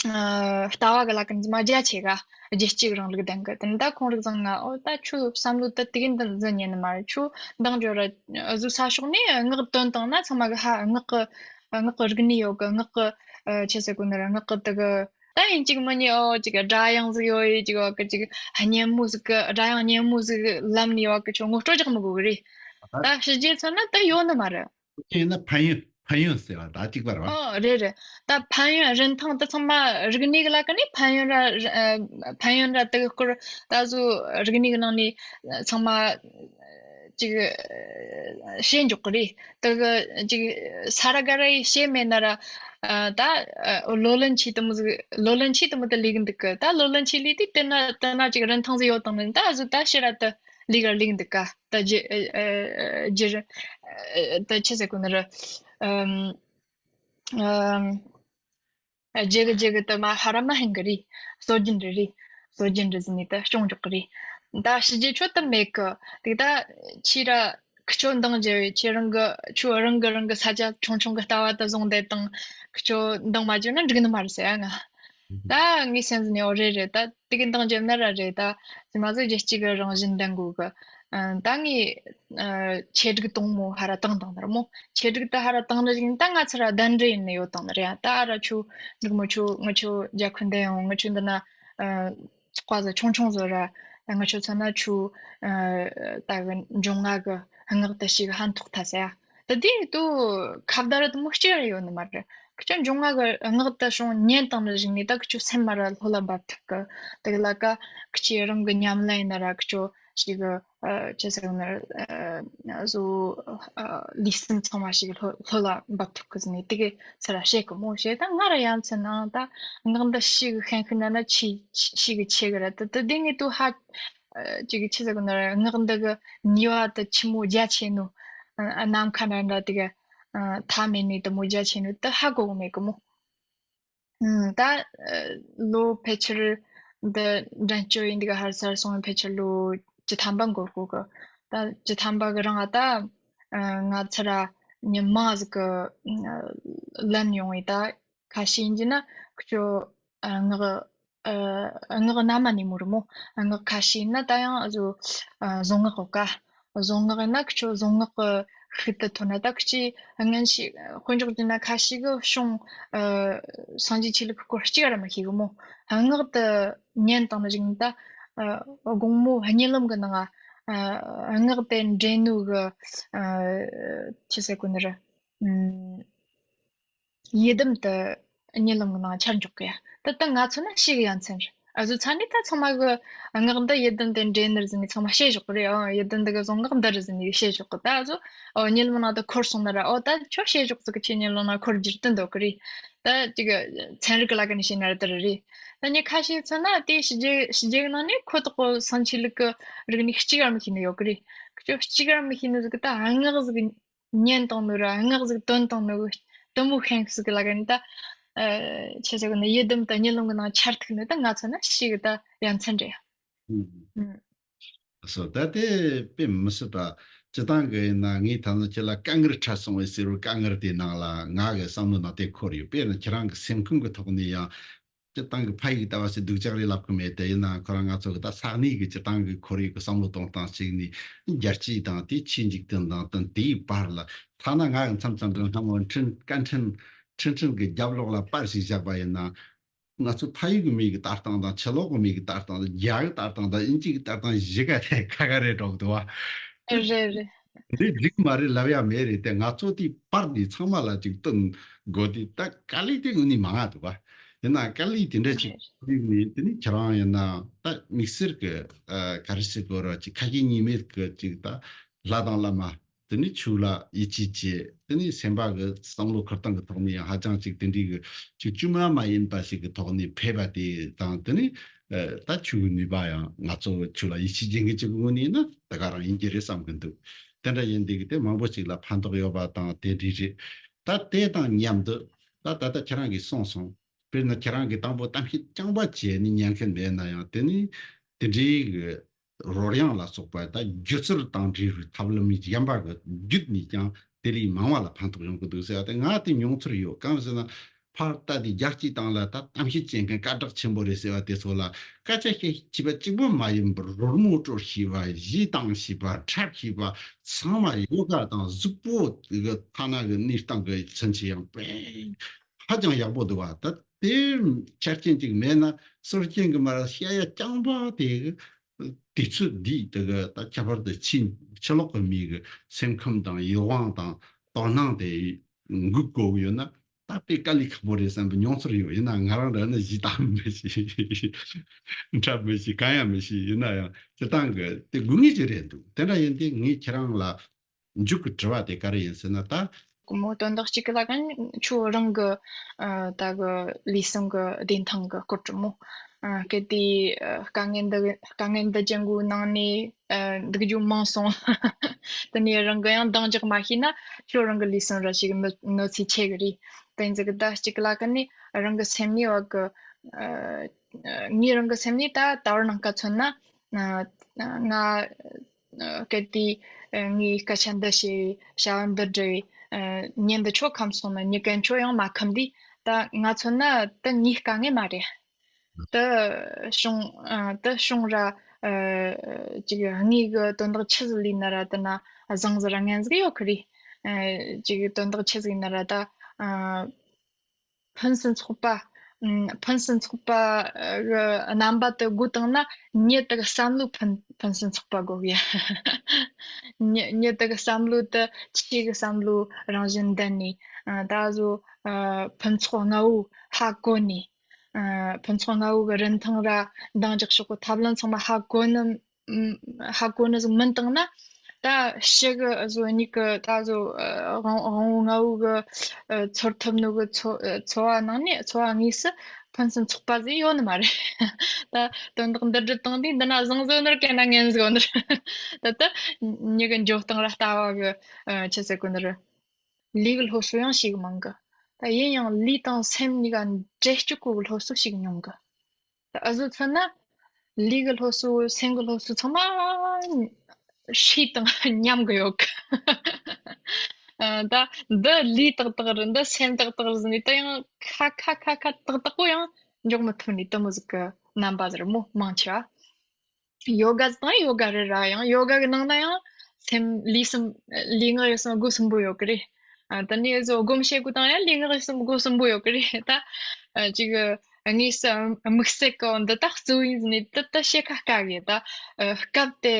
ཨ་ལྟ་བ་གི་ལ་ཀ་ནས་ཙམ་མ་རྒྱ་ཆེ་ག། རྒྱལ་གཅེས་རིང་ལུགས་ལྡན་གི། དེ་ནི་ད་ཁོང་རང་ཚང་ང་ཨོ་ད་ཁྱོད་བསམ་བློ་ད་དེ་གི་འདི་འཛིན་ཉན་ནི་མ་རེད། ཁྱོད་འདང་རྒྱོ་ར། ཨ་ཟོ་ས་ཕྱོགས་ནས་ངག་དོན་བཏང་ན་ཚང་མ་གི་ཧ་ངག་གི་ངག་གི་རིག་གནས་ཡོད་གི། ངག་གི་ཨ་ཆི་ཟེར་གོ་ནི་རེད། ངག་གི་དེ་གི་ད་ཡིན་གཅིག་མིན་གཉིས་ཨོ་ཅིག་སྒྲ་དབྱངས་ཟིག་ཡོད་ཡི་ཅིག་བ་གི་ཅིག་སྙན་མོ་ཟིག་གི་སྒྲ་དབྱངས་སྙན་མོ་ཟིག་ལམ་ནས་བ་གི་ཁྱོད་ངོ་སྤྲོད་རྒྱག་མི་དགོས་གི་རེད། ད་ཕྱི་རྒྱལ་ཚོ་ན་ད་ཡོད་ནི་མ་རེད། ཡིན་ན་ཕན་ཡོན་ཕན་ཡོན་ཟེར་བ་ད་གཅིག་པ་རེད་བ། ཨོ་རེད་རེད། ད་ཕན་ཡོན་རིན་ཐང་ད་ཚང་མ་རིག་གནས་གི་ལ་ཀ་ནས་ཕན་ཡོན་ར་ཨ་ཕན་ཡོན་ར་དེ་གི་སྐོར་ད་གཟོད་རིག་གནས་གི་ནང་ནས་ཚང་མ་ཅིག་ཨ་བཤད་འཇོག་གི་རེད། དེ་གི་ཅིག་ས་ར་ག་ར་ཡི་བཤད་མེད་ན་ར་ཨ་ད་ཨ་ལོ་ལོན་ཆེ་དེ་མོ་ཟིག་ལོ་ལོན་ཆེ་དེ་མོ་དེ་ལས་གི་འདུག་གི། ད་ལོ་ལོན་ཆེ་ལས་དེ་དེ་ན་དེ་ན་ཅིག་རིན་ཐང་ཟིག་ཡོད་དང་ནི་ད་གཟོད་ད་ཕྱིར་ར་དེ་ལས་གར་ལས་གི་འདུག་ག། ད་རྒྱུ་ཨ་ཨ་རྒྱུ་ཨ་ད་ཆི་ཟེར་གོ་ནི་རེད། ཨམ་ཨམ་རྒྱུ་གི་རྒྱུ་གི་དུ་མ་ཧ་ར་མ་ཧན་གི་རེད། སྲོལ་རྒྱུན་རེད་རེད། སྲོལ་རྒྱུན་རེད་ཟེར་ནས་ད་སྐྱོང་འཇོག་གི་རེད། ད་ཕྱི་རྒྱལ་ཆོ་དུ་མེད་གི། དེ་ད་ཁྱེད་ར་ཁི་ཆོ་འདང་རྒྱབ་བས་ཁྱེད་རང་གི་ཁྱོད་རང་གི་རང་གི་ས་ཆ་ཆུང་ཆུང་གི་ལྟ་བ་དུ་བཟུང་བསྡད་དང་ཁི་ཆོ་འདང་མ་རྒྱབ་ན་འགྲིག་ནི་མ་རེད་ཟེར་ཡ་ང་། ད་ངའི་སེམས་ནས་འོ་རེད་རེད། ད་དེ་གི་འདང་རྒྱབ་ན་ར་རེད། ད་ཙི་མ་ཟིག་རྒྱལ་སྤྱི་གི་རང་བཞིན་ལྡན་དགོས་གི། ཨ་ད་ངས་ཨ་ཆེད་སྒྲིག་དང་མོ་ཧ་ར་བཏང་བཏང་ནི་རེད་མོ། ཆེད་སྒྲིག་ད་ཧ་ར་བཏང་ནི་ཞིག་ད་ང་ཚོ་ར་གདན་འདྲེན་ཡིན་ནི་ཡོད་བཏང་ནི་རེད། ད་ཨ་ར་ཆུ་འདུག་མོ་ཆུ་ང་ཆུ་རྒྱ་ཁུ་འདན་ཡོང་ང་ཆུ་འདི་ན་ཨ་ཚོགས་པ་ཟ་ཆུང་ཆུང་བཟོ་ར་ང་ཆུ་ཚོ་ན་ཆུ་ཨ་ད་གི་འབྱུང་ལྔ་གི་ངག་ད་ཞིག་ཧན་ཐོག་ཐ་ཟེ་ཨ། ད་དེ་དུ་ཁ་བརྡ་ར་དུ་མོ་སྐྱེ་ར་ཡོད་ནི་མ་རེད། ཁྱོད་འབྱུང་ལྔ་གི་ངག་ད་བྱུང་ཉན་བཏང་ནི་ཞིག་ནི་ད་ཁྱོད་སེམས་མ་ར་ལྷོད་ལ་འབབ་ཐུབ་གི། དེ་གི་ལ་ཀ་ཁྱེད་རང་གི་ཉམས་ལེན་ཡིན་ན་ར་ཁྱོད་ཞིག་གི་ཨ་ཅི་ཟེར་ན་ཨ་བཟོ་ཨ་ལུས་སེམས་ཚང་མ་ཞིག་ལྷོད་ལྷོད་ལ་འབབ་ཐུབ་གི་ཟེར་ནས་དེ་གི་ཚུར་བཤད་གི་མོ་བཤད། ད་ང་ར་ཡ་མཚན་ནང་ད་ངག་འདི་ཞིག་གི་ཤན་ཤུན་ན་ན་ཆི་ཞིག་གི་ཆེ་གི་ར་ད་ད་དེ་ངས་དུ་ཧ་ཨ་ཅིག་གི་ཆི་ཟེར་གི་ན་ར་ངག་འདི་གི་ནུས་པ་ད་ཆི་མོ་རྒྱ་ཆེ་ནོ། ཨ་ནམ་མཁའ་འདྲ་འདྲ་དེ་གི་ཨ་མཐའ་མེད་ནི་ད་མོ་རྒྱ་ཆེ་ནོ་ད་ཧ་གོ་གི་མེད་གི་མོ། ཨུམ། ད་ཨ་ལོ་ཕལ་ཆེར་འདི་འགྲན་བསྐྱོད་ཡིན་འདི་ག་ཧར་སར་སོང་བའི་ཕལ་ཆེར་ལོ་བཅུ་ཐམ་པ་འགོར་གོ་གི། ད་བཅུ་ཐམ་པ་གི་རིང་ང་ད་ཨ་ང་ཚོ་ར་མྱི་མང་ཟིག་གི་ཨ་ལན་ཡོང་བའི་ད་ཁ་ཤས་ཡིན་གྱི་ན་ཁྱོད་ཨ་ངག་ཨ་ངག་སྣ་མ་ནས་མོ་རུ་མོ་ངག་ཁ་ཤས་ཡིན་ན་ད་ཡང་བཟོ་ཨ་བཟོ་ངག་གོ་ཀ། བཟོ་ངག་ཡིན་ན་ཁྱོད་བཟོ་ངག་གི་ཤུལ་དུ་ཐོན་ན་ད་ཁྱི་སྔན་ཞིག་དཔེ་འཇོག་བྱས་ན་ཁ་ཤས་གི་བྱུང་། ཨ་སངས་རྒྱས་ཆོས་ལུགས་སྐོར་གཅིག་ར་མི་ཤེས་གི་མོ། ངག་དེ་ཉན་བཏང་ནི་ཞིག་ནི་ད་ཨ་དགོང་མོ་གཉིད་ལམ་གི་ནང་ང་ཨ་ངག་དེ་འདྲེན་ནོ་གི་ཨ་ཆི་ཟེར་གོ་ནི་རེད། ཨུམ། ཡི་དམ་དེ་གཉིད་ལམ་གི་ནང་ང་འཆར་འཇོག་གི་ཡ། ད་ལྟ་ང་ཚོ་ན་ཞིག་ཡ་མཚན་རེད། ཨ་ཟོ་ཚ་ནི་ད་ཚང་མ་གི་སྔགས་འདི་ཡི་དམ་དེ་འདྲེན་ནི་རེད་ཟེར་ནི་ཚང་མ་བཤད་ཞོག་གི་རེད། ཨ་ཡི་དམ་འདི་གི་གཟུངས་སྔགས་འདི་རེད་ཟེར་ནི་བཤད་ཞོག་གི། ད་ཨ་ཟོ་ཨོ་ཉི་ལམ་ནང་དུ་འཁོར་སོང་ན་ར། ཨོ་ད་ཁྱོད་བཤད་ཞོག་ཟིག་གི་ཁྱེད་ཉི་ལམ་ནང་འཁོར་རྒྱུ་དེ་འདོད་གི་རེད། ད་ཅིག་ཚན་རིག་གི་ལ་ཀ་ནས་བཤད་ན་ར་དེ་རེད། ད་ཉི་ཁ་ཤས་མཚོན་ན་དེ་ཕྱི་རྒྱལ་ཕྱི་རྒྱལ་གི་ནང་ནས་ཁོ་ཐག་གོ་སང་ཆོས་ལུགས་གི་རིག་གནས་གཅིག་ཡང་མི་ཤེས་ནི་ཡོད་གི་རེད། ཁྱོད་གཅིག་ཡང་མི་ཤེས་ནི་ཟིག་གི་ད་སྔགས་ཟིག་ཉན་བཏང་ནོ་ར་སྔགས་ཟིག་འདོན་བཏང་ནོ་གི་དེ་མོ་ཤེས་ཟིག་གི་ལ་ཀ་ནས་ད། ཨ་ཆི་ཟེར་གི་ན་ཡི་དམ་དང་ཉི་ལམ་གི་ནང་འཆར་ཐུག་ནི་ད་ང་མཚོན་ན་ཞེ་གི་ད་ཡ་མཚན་རེད། ཨུམ། ཨུམ། སོ་ད་དེ་དཔེ་མི་སྲིད་པ། སྤྱི་བཏང་གི་ཡིན་ན་ངས་ད་ནི་ཁྱེད་ལ་དཀའ་ངལ་འཕྲད་སོང་བས་ཟེར་བའི་དཀའ་ངལ་དེའི་ནང་ལ་ང་གི་བསམ་བློ་ནང་དེ་འཁོར་ཡོད། དཔེར་ན་ཁྱེད་རང་གི་སེམས་ཁམས་ཀྱི་ཐོག་ནས་ཡང་སྤྱི་བཏང་གི་ཕ་ཡུལ་ལྟ་བ་ཞིག་སྡུག་ཅག་རེད་ལབ་གི་མེད་དེ། ཡིན་ནའང་ཁོ་རང་ང་ཚོ་གི་ད་ས་གནས་ཀྱི་སྤྱི་བཏང་གི་ཁོར་ཡུག་གི་བསམ་བློ་གཏོང་སྟངས་ཤིག་ནས་རྒྱལ་སྤྱི་དང་དེ་ཆེས་འཇིག་རྟེན་དང་དང་དེའི་བར་ལ་ཐ་ན་ང་གི་མཚམས་མཚམས་དུ་སྔ་མོ་འཕྲིན་བཀའ་འཕྲིན་འཕྲིན་ཕྲན་གྱི་རྒྱབ་ལོགས་ལ་པར་ཞིག་བཞག་པ་ཡིན་ན། ང་ཚོ་ཕ་ཡུལ་གྱི་མི་གི་ལྟ་སྟངས་དང་ཕྱི་ལོགས་གི་མི་གི་ལྟ་སྟངས་དང་རྒྱ་གི་ལྟ་སྟངས་དང་དབྱིན་ཇི་གི་ལྟ་སྟངས་བཞི་ག་དེ་ཁ་ཁ་རེད་འགྲོ་གི་འདུག་བ། རེད་རེད། འདི་འགྲིག་མ་རེད་ལབ་ཡ་མེད་རེད་དེ། ང་ཚོ་དེ་པར་འདི་ཚང་མ་ལ་ཅིག་སྟོན་དགོས་དེ་ད་དཀའ་ལས་དེ་དངོས་གནས་མང་ང་འདུག་བ། ཡིན་ན་དཀའ་ལས་དེ་འདྲ་ཅིག་རེད། ཡིན་ནི་དེ་ནི་ཁྱེད་རང་ཡིན་ན་ད་དམིགས་བསལ་གི་ཨ་ག་རེ་ཟེར་དགོས་ར་ཅིག་ཁ་ཞེ་གཉིས་མེད་གི་ཅིག་ད་ལྷ་དང་བླ་མ། དེ་ནས་ཆོས་ལ་ཡིད་ཆེས་བྱེད། དེ་ནས་སེམས་པ་གི་བསམ་བློ་འཁུར་སྟངས་ཀྱི་ཐོག་ནས་ཡང་ཧ་ཅང་ཅིག་དེ་འདྲའི་གི་ཅིག་བཅོས་མ་མ་ཡིན་པ་ཞིག་གི་ཐོག་ནས་ཕེབས་པ་དེ་དང་། དེ་ནས་ཨ་ད་ཆོས་ཀྱི་ནུས་པ་ཡང་ང་ཚོ་ཆོས་ལ་ཡིད་ཆེས་བྱེད་མཁན་ཅིག་གི་ངོས་ནས་ཡིན་ན་དེ་ག་རང་ཡིན་གྱི་རེད་བསམ་གི་འདུག་དེ་འདྲ་ཡིན་དུས་གི་དེ་མང་པོ་ཅིག་ལ་ཕན་ཐོགས་ཡོད་པ་དང་དེ་འདྲའི་རེད། ད་དེ་དང་མཉམ་དུ་ད་ད་ལྟ་ཁྱེད་རང་གིས་གསུངས་སོང་། དཔེར་ན་ཁྱེད་རང་གིས་དང་པོ་གཏམ་བཤད་རྐྱང་པ་བྱས་ནས་ཉན་མཁན་མེད་ན་ཡང་། དེ་ནས་དེ་འདྲའི་གི་རོལ་དབྱངས་ལ་སོགས་པ་ད་སྒྱུ་རྩལ་དང་འབྲེལ་བའི་ཐབས་ལམ་གཞན་པ་གི་བརྒྱུད་ནས་ཀྱང་དེ་ལས་མང་བ་ལ་ཕན་ཐོགས་ཡོང་གི་འདུག་ཟེར་བ་དེ་ང་དེ་མྱོང་ཚོར་ཡོད། གང་ཟེར་ན་ཕར་ལྟ་དེ་རྒྱལ་སྤྱིའི་སྟེང་ལ་ད་གཏམ་བཤད་བྱེད་མཁན་སྐད་གྲགས་ཆེན་པོ་རེད་ཟེར་བ་དེ་ཚོ་ལ་སྐད་ཆ་བཤད་ཤེས་པ་གཅིག་པོ་མ་ཡིན་པར་རོལ་མོ་དཀྲོལ་ཤེས་པ། གཞས་བཏང་ཤེས་པ། འཁྲབ་ཤེས་པ། ཚང་མ་ཡོ་ག་དང་གཟུགས་པོ་གི་ཐ་ན་གི་གནས་སྟངས་གི་ཚུན་ཆད་ཡང་དཔེ་ཧ་ཅང་ཡག་པོ་འདུག་བ། ད་དེ་ཆ་རྐྱེན་ཅིག་མེད་ན་སྲོལ་རྒྱུན་གྱི་མར་བཤད་ཡ་རྐྱང་པ་དེ་གི་དུས་ཚོད་འདིའི་དེ་གི་ད་ཁྱད་པར་དུ་ཕྱི་ཕྱི་ལོགས་ཀྱི་མི་གི་སེམས་ཁམས་དང་ཡིད་དབང་དང་དོ་སྣང་དེ་འགུག་དགོས་ཀྱི་ཡོད་ན། ད་དཔེ་དཀའ་ལས་ཁག་པོ་རེད་བསམ་པའི་མྱོང་ཚོར་ཡོད། ཡིན་ན་ང་རང་རང་ནི་གཞས་བཏང་མི་ཤེས། འཁྲབ་མི་ཤེས། གང་ཡང་མི་ཤེས། ཡིན་ན་ཡང་སྤྱིར་བཏང་གི་དེ་དགོས་ངེས་ཅིག་རེད་འདུག་དེ་འདྲ་ཡིན་དུས་ངས་ཁྱེད་རང་ལ་མཇུག་གི་དྲི་བ་དེ་ག་རེ་ཡིན་ཟེར་ན། ད་སྒོར་མོ་དོན་དག་གཅིག་གི་ལ་ཀ་ཁྱོད་རང་གི་ཨ་ད་གི་ལུས་ཟུངས་གི་བདེ་ཐང་གི་སྐོར་བྲིས་མོ། ཨ་གལ་ཏེ་ཨ་དཀའ་ངལ་འདི་དཀའ་ངལ་འདི་ཅན་གོ་ནང་ནས་ཨ་འདུག་རྒྱུ་མང་སོང་། དེ་ནས་རང་གི་ཡང་འདང་རྒྱག་མ་ཤེས་ན་ཁྱོད་རང་གི་ལུས་ཟུངས་ར་ཞིག་གནོད་གནོད་འཚེ་ཆེ་གི་རེད། དེ་ཡིན་ཙང་གི་ད་གཅིག་གི་ལ་ཀ་ནས་རང་གི་སེམས་ནས་བ་གི་ཨ་ངས་རང་གི་སེམས་ནས་ད་ད་བར་ནང་ཀ་མཚོན་ན་ང་ཨ་གལ་ཏེ་ཨ་ངས་སྐད་ཆ་འདི་བཤད། བྱ་བ་འདི་འབྲི། ཨ་ཉིན་འདི་ཁྱོད་ཁམས་སོང་ན་ཉི་གན་ཁྱོད་ཡང་མ་ཁམས་དུས། ད་ང་མཚོན་ན་ད་ངའི་དཀའ་ངལ་མ་རེད། ད་བྱུང་ཨ་ད་བྱུང་ར་ཨ་ཅིག་དངོས་གི་དོན་དག་ཆི་ཟིག་ལས་ན་ར་ད་ན་བཟང་ཟིག་ར་ངན་ཟིག་ཡོད་གི་རེད། ཨ་ཅིག་དོན་དག་ཆི་ཟིག་ཡིན་ན་ར་ད་ཨ་ཕུན་སུམ་ཚོགས་པ། ཨམ་ཕུན་སུམ་ཚོགས་པ་གི་རྣམ་པ་དེ་དགོས་བཏང་ན་ཉིད་དེ་གི་བསམ་བློ་ཕུན་ཕུན་སུམ་ཚོགས་པ་དགོས་གི་ཡ། ཉི་ཉིད་དེ་གི་བསམ་བློ་དེ་ཆོས་གི་བསམ་བློ་རང་བཞིན་ལྡན་ནས་ཨ་ད་གཟོད་ཨ་ཕུན་ཚོགས་ལྔ་བོ་ཧ་གོ་ནས། ཨ་ཕུན་ཚོགས་ལྔ་བོ་གི་རིན་ཐང་ར་འདང་རྒྱག་ཕྱོགས་གི་ཐབས་ལམ་ཚང་མ་ཧ་གོ་ནི། ཨམ་ཧ་གོ་ནི་ཟིག་མིན་བཏང་ན། ད་ཕྱི་གི་བཟོ་མྱིག་གི་ད་བཟོ་ཨ་དབང་དབང་བོ་ལྔ་བོ་གི་ཨ་ཚོར་ཐུབ་ནོ་གི་འཚོ་ཨ་འཚོ་བ་ནང་ནས་འཚོ་བ་དངོས་སུ་ཕུན་སུམ་ཚོགས་པ་ཟིག་ཡོད་ནི་མ་རེད། ད་དོན་དག་འདི་འདྲ་བཏང་དུས་འདི་ན་བཟང་ཟིག་ནི་རེད། གན་ན་ངན་ཟིག་ནི་རེད། ད་ལྟ་མྱིག་གི་འགྲོ་སྟངས་ར་ལྟ་བ་གི་ཨ་ཆི་ཟེར་གོ་ནི་རེད། ལུས་ཀྱི་སློབ་གསོ་ཡང་ཞིག་མང་གི། ད་ཡིན་ཡང་ལུས་དང་སེམས་གཉིས་ཀ་འབྲེལ་གཅིག་གོ་གི་སློབ་གསོ་ཞིག་མྱོང་གི། ད་ཨ་ཟོ་མཚོན་ན་ལུས་ཀྱི་སློབ་གསོ་སེམས་ཀྱི་སློབ་གསོ་ཚང་མ་ཧྲིལ་དང་མཉམ་གི་ཡོད་གི། ཨ་ད་འདི་ལུས་ཏག་ཏག་རེད། འདི་སེམས་ཏག་ཏག་རེད་ཟེར་ནས་ད་ཡང་ཁ་ཁ་ཁ་ཁ་ཏག་ཏག་པོ་ཡང་འཇོག་མི་ཐུབ་ནི་དེ་མོ་ཟིག་གི་རྣམ་པ་ཟིག་རེད་མོ་མང་ཆེ་བ། ཡོ་ག་དང་ཡོ་ག་རེད་ར། ཡང་ཡོ་ག་གི་ནང་ན་ཡང་སེམས་ལུས་གསུམ་ལུས་ངག་ཡིད་གསུམ་སྒོ་གསུམ་པོ་ཡོད་གི་རེད། ཨ་ད་ནི་བཟོ་སྒོམ་བྱེད་དགོས་དང་ཡང་ལུས་ངག་ཡིད་གསུམ་སྒོ་གསུམ་པོ་ཡོད་གི་རེད། ད་ཨ་ཅིག་དངོས་སུ་དམིགས་བསལ་གི་འདི་ད་གཙོ་བོ་ཡིན་ཟེར་ནས་ད་ད་བཤད་ཁ་དཀའ་གི། ད་ཨ་སྐབས་དེ་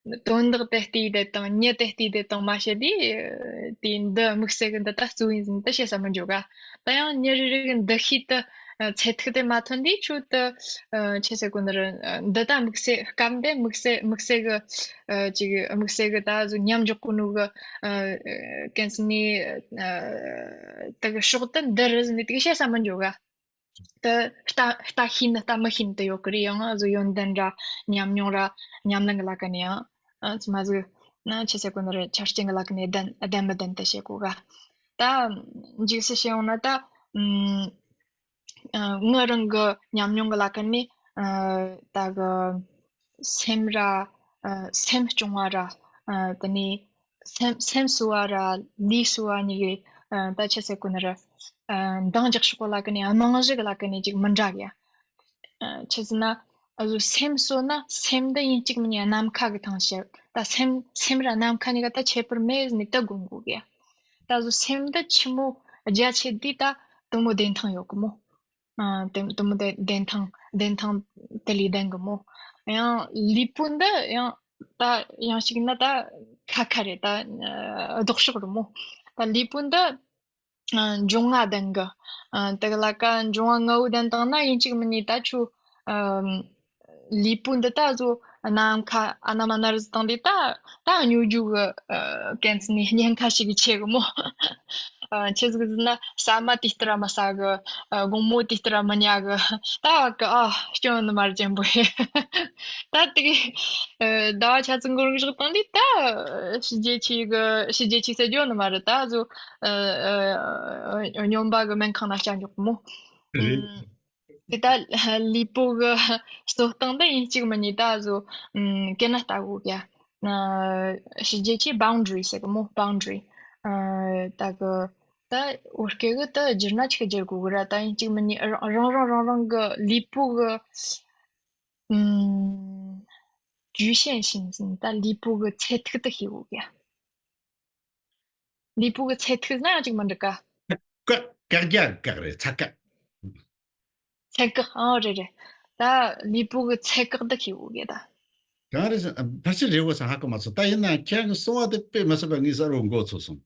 དོན་དག་དེ་བལྟས་དེ་དང་མྱི་དེ་བལྟས་དེ་དང་མ་བཤད་དེ། དེ་འདི་དམིགས་བསལ་གི་འདི་ད་གཙོ་བོ་ཡིན་ཟེར་ནས་ད་བཤད་ས་མི་འཇོག་ག། ད་ཡང་མྱི་རེ་རེ་གི་འདུ་ཤེས་དེ་ ཚད་ཐིག་དེ་མ་ཐོན་དུས་ཆུ་དུ་ཆེ་ཟེར་གོ་ནི་རེད། འདི་ད་དམིགས་བསལ་སྐབས་འདི་དམིགས་བསལ་དམིགས་བསལ་གི་ཅིག་དམིགས་བསལ་གི་ད་གཟོད་ཉམས་འཇོག་གོ་ནོ་གི་གན་སི་ནི་དེ་གི་ཕྱོགས་དུ་འདི་རེད་ཟེར་ནས་དེ་གི་བཤད་ས་མི་འཇོག་ག་དེ་ལྟ་ལྟ་ཤེས་ནི་ལྟ་མི་ཤེས་ནི་དེ་ཡོད་གི་རེད། ཡང་གཟོད་ཡོན་ཏན་ར་ཉམས་མྱོང་ར་ཉམས་ལེན་གི་ལ་ཀ་ནས་ཡང་ཨ་ཙི་མ་ཟིག་ན་ཆེ་ཟེར་གོ་ནི་རེད། ཆ་རྐྱེན་གི་ལ་ཀ་ནས་ལྡན་ལྡན་མི་ལྡན་དེ་བཤད་གོ་ག་ད་འཇིགས་སུ་བཤད་ཡོང་ན་ད་ཨམ་ཨ་ངའི་རང་གི་ཉམས་མྱོང་གི་ལ་ཀ་ནས་ཨ་ད་གི་སེམས་ར་ཨ་སེམས་སྐྱོང་བ་ར་ཨ་དེ་ནས་སེམས་སེམས་གསོ་བ་ར་ལུས་གསོ་བ་གཉིས་ཀའི་ཨ་ད་ཆི་ཟེར་གོ་ནི་ར་ཨ་འདང་རྒྱག་ཕྱོགས་ལ་ཀ་ནས་རྨང་གཞི་གི་ལ་ཀ་ནས་ཅིག་མི་འདྲ་གི་ཡ། ཨ་ཆི་ཟེར་ན་ཨ་ཟོ་སེམས་གསོ་ན་སེམས་འདི་ཡིན་གཅིག་མིན་གཉིས་ནམ་མཁའ་གི་ཐང་ཞིག་ད་སེམས་སེམས་ར་ནམ་མཁའ་གཉིས་ཀ་ད་ཁྱད་པར་མེད་ནི་ད་དགོངས་དགོས་གི་ཡ། ད་ཟོ་སེམས་འདི་ཆི་མོ་རྒྱ་ཆེ་དུས་ད་དུ་མོ་བདེན་ཐང་ཡོད་གི་མོ། ཨ་དེ་དེ་མོ་དེ་བདེན་ཐང་བདེན་ཐང་དེ་ལས་ལྡན་གི་མོ། ཡང་ལུས་པོ་འདི་ཡང་ད་ཡང་ཞིག་ན་ད་ཁ་ཁ་རེད། ད་ཨ་ལྡོག་ཕྱོགས་རེད་མོ། ད་ལུས་པོ་འདི་ཨ་འབྱུང་ལྔ་ལྡན་གི་ཨ་དེ་ག་ལ་ཀ་འབྱུང་བ་ལྔ་བོ་ལྡན་བཏང་ན་ཡིན་གཅིག་མིན་གཉིས་ད་ཆུ་ཨ་ལུས་པོ་འདི་ད་གཟོད་ནམ་མཁའ་ཨ་ན་མ་ན་རུ་བཏང་དུས་ད་ད་སྨྱོ་རྒྱུ་གི་ཨ་གན་ཚི་ནས་ཉེན་ཁ་ཞིག་ཆེ་གི་མོ། ཨ་ཆི་ཟིག་ཟེར་ན་ཟ་མ་དེ་ལྟར་མ་ཟ་གི་ཨ་དགོང་མོ་དེ་ལྟར་མ་ཉལ་གི་ད་བ་གི་ཨ་སྐྱོན་ནི་མ་རེད་ཅན་པོ་ཧེ། ད་དེ་གི་ཨ་ཟླ་བ་ཆ་ཚང་གི་རིག་རིག་བཏང་དུས་ད་ཕྱི་རྒྱལ་ཆི་གི་ཕྱི་རྒྱལ་ཆི་ཟེར་རྒྱུ་ནི་མ་རེད། ད་གཟོད་ཨ་ཨ་ཨ་སྨྱོན་པ་གི་སྨན་ཁང་ན་བསྐྱལ་འཇོག་གི་མོ། རེད། ཨ་དེ་ད་ལུས་པོ་གི་གསོ་སྟངས་ད་ཡིན་གཅིག་མིན་གཉིས་ད་གཟོད་ཨ་གན་ན་ལྟ་དགོས་གི་ཨ་ཕྱི་རྒྱལ་ཆི་boundary ཟེར་གི་མོ། boundary ཨ་ད་གི་ད་བོད་སྐད་གི་ད་བསྒྱུར་ན་ཆི་གི་བསྒྱུར་དགོས་གི་ར། ད་ཡིན་གཅིག་མིན་གཉིས་རང་རང་རང་རང་གི་ལུས་པོ་གི་ཨམ་局限性ཟེར་ད་ལུས་པོ་གི་ཚད་ཐིག་ད་ཤེས་དགོས་གི་ལུས་པོ་གི་ཚད་ཐིག་ན་ཅིག་མི་འགྲིག་ག་བཀག་བཀག་རྒྱ་བཀག་རེད། ཚད་བཀག་ཚད་བཀག་ཨང་རེད་རེད། ད་ལུས་པོ་གི་ཚད་བཀག་ད་ཤེས་དགོས་གི་ད། གང་རེད་ཟེར་ཕལ་ཆེར་རེད་བོ་ས་ཧ་གོ་མ་སོང་། ད་ཡིན་ན་ཁྱེད་ཀྱི་གསུང་བ་དེ་དཔེ་མི་སྲིད་པ་ངས་གསལ་བོ་མགོ་ཚོས་སོང་།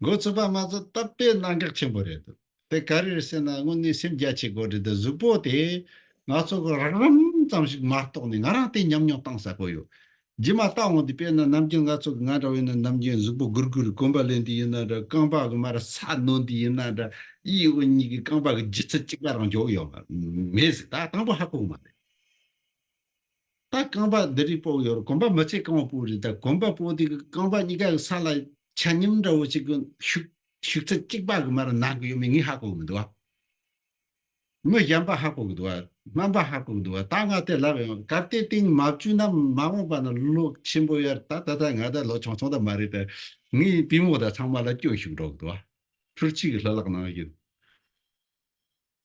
མགོ་ཚོས་པ་མ་ཚད་ད་དཔེ་གནད་འགག་ཆེན་པོ་རེད་འདུག་དེ་ག་རེ་རེད་ཟེར་ན་དངོས་གནས་སེམས་རྒྱ་ཆེ་དགོས་རེད་དེ། གཟུགས་པོ་དེ་ང་ཚོ་གི་རགས་རིམ་ཙམ་ཞིག་མ་གཏོགས་ནས་ང་རང་དེ་ཉམས་མྱོང་བཏང་ས་གོ་ཡོད། རྗེས་མ་ལྟ་འོང་དུས་དཔེར་ན་ནམ་རྒྱུན་ང་ཚོ་གི་ང་འདྲ་བོ་ཡིན་ན་ནམ་རྒྱུན་གཟུགས་པོ་སྒུར་སྒུར་གོན་པ་ལེན་དུས་ཡིན་ན་འདྲ། རྐང་པ་གི་མར་ས་ནོན་དུས་ཡིན་ན་འདྲ། གཡས་འོག་གཉིས་ཀྱི་རྐང་པ་གི་ལྗིད་ཚད་གཅིག་པ་རང་འཇོག་ཡོད་མ་མེད་ཟེར། ད་དང་པོ་ཧ་གོ་གི་མ་རེད། ད་རྐང་པ་འདི་རིགས་སྤོ་གི་ཡོད་རེད། གོན་པ་མི་ཚེ་གང་བོ་སྤོ་གི་རེད། ད་གོན་པ་སྤོ་དུས་ཀྱི་རྐང་པ་གཉིས་ཀ་གི་ས་ལ་ཆ་སྙོམས་འདྲ་བོ་ཅིག་གི་ཤུགས་ཤུགས་ཚད་གཅིག་པ་གི་མར་ན་གི་ཡོད་མེད་ངས་ཧ་གོ་གི་མི་འདུག་བ། མི་གཞན་པ་ཧ་གོ་གི་འདུག་བ། སྨན་པ་ཧ་གོ་གི་འདུག་བ། ད་ང་དེ་ལབ་ཡོང་། གལ་ཏེ་དེང་མ་བཅོས་ན་མ་འོངས་པ་ན་ལོ་ཆེན་པོ་ཡར་ད་ད་ད་ང་ད་ལོ་ཆུང་ཆུང་ད་མ་རེད། ད་ངའི་པུས་མོ་ད་ཚང་མ་ལ་སྐྱོན་ཞིག་འགྲོ་གི་འདུག་བ། འཕྲུལ་ཆས་ཀྱི་ལྷུ་ལག་ནང་བཞིན།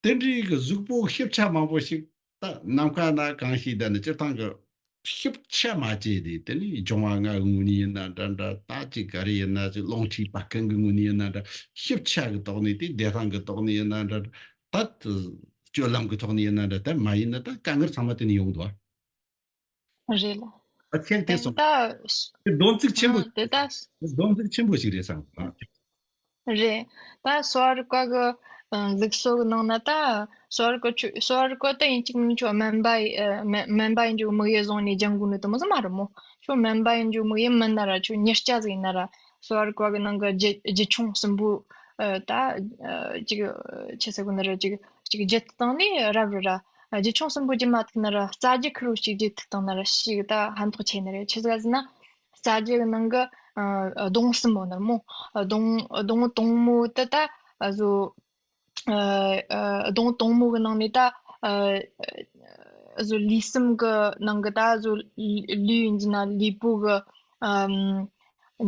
དེ་འདྲའི་གི་གཟུགས་པོ་ཤེབ་ཆ་མང་པོ་ཞིག་ད་ནམ་མཁའ་ན་གང་ཞིག་ད་ནི་སྤྱིར་བཏང་གི་ཤེབ་ཆ་མ་བྱས་ཏེ། དེ་ནི་སྦྱོང་བ་ལྔ་གི་ངོས་ནས་ཡིན་ན་འདྲ་འདྲ། ད་ཅིག་ག་རེ་ཡིན་ན་ཅིག་རླུང་མཁྲིས་བད་ཀན་གི་ངོས་ནས་ཡིན་ན་འདྲ། ཤེབ་ཆ་གི་ཐོག་ནས་དེ་བདེ་ཐང་གི་ཐོག་ནས་ཡིན་ན་འདྲ། ད་སྤྱོད་ལམ་གི་ཐོག་ནས་ཡིན་ན་འདྲ། ད་མ་ཡིན་ན་ད་དཀའ་ངལ་ཚང་མ་དེ་ནས་ཡོང་འདུག་ཨ། རེད་ལ། ཨ་ཁྱེད་དེ་དེ་སོང་། ད་སྡོམ་ཚིག་ཆེན་པོ་ཨ་དེ་ད་སྡོམ་ཚིག་ཆེན་པོ་ཞིག་རེད་བསམ། ཨ། རེད། ད་གསོ་བ་རིག་པ་གི་ཨ་ལུགས་སྲོལ་གི་ནང་ན་ད་གསོ་བ་རིག་པ་ཆུ་གསོ་བ་རིག་པ་ད་ཡིན་གཅིག་མིན་ཆོ་སྨན་པ་ཡི་ཨ་སྨན་སྨན་པ་ཡིན་རྒྱུ་དམིགས་ཡུལ་བཟུང་ནས་སྦྱང་དགོས་ནི་དེ་མོ་ཟིག་མ་རེད་མོ། ཆོ་སྨན་པ་ཡིན་རྒྱུ་དམིགས་ཡུལ་མིན་ན་ར། ཆོ་མྱི་སྐྱ་ཟིག་ཡིན་ན་ར། གསོ་བ་རིག་པ་གི་ནང་གི་རྒྱུ་རྒྱུ་ཆུང་གསུམ་པོ་ཨ་ད་ཨ་ཅིག་ཆི་ཟེར་དགོས་ནི་ར། ཅིག་ཅིག་བརྒྱུད་དེ་བཏང་ནས་རབ་རེད་ར། རྒྱུ་ཆུང་གསུམ་པོ་བརྒྱུད་མ་ཐུབ་ན་ར་རྩ་རྒྱུད་ཁེར་རོ་ཞིག་བརྒྱུད་དེ་བཏང་ན་ར་ཞིག་ད་ཕན་ཐོགས་ཆེ་ནི་རེད། ཆི་ཟིག་ཟེར་ན། རྩ་རྒྱུད་ནང་གི་ཨ་གདོང་གསུམ་པོ་ནི་མོ། གདོང་གདོང་དང་མོ་དེ་ད་ཨ་ཟོ་ཨ་ཨ་གདོང་དང་མོ་གི་ནང་ནས་ད་ཨ་ཨ་ཟོ་ལུས་གསུམ་གི་ནང་གི་ད་ཟོ་ལུས་ཡིན་ན་ལུས་པོ་གི་ཨམ་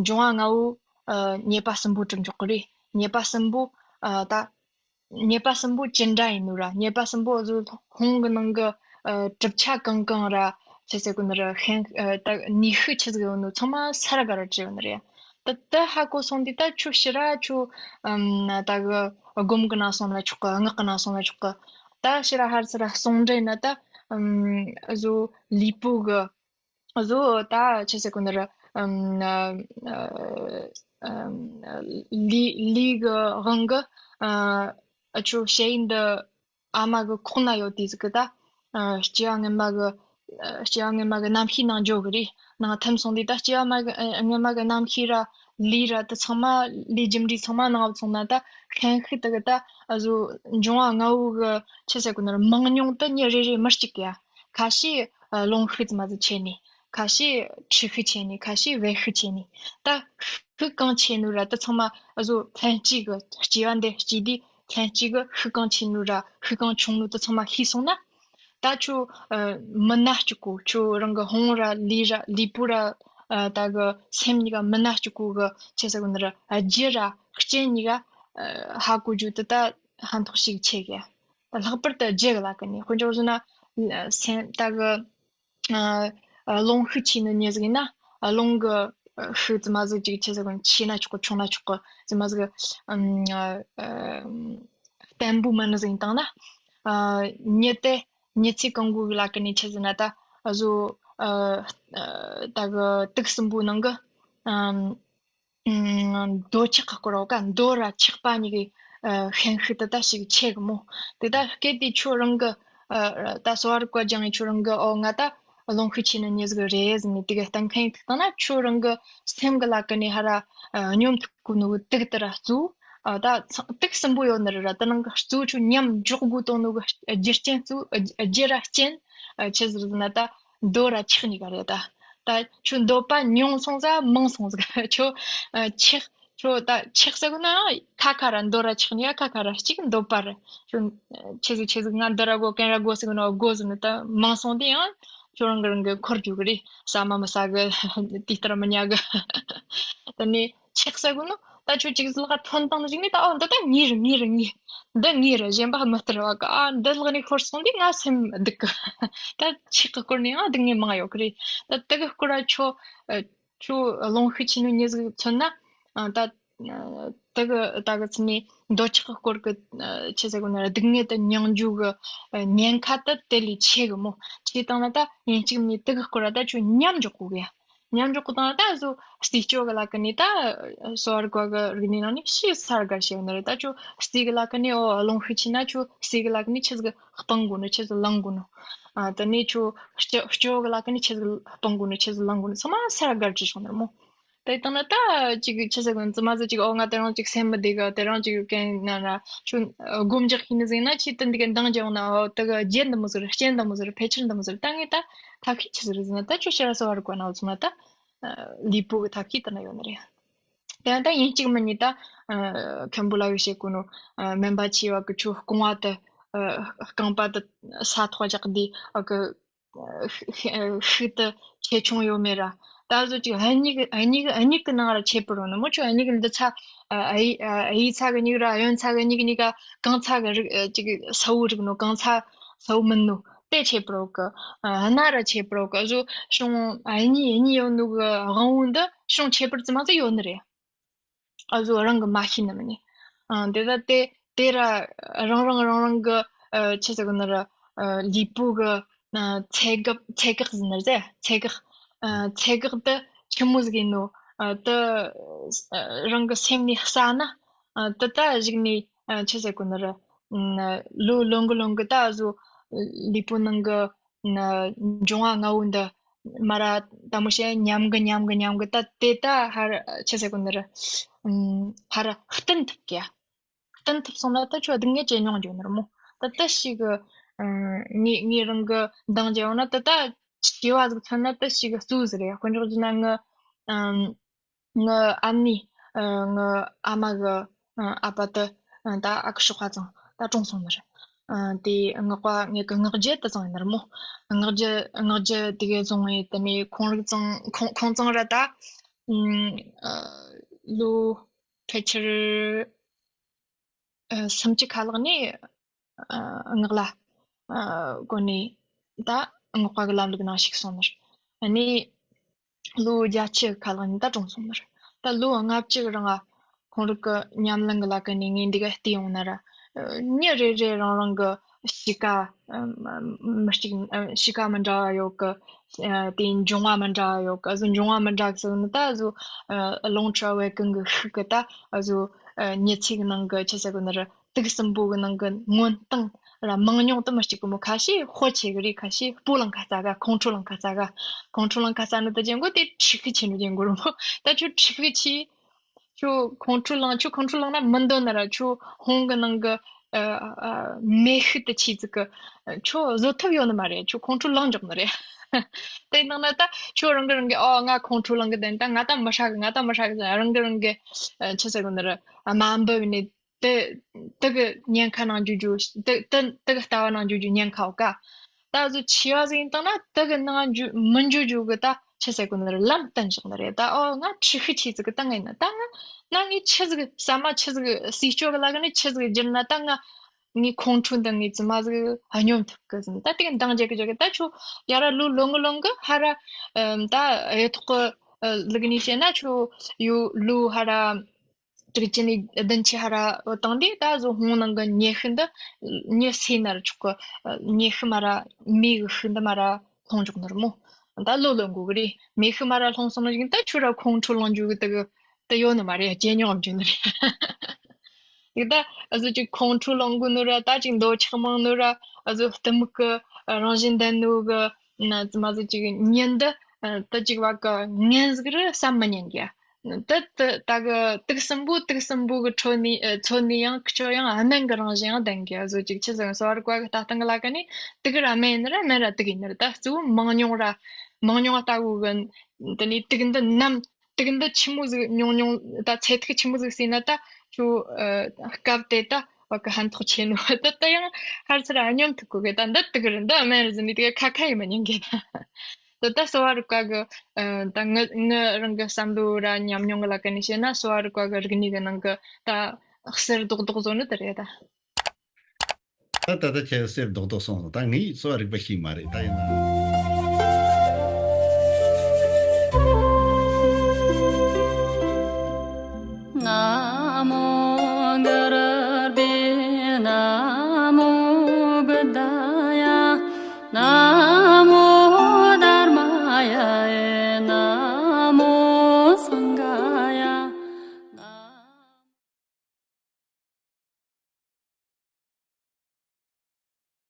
འབྱུང་བ་ལྔ་བོ་ཨ་ཉེས་པ་གསུམ་པོ་གྲུབ་འཇོག་གི་རེད། ཉེས་པ་གསུམ་པོ་ཨ་ད། ཉེས་པ་གསུམ་པོ་ཅི་འདྲ་ཡིན་ནོ་ར། ཉེས་པ་གསུམ་པོ་གཟུགས་ཕུང་གི་ནང་གི་ཨ་གྲུབ་ཆ་གང་གང་ར་ཆི་ཟེར་དགོས་ནི་ར། ཤན་ཨ་ད་ནུས་ཤུགས་ཆི་ཟིག་ཡོད་ནོ་ཚང་མ་ས་ར་ག་ར་བྲིས་ཡོད་ནི་རེད། ད་ད་ཧ་གོ་སོང་དུས་ད་ཆུ་ཕྱི་ར་ཆུ་ཨམ་ད་གི་སྒོམ་གི་ནང་སོང་ན་ཆོག་གི། ངག་གི་ནང་སོང་ན་ཆོག་གི། ད་ཕྱི་ར་ཧར་ཚུར་ར་ཟུང་འབྲེལ་ན་ད་ཨམ་གཟུགས་ལུས་པོ་གི་བཟོ་ད་ཆི་ཟེར་གོ་ནི་ར། ཨམ་ཨ་ཨམ་ལི་ལི་གི་དབང་གི་ཨ་ཨ་ཆོ་ཞེ་ཡིན་འདི་ ཨ་མ་གི་ཁོག་ན་ཡོད་དུས་ཟིག་གི་ད། ཨ། སྐྱེ་བ་སྔོན་མ་གི། ཨ། སྐྱེ་བ་སྔོན་མ་གི་རྣམ་ཤེས་ནང་འཇོག་གི་རེད། ནང་ཐིམ་སོང་དུས་ད་སྐྱེ་བ་མ་གི་ཨ། སྔོན་མ་གི་རྣམ་ཤེས་ར་ལུས་ར་དེ་ཚང་མ། ལུས་རྒྱུ་འབྲས་ཚང་མ་ནང་བབས་སོང་ན་ད་ཤན་ཤུགས་དེ་གི་ད་གཟོད་འབྱུང་བ་ལྔ་བོ་གི་ཆི་ཟེར་གོ་ནི་རེད། མང་ཉུང་དེ་མྱི་རེ་རེ་མི་གཅིག་གི་ཡ། ཁ་ཤས་ཨ། རླུང་ཤུགས་ཙམ་མ་ཟིག་ཆེ་ནི། ཁ་ཤས་མཁྲིས་ཤུགས་ཆེ་ནི། ཁ་ཤས་བད་ཤུགས་ཆེ་ནི། ད་ཤུགས་གང་ཆེ་ནོ་ར་དེ་ཚང་མ་གཟོད་ལྷན་སྐྱེས་གི་སྐྱེ་བ་འདི་སྐྱེས་དུས་ལྷན་སྐྱེས་གི་ཤུགས་གང་ཆེ་ནོ་ར་ཤུགས་གང་ཆུང་ནོ་དེ་ཚང་མ་ཤེས་སོང་ན། ད་ཁྱོད་ཨ། མི་སྣ་གཅིག་གོ། ཁྱོད་རང་གི་ཕུང་བོ་ར་ལུས་ར་ལུས་པོ་ར་ཨ། ད་གི་སེམས་གཉིས་ཀ་མི་སྣ་གཅིག་གོ་གི་ཆི་ཟེར་གོ་ནི་རེད། རྒྱུ་ར་རྐྱེན་གཉིས་ཀ་ཨ། ཧ་གོ་རྒྱུ་དེ་ད་ཕན་ཐོགས་ཤུགས་ཆེ་གི། ད་ལྷག་པར་དུ་རྒྱུ་གི་ལ་ཀ་ནས་དཔེ་འཇོག་བཟོ་ན་སེམས་ད་གི་ཨ། རླུང་ཤུགས་ཆེ་ནི་མྱི་ཟིག་ཡིན་ན། ཨ། རླུང་གི་ཤུགས་ཙམ་མ་ཟིག་ཅིག་ཆི་ཟེར་གོ་ནི། ཆེ་ན་ཆོག་གི། ཆུང་ན་ཆོག་གི། ཙམ་མ་ཟིག་ཨམ། ཨ། བརྟན་པོ་མིན་ནི་ཟིག་ཡིན་བཏང་ན། ཨ། མྱི་དེ་མྱི་ཚེ་གང་བོ་གི་ལ་ཀ་ནས་ཆི་ཟེར་ན་ད་གཟོད། ཨ། ཨ། ད་གི་དུག་གསུམ་པོའི་ནང་གི། ཨམ། ཨུམ། འདོད་ཆགས་ཀྱི་སྐོར་བ་ཀ། འདོད་ར་ཆགས་པ་གཉིས་ཀྱི་ཨ། ཤན་ཤུགས་དེ་ད་ཞིག་ཆེ་གི་མོ། དེ་ད་སྐད་དེ་ཁྱོད་རང་གི་ཨ། ད་གསོ་བ་རིག་པ་སྦྱངས་ཡི་ཁྱོད་རང་གི། ཨོ། ང་ད་རླུང་ཤུགས་ཆེ་ནི་མྱི་ཟིག་རེད་ཟེར་ནས་དེ་ག་གཏན་འཁེལ་ཐུབ་བཏང་ན། ཁྱོད་རང་གི་སེམས་གི་ལ་ཀ་ནས་ཧ་ར་ཨ། སྙོམས་ཐུབ་གོ་ནོ་གི་དུག་དེ་ར་གཙོ། ཨ། ད་ཚང་དུག་གསུམ་པོ་ཡོད་ནི་རེད་ར། དེ་ནང་གི་གཙོ་ཁྱོད་ཉམས་འཇོག་དགོས་དོན་ནོ་གི་རྒྱུ་རྐྱེན་གཙོ། ཨ། རྒྱུ་ར་རྐྱེན། ཨ། ཆི་ཟིག་ཟེར་ན་ད་འདོད་ར་ཆགས་གཉིས་ཀ་རེད་ད། ད་ཁྱོད་འདོད་པ་ཉུང་སོང་ཟིག་མང་སོང་ཟིག་ཁྱོད་ཨ། ཆགས། ཁྱོད་ད་ཆགས་ཟེར་གོ་ན་ཁ་ཁ་ར། འདོད་ར་ཆགས་ནི་ཡ་ཁ་ཁ་ར། གཅིག་འདོད་པ་རེད། ཁྱོད་ཆི་ཟིག་ཆི་ཟིག་ང་འདི་ར་དགོས། གན་ར་དགོས་ཟེར་གོ་ན་དགོས་ཟེར་ནི་ད་མང་སོང་དེ་ཡང་ཁྱོད་རང་གི་རང་གི་འཁོར་རྒྱུག་གི་རེད། ཟ་མ་མི་ཟ་གི། དེ་ལྟར་མི་ཉལ་གི། དེ་ནས་ཆགས་ཟེར་གོ་ན་ད་ཁྱོད་ཅིག་ལག་ཐོན་བཏང་ནི་ཞིག་ནི་ད། ཨོ། འདི་ད་ངའི་རེད། ངའི་རེད། ངའི། འདི་ངའི་རེད། གཞན་པ་མི་སྟེར་བ་གི། ཨ། འདི་ལག་ནས་ཤོར་སོང་དུས་ང་སེམས་སྡུག་གི། ད་ཆགས་གི་སྐོར་ནས་ཡང་སྡུག་བསྔལ་མང་ཡོད་གི་རེད། ད་དེ་གི་སྐོར་ར་ཁྱོད་ཨ། ཁྱོད་རླུང་ཤུགས་ཆེ་ནོ་མྱི་ཟིག་མཚོན་ན། ཨ། ད། ཨ། དེ་གི་ད་གི་ཚུན་ནས་འདོད་ཆགས་ཀྱི་སྐོར་གི། ཨ། ཆི་ཟེར་གོ་ནི་རེད། སྡུག་བསྔལ་དེ་མྱོང་རྒྱུ་གི། ཨ། ཉེན་ཁ་དེ་དེ་ལས་ཆེ་གི་མོ། ཆེ་བཏང་ན་ད་ཡིན་གཅིག་མིན་གཅིག་དེ་གི་སྐོར་ར་ད་ཁྱོད་མཉམ་འཇོག་དགོས་གི་ཡ། མཉམ་འཇོག་གི་བཏང་ན་ད་གཟོད་རྩིས་སྤྱོད་གི་ལ་ཀ་ནས། ད་གསོ་བ་རིག་པ་གི་རིག་གནས་ནང་ནས་ཕྱིས་ས་ར་དགར་བྱས་ཡོད་ནི་རེད། ད་ཁྱོད་རྩིས་གི་ལ་ཀ་ནས། ཨོ། རླུང་ཤུགས་ཆེ་ན་ཁྱོད་རྩིས་གི་ལ་ཀ་ནས་ཆི་ཟིག་སྤང་དགོས་ནོ། ཆི་ཟིག་བླང་དགོས་ནོ། ཨ། དེ་ནས་ཁྱོད་སྤྱོད་སྤྱོད་གི་ལ་ཀ་ནས་ཆི་ཟིག་སྤང་དགོས་ནོ། ཆི་ཟིག་བླང་དགོས་ནོ་ཚང་མ་ས་ར་དགར་བྱས་བྱུང་ནི་རེད་མོ། དེ་བཏང་ན་ད་ཅིག་ཆི་ཟེར་གོ་ནི། ཙམ་མ་ཟིག་ཅིག་ཨོ་ང་དེ་རིང་ཅིག་སེམས་མི་བདེ་གི། དེ་རིང་ཅིག་གན་ན་ན་ཁྱོད་སྒོམ་རྒྱག་ཤེས་ནི་ཟིག་ན། ཁྱོད་དེ་འདི་ག་འདང་རྒྱག་ན། ཨོ། དེ་གི་རྒྱུ་འདི་མོ་ཟིག་རེད། རྐྱེན་འདི་མོ་ཟིག་རེད། ཕལ་ཆེར་འདི་མོ་ཟིག་རེད། ད་ངས་ད་ཐབས་ཤེས་ཆི་ཟིག་རེད་ཟེར་ན། ད་ཁྱོད་ཕྱིར་ར་གསོ་བ་རིག་པ་ནང་ཚུད་ན་ད། ཨ། ལུས་པོ་གི་ཐབས་ཤེས་དེ་ན་ཡོད་ནི་རེད། དེ་ན་ད་ཡིན་གཅིག་མིན་གཉིས་ད། ཨ། མཁན་པོ་ལ་གི་བཤད་གོ་ནོ། ཨ། སྨན་པ་ཆེ་བ་གི་ཁྱོད་རྐང་བ་དེ། ཨ། རྐང་པ་དེ་ས་ཐོག་བཞག་དུས། ཨ། གི། ཤུགས་དེ་ཆེ་ཆུང་ཡོད་མེད་ར། ད་གཟོད་ཅིག་མྱིག་མྱིག་མྱིག་གི་ནང་ར་ཆད་པོ་རུང་ནི་མོ། ཁྱོད་མྱིག་འདི་ཚ། ཨ། ཨ་ཡི་ཨ་ཡི་ཚ་གི་མྱིག་ར་ཨ་ཡོན་ཚ་གི་མྱིག་གཉིས་ཀ་གང་ཚ་གི་རིག་ཨ། ཅིག་གསལ་བོ་རིག་ནོ། གང་ཚ་གསལ་བོ་མིན་ནོ་དེ་ཆད་པོ་རུང་གི། ཨ། སྣ་ར་ཆད་པོ་རུང་གི། གཟོད་གཞུང་ཨ་གཉིས་གཉིས་ཡོད་ནོ་གི་དབང་བོ་འདི་གཞུང་ཁྱད་པར་ཙམ་མ་ཟིག་ཡོད་ནི་རེད། ཨ། གཟོད་རང་གི་མ་ཤེས་ནི་མིན་ནི། ཨ། དེ་ད་དེ་དེ་ར་རང་རང་རང་རང་གི། ཨ། ཆི་ཟེར་གོ་ནི་ར། ཨ། ལུས་པོ་གི། ཨ། ཚད་འགག་ཚད་འགག་ཟེར་ནི་རེད། ཚད་འགག་ཨ། ཚད་འགག་དེ་ཆི་མོ་ཟིག་ཡིན་ནོ། ཨ། དེ། ཨ། རང་གི་སེམས་ནས་བསལ་ན། ཨ། དེ་ད་གཞུག་ནས། ཨ། ཆི་ཟེར་གོ་ནི་ར། ཨ། ལོ་ལོན་གི་ལོན་གི་ད་གཟོད་ལུས་པོ་ནང་གི། ཨ། འབྱུང་བ་ལྔ་བོ་འདི་མ་ར་དལ་མོ་བྱས་ཉམས་གི་ཉམས་གི་ཉམས་གི། ད་དེ་ད་ཧར་ཆི་ཟེར་གོ་ནི་ར། ཨ། ཧར་བསྟུན་ཐུབ་གི་ཡ། བསྟུན་ཐུབ་སོང་ན་ད་ཁྱོད་སྡུག་བསྔལ་ཇེ་ཉུང་འགྱོ་ནི་རེད་མོ། ད་ད་ཞིག་གི། ཨ། ངའི་ངའི་རང་གི་འདང་རྒྱག་ཡོང་ན་ད་ད་སྐྱེ་བ་ཟིག་མཚོན་ན་ད་ཞིག་གི་གཙོ་བོ་ཟིག་རེད། དཔེ་འཇོག་བྱས་ན་ངི། ཨ། ངི་ཨ་ནེ། ཨ། ངི་ཨ་མ་གི། ཨ། ཨ་ཕ་དེ། ཨ། ད་ཨ་ཁུ་ཤོག་ཁ་ཚང་ད་གྲོངས་སོང་ནི་རེད། ཨ། དེ་སྔགས་པ་ངེད་ཀྱི་སྔགས་རྒྱུད་དེ་ཚང་ཡིན་ནི་རེད་མོ། སྔགས་རྒྱུད་སྔགས་རྒྱུད་དེ་གའི་བཟུང་བའི་དེ་ནས་ཁོང་རིག་ཚང་ཁོང་ཁོང་ཚང་ར་ད། ཨ། ལོ་ཕལ་ཆེར། ཨ། སུམ་ཅུ་ཁ་ལག་ནས། ཨ། སྔགས་ལ། ཨ། གོ་ནས་ད་སྔགས་པ་གི་ལམ་ལུགས་ནང་ཞུགས་སོང་ནི་རེད། ཨ་ནི་ལོ་བརྒྱད་ཅུ་ཁ་ལག་ནས་ད་གྲོངས་སོང་ནི་རེད། ད་ལོ་ལྔ་བཅུ་གི་རིང་ང་ཁོང་རིག་གི་ཉམས་ལེན་གི་ལ་ཀ་ནས་ངས་འདི་ག་བལྟས་ཡོང་ན་ར། ཨ། མྱི་རེ་རེ་རང་རང་གི་གཤིས་ཀ། ཨ། མི་གཅིག་ཨ། གཤིས་ཀ་མི་འདྲ་བ་ཡོད་གི། ཨ། དེའི་འབྱུང་བ་མི་འདྲ་བ་ཡོད་གི། གཟོད་འབྱུང་བ་མི་འདྲ་གི་ཟེར་ནི་ད་གཟོད། ཨ། རླུང་ཁྲོད་བད་ཀན་གི་ཤུགས་གི་ད་གཟོད། ཨ། མྱི་ཚེ་གི་ནང་གི་ཆི་ཟེར་གོ་ནི་ར། དུག་གསུམ་པོ་གི་ནང་གི་མངོན་སྟངས། ར་མང་ཉུང་དུ་མི་གཅིག་གི་མོ། ཁ་ཤས་དཔའ་ཆེ་གི་རེད། ཁ་ཤས་སྤོ་ལངས་ཁ་ཚ་ག་ཁོང་ཁྲོ་ལངས་ཁ་ཚ་ག་ཁོང་ཁྲོ་ལངས་ཁ་ཚ་ནི་ད་ཅན་གོ་དེ་ཁྲིག་གི་ཆེ་ནི་ཅན་གོ་རུ་མོ། ད་ཁྱོད་ཁྲིག་གི་ཆེ། ཁྱོད་ཁོང་ཁྲོ་ལངས། ཁྱོད་ཁོང་ཁྲོ་ལངས་ན་མི་འདོད་ན་ར། ཁྱོད་ཧོང་གི་ནང་གི་ཨ་ཨ་མེ་ཤི་དེ་ཆེ་ཟིག་གི། ཁྱོད་བཟོད་ཐབས་ཡོད་ནི་མ་རེད། ཁྱོད་ཁོང་ཁྲོ་ལངས་འཇོག་ནི་རེད། དེ་ནང་ན་ད་ཁྱོད་རང་གི་རང་གི་ཨོ་ང་ཁོང་ཁྲོ་ལངས་གི་དེ་ད་ང་ད་མི་ཧྲ་གི། ང་ད་མི་ཧྲ་གི་ཟེར་རང་གི་རང་གི་ཆི་ཟེར་གོ་ནི་རེད། ཨ་མ་འབུ་བ་ནི་དེ་དེ་གི་ཉེན་ཁ་ནང་འཇུ་འཇུ། དེ་དེ་དེ་གི་ལྟ་བ་ནང་འཇུ་འཇུ་ཉེན་ཁ་ཡོད་ཀ། ད་གཟོད་ཆེ་བ་ཟིག་ཡིན་བཏང་ན་དེ་གི་ནང་འཇུ་མི་འཇུ་འཇུ་གི་ད་ཆི་ཟེར་གོ་ནི་རེད། ལམ་བསྟན་བཞག་ནི་རེད། ད་ཨོ་ང་ཁྲི་ཤི་ཆེ་ཟིག་གི་ད་ངས་ན་ད་ང་ང་ངས་ཆི་ཟིག་ཟ་མ་ཆི་ཟིག་ཟས་སྤྱོད་གི་ལ་གི་ནི་ཆི་ཟིག་བསྒྱུར་ན་ད་ང་ངའི་ཁོང་ཁྲོ་འདི་ངའི་རྫུན་མ་ཟིག་སྙོམས་ཐུབ་གི་ཟིན། ད་དེ་གི་འདང་རྒྱག་གི་རྒྱག་གི་ད་ཁྱོད་ཡ་ར་ལོ་ལོན་གི་ལོན་གི་ཧ་ར་ཨམ་ད་གཡུ་ཐོག་གི་ལུགས་ནས་བཤད་ན་ཁྱོད་ཡོ་ལོ་ཧ་ར་དྲུག་ཅུ་ནས་བདུན་ཅུ་ཧ་ར་བཏང་དུས་ད་གཟོད་ཧོང་ནང་གི་ཉི་ཤུ་འདི་ཉི་ཤུ་ན་ར་ཆོག་གི། ཉི་ཤུ་མ་ར་མེ་གི་ཤུགས་འདི་མ་ར་ལྷུང་འཇོག་ནི་རེད་མོ། ད་ལོ་ལོན་གོ་གི་རེད། མེ་ཤུགས་མ་ར་ལྷུང་སོང་ནི་ཞིག་ད་ཁྱོད་ར་ཁོང་ཁྲོ་ལངས་འཇུ་གི་དེ་གི་དེ་ཡོད་ནི་མ་རེད། ཇེ་ཉུང་ངམ་འཇུ་ནི་རེད། ཡིག་ད་ཨ་ཟོ་ཅིག་ཁོང་ཁྲོ་ལངས་གོ་ནོ་ར། ད་ཅིག་འདོད་ཆགས་མང་ནོ་ར། ཨ་ཟོ་གཏི་མུག་གི་རང་བཞིན་ལྡན་ནོ་གི་ན་ཙི་མ་ཟོ་ཅིག་ཉིན་འདི་ད་ཅིག་བ་གི་ངན་ཟིག་རེད་བསམ་མི་ཉན་གི། ད་ད་ད་གི་དུག་གསུམ་པོ་དུག་གསུམ་པོ་གི་ཁྲོད་ནས་ཨ་ཚོད་ནས་ཡང་ཁྱོད་ཡང་སྨན་གི་རང་བཞིན་ཡང་ལྡན་གི། ཨ་ཟོ་ཅིག་ཆི་ཟེར་གསོ་བ་རིག་པ་གི་ལྟ་སྟངས་གི་ལ་ཀ་ནས་དུག་ར་སྨན་ཡིན་ན་ར་སྨན་ར་དུག་ཡིན་ན་ར། ད་གཙོ་བོ་མང་ཉུང་ར་མང་ཉུང་ལྟ་བུ་གི་དེ་ནས་དུག་འདི་ནམ། དུག་འདི་ཆི་མོ་ཟིག་ཉུང་ཉུང་ད་ཚད་ཐིག་ཆི་མོ་ཟིག་ཟིན་ན་ད་ཁྱོད་ཨ་སྐབས་དེ་ད་བ་གི་ཕན་ཐོགས་ཆེ་ནོ། ད་ད་ཡང་ཧར་ཚུར་ཨ་སྙོམས་ཐུབ་གོ་གི། ད་འདི་དུག་རེད། འདི་སྨན་རེད་ཟེར་ནས་དེ་ག་ཁ་ཁ་ཡིན་མ་ཉན་གི། ད་ད་གསོ་བ་རིག་པ་གི་ཨ་ད་ངི་ངི་རང་གི་བསམ་བློ་ར་ཉམས་མྱོང་གི་ལ་ཀ་ནས་བཤད་ན་གསོ་བ་རིག་པ་གི་རིག་གནས་གི་ནང་གི་ད་གསེར་རྡོག་རྡོག་བཟོ་ནི་དེ་རེད་ད། ད་ད་ད་ཁྱེད་གསེར་རྡོག་རྡོག་སོང་སོང་། ད་ངས་གསོ་བ་རིག་པ་ཤེས་མ་རེད་ད་ཡིན་ན།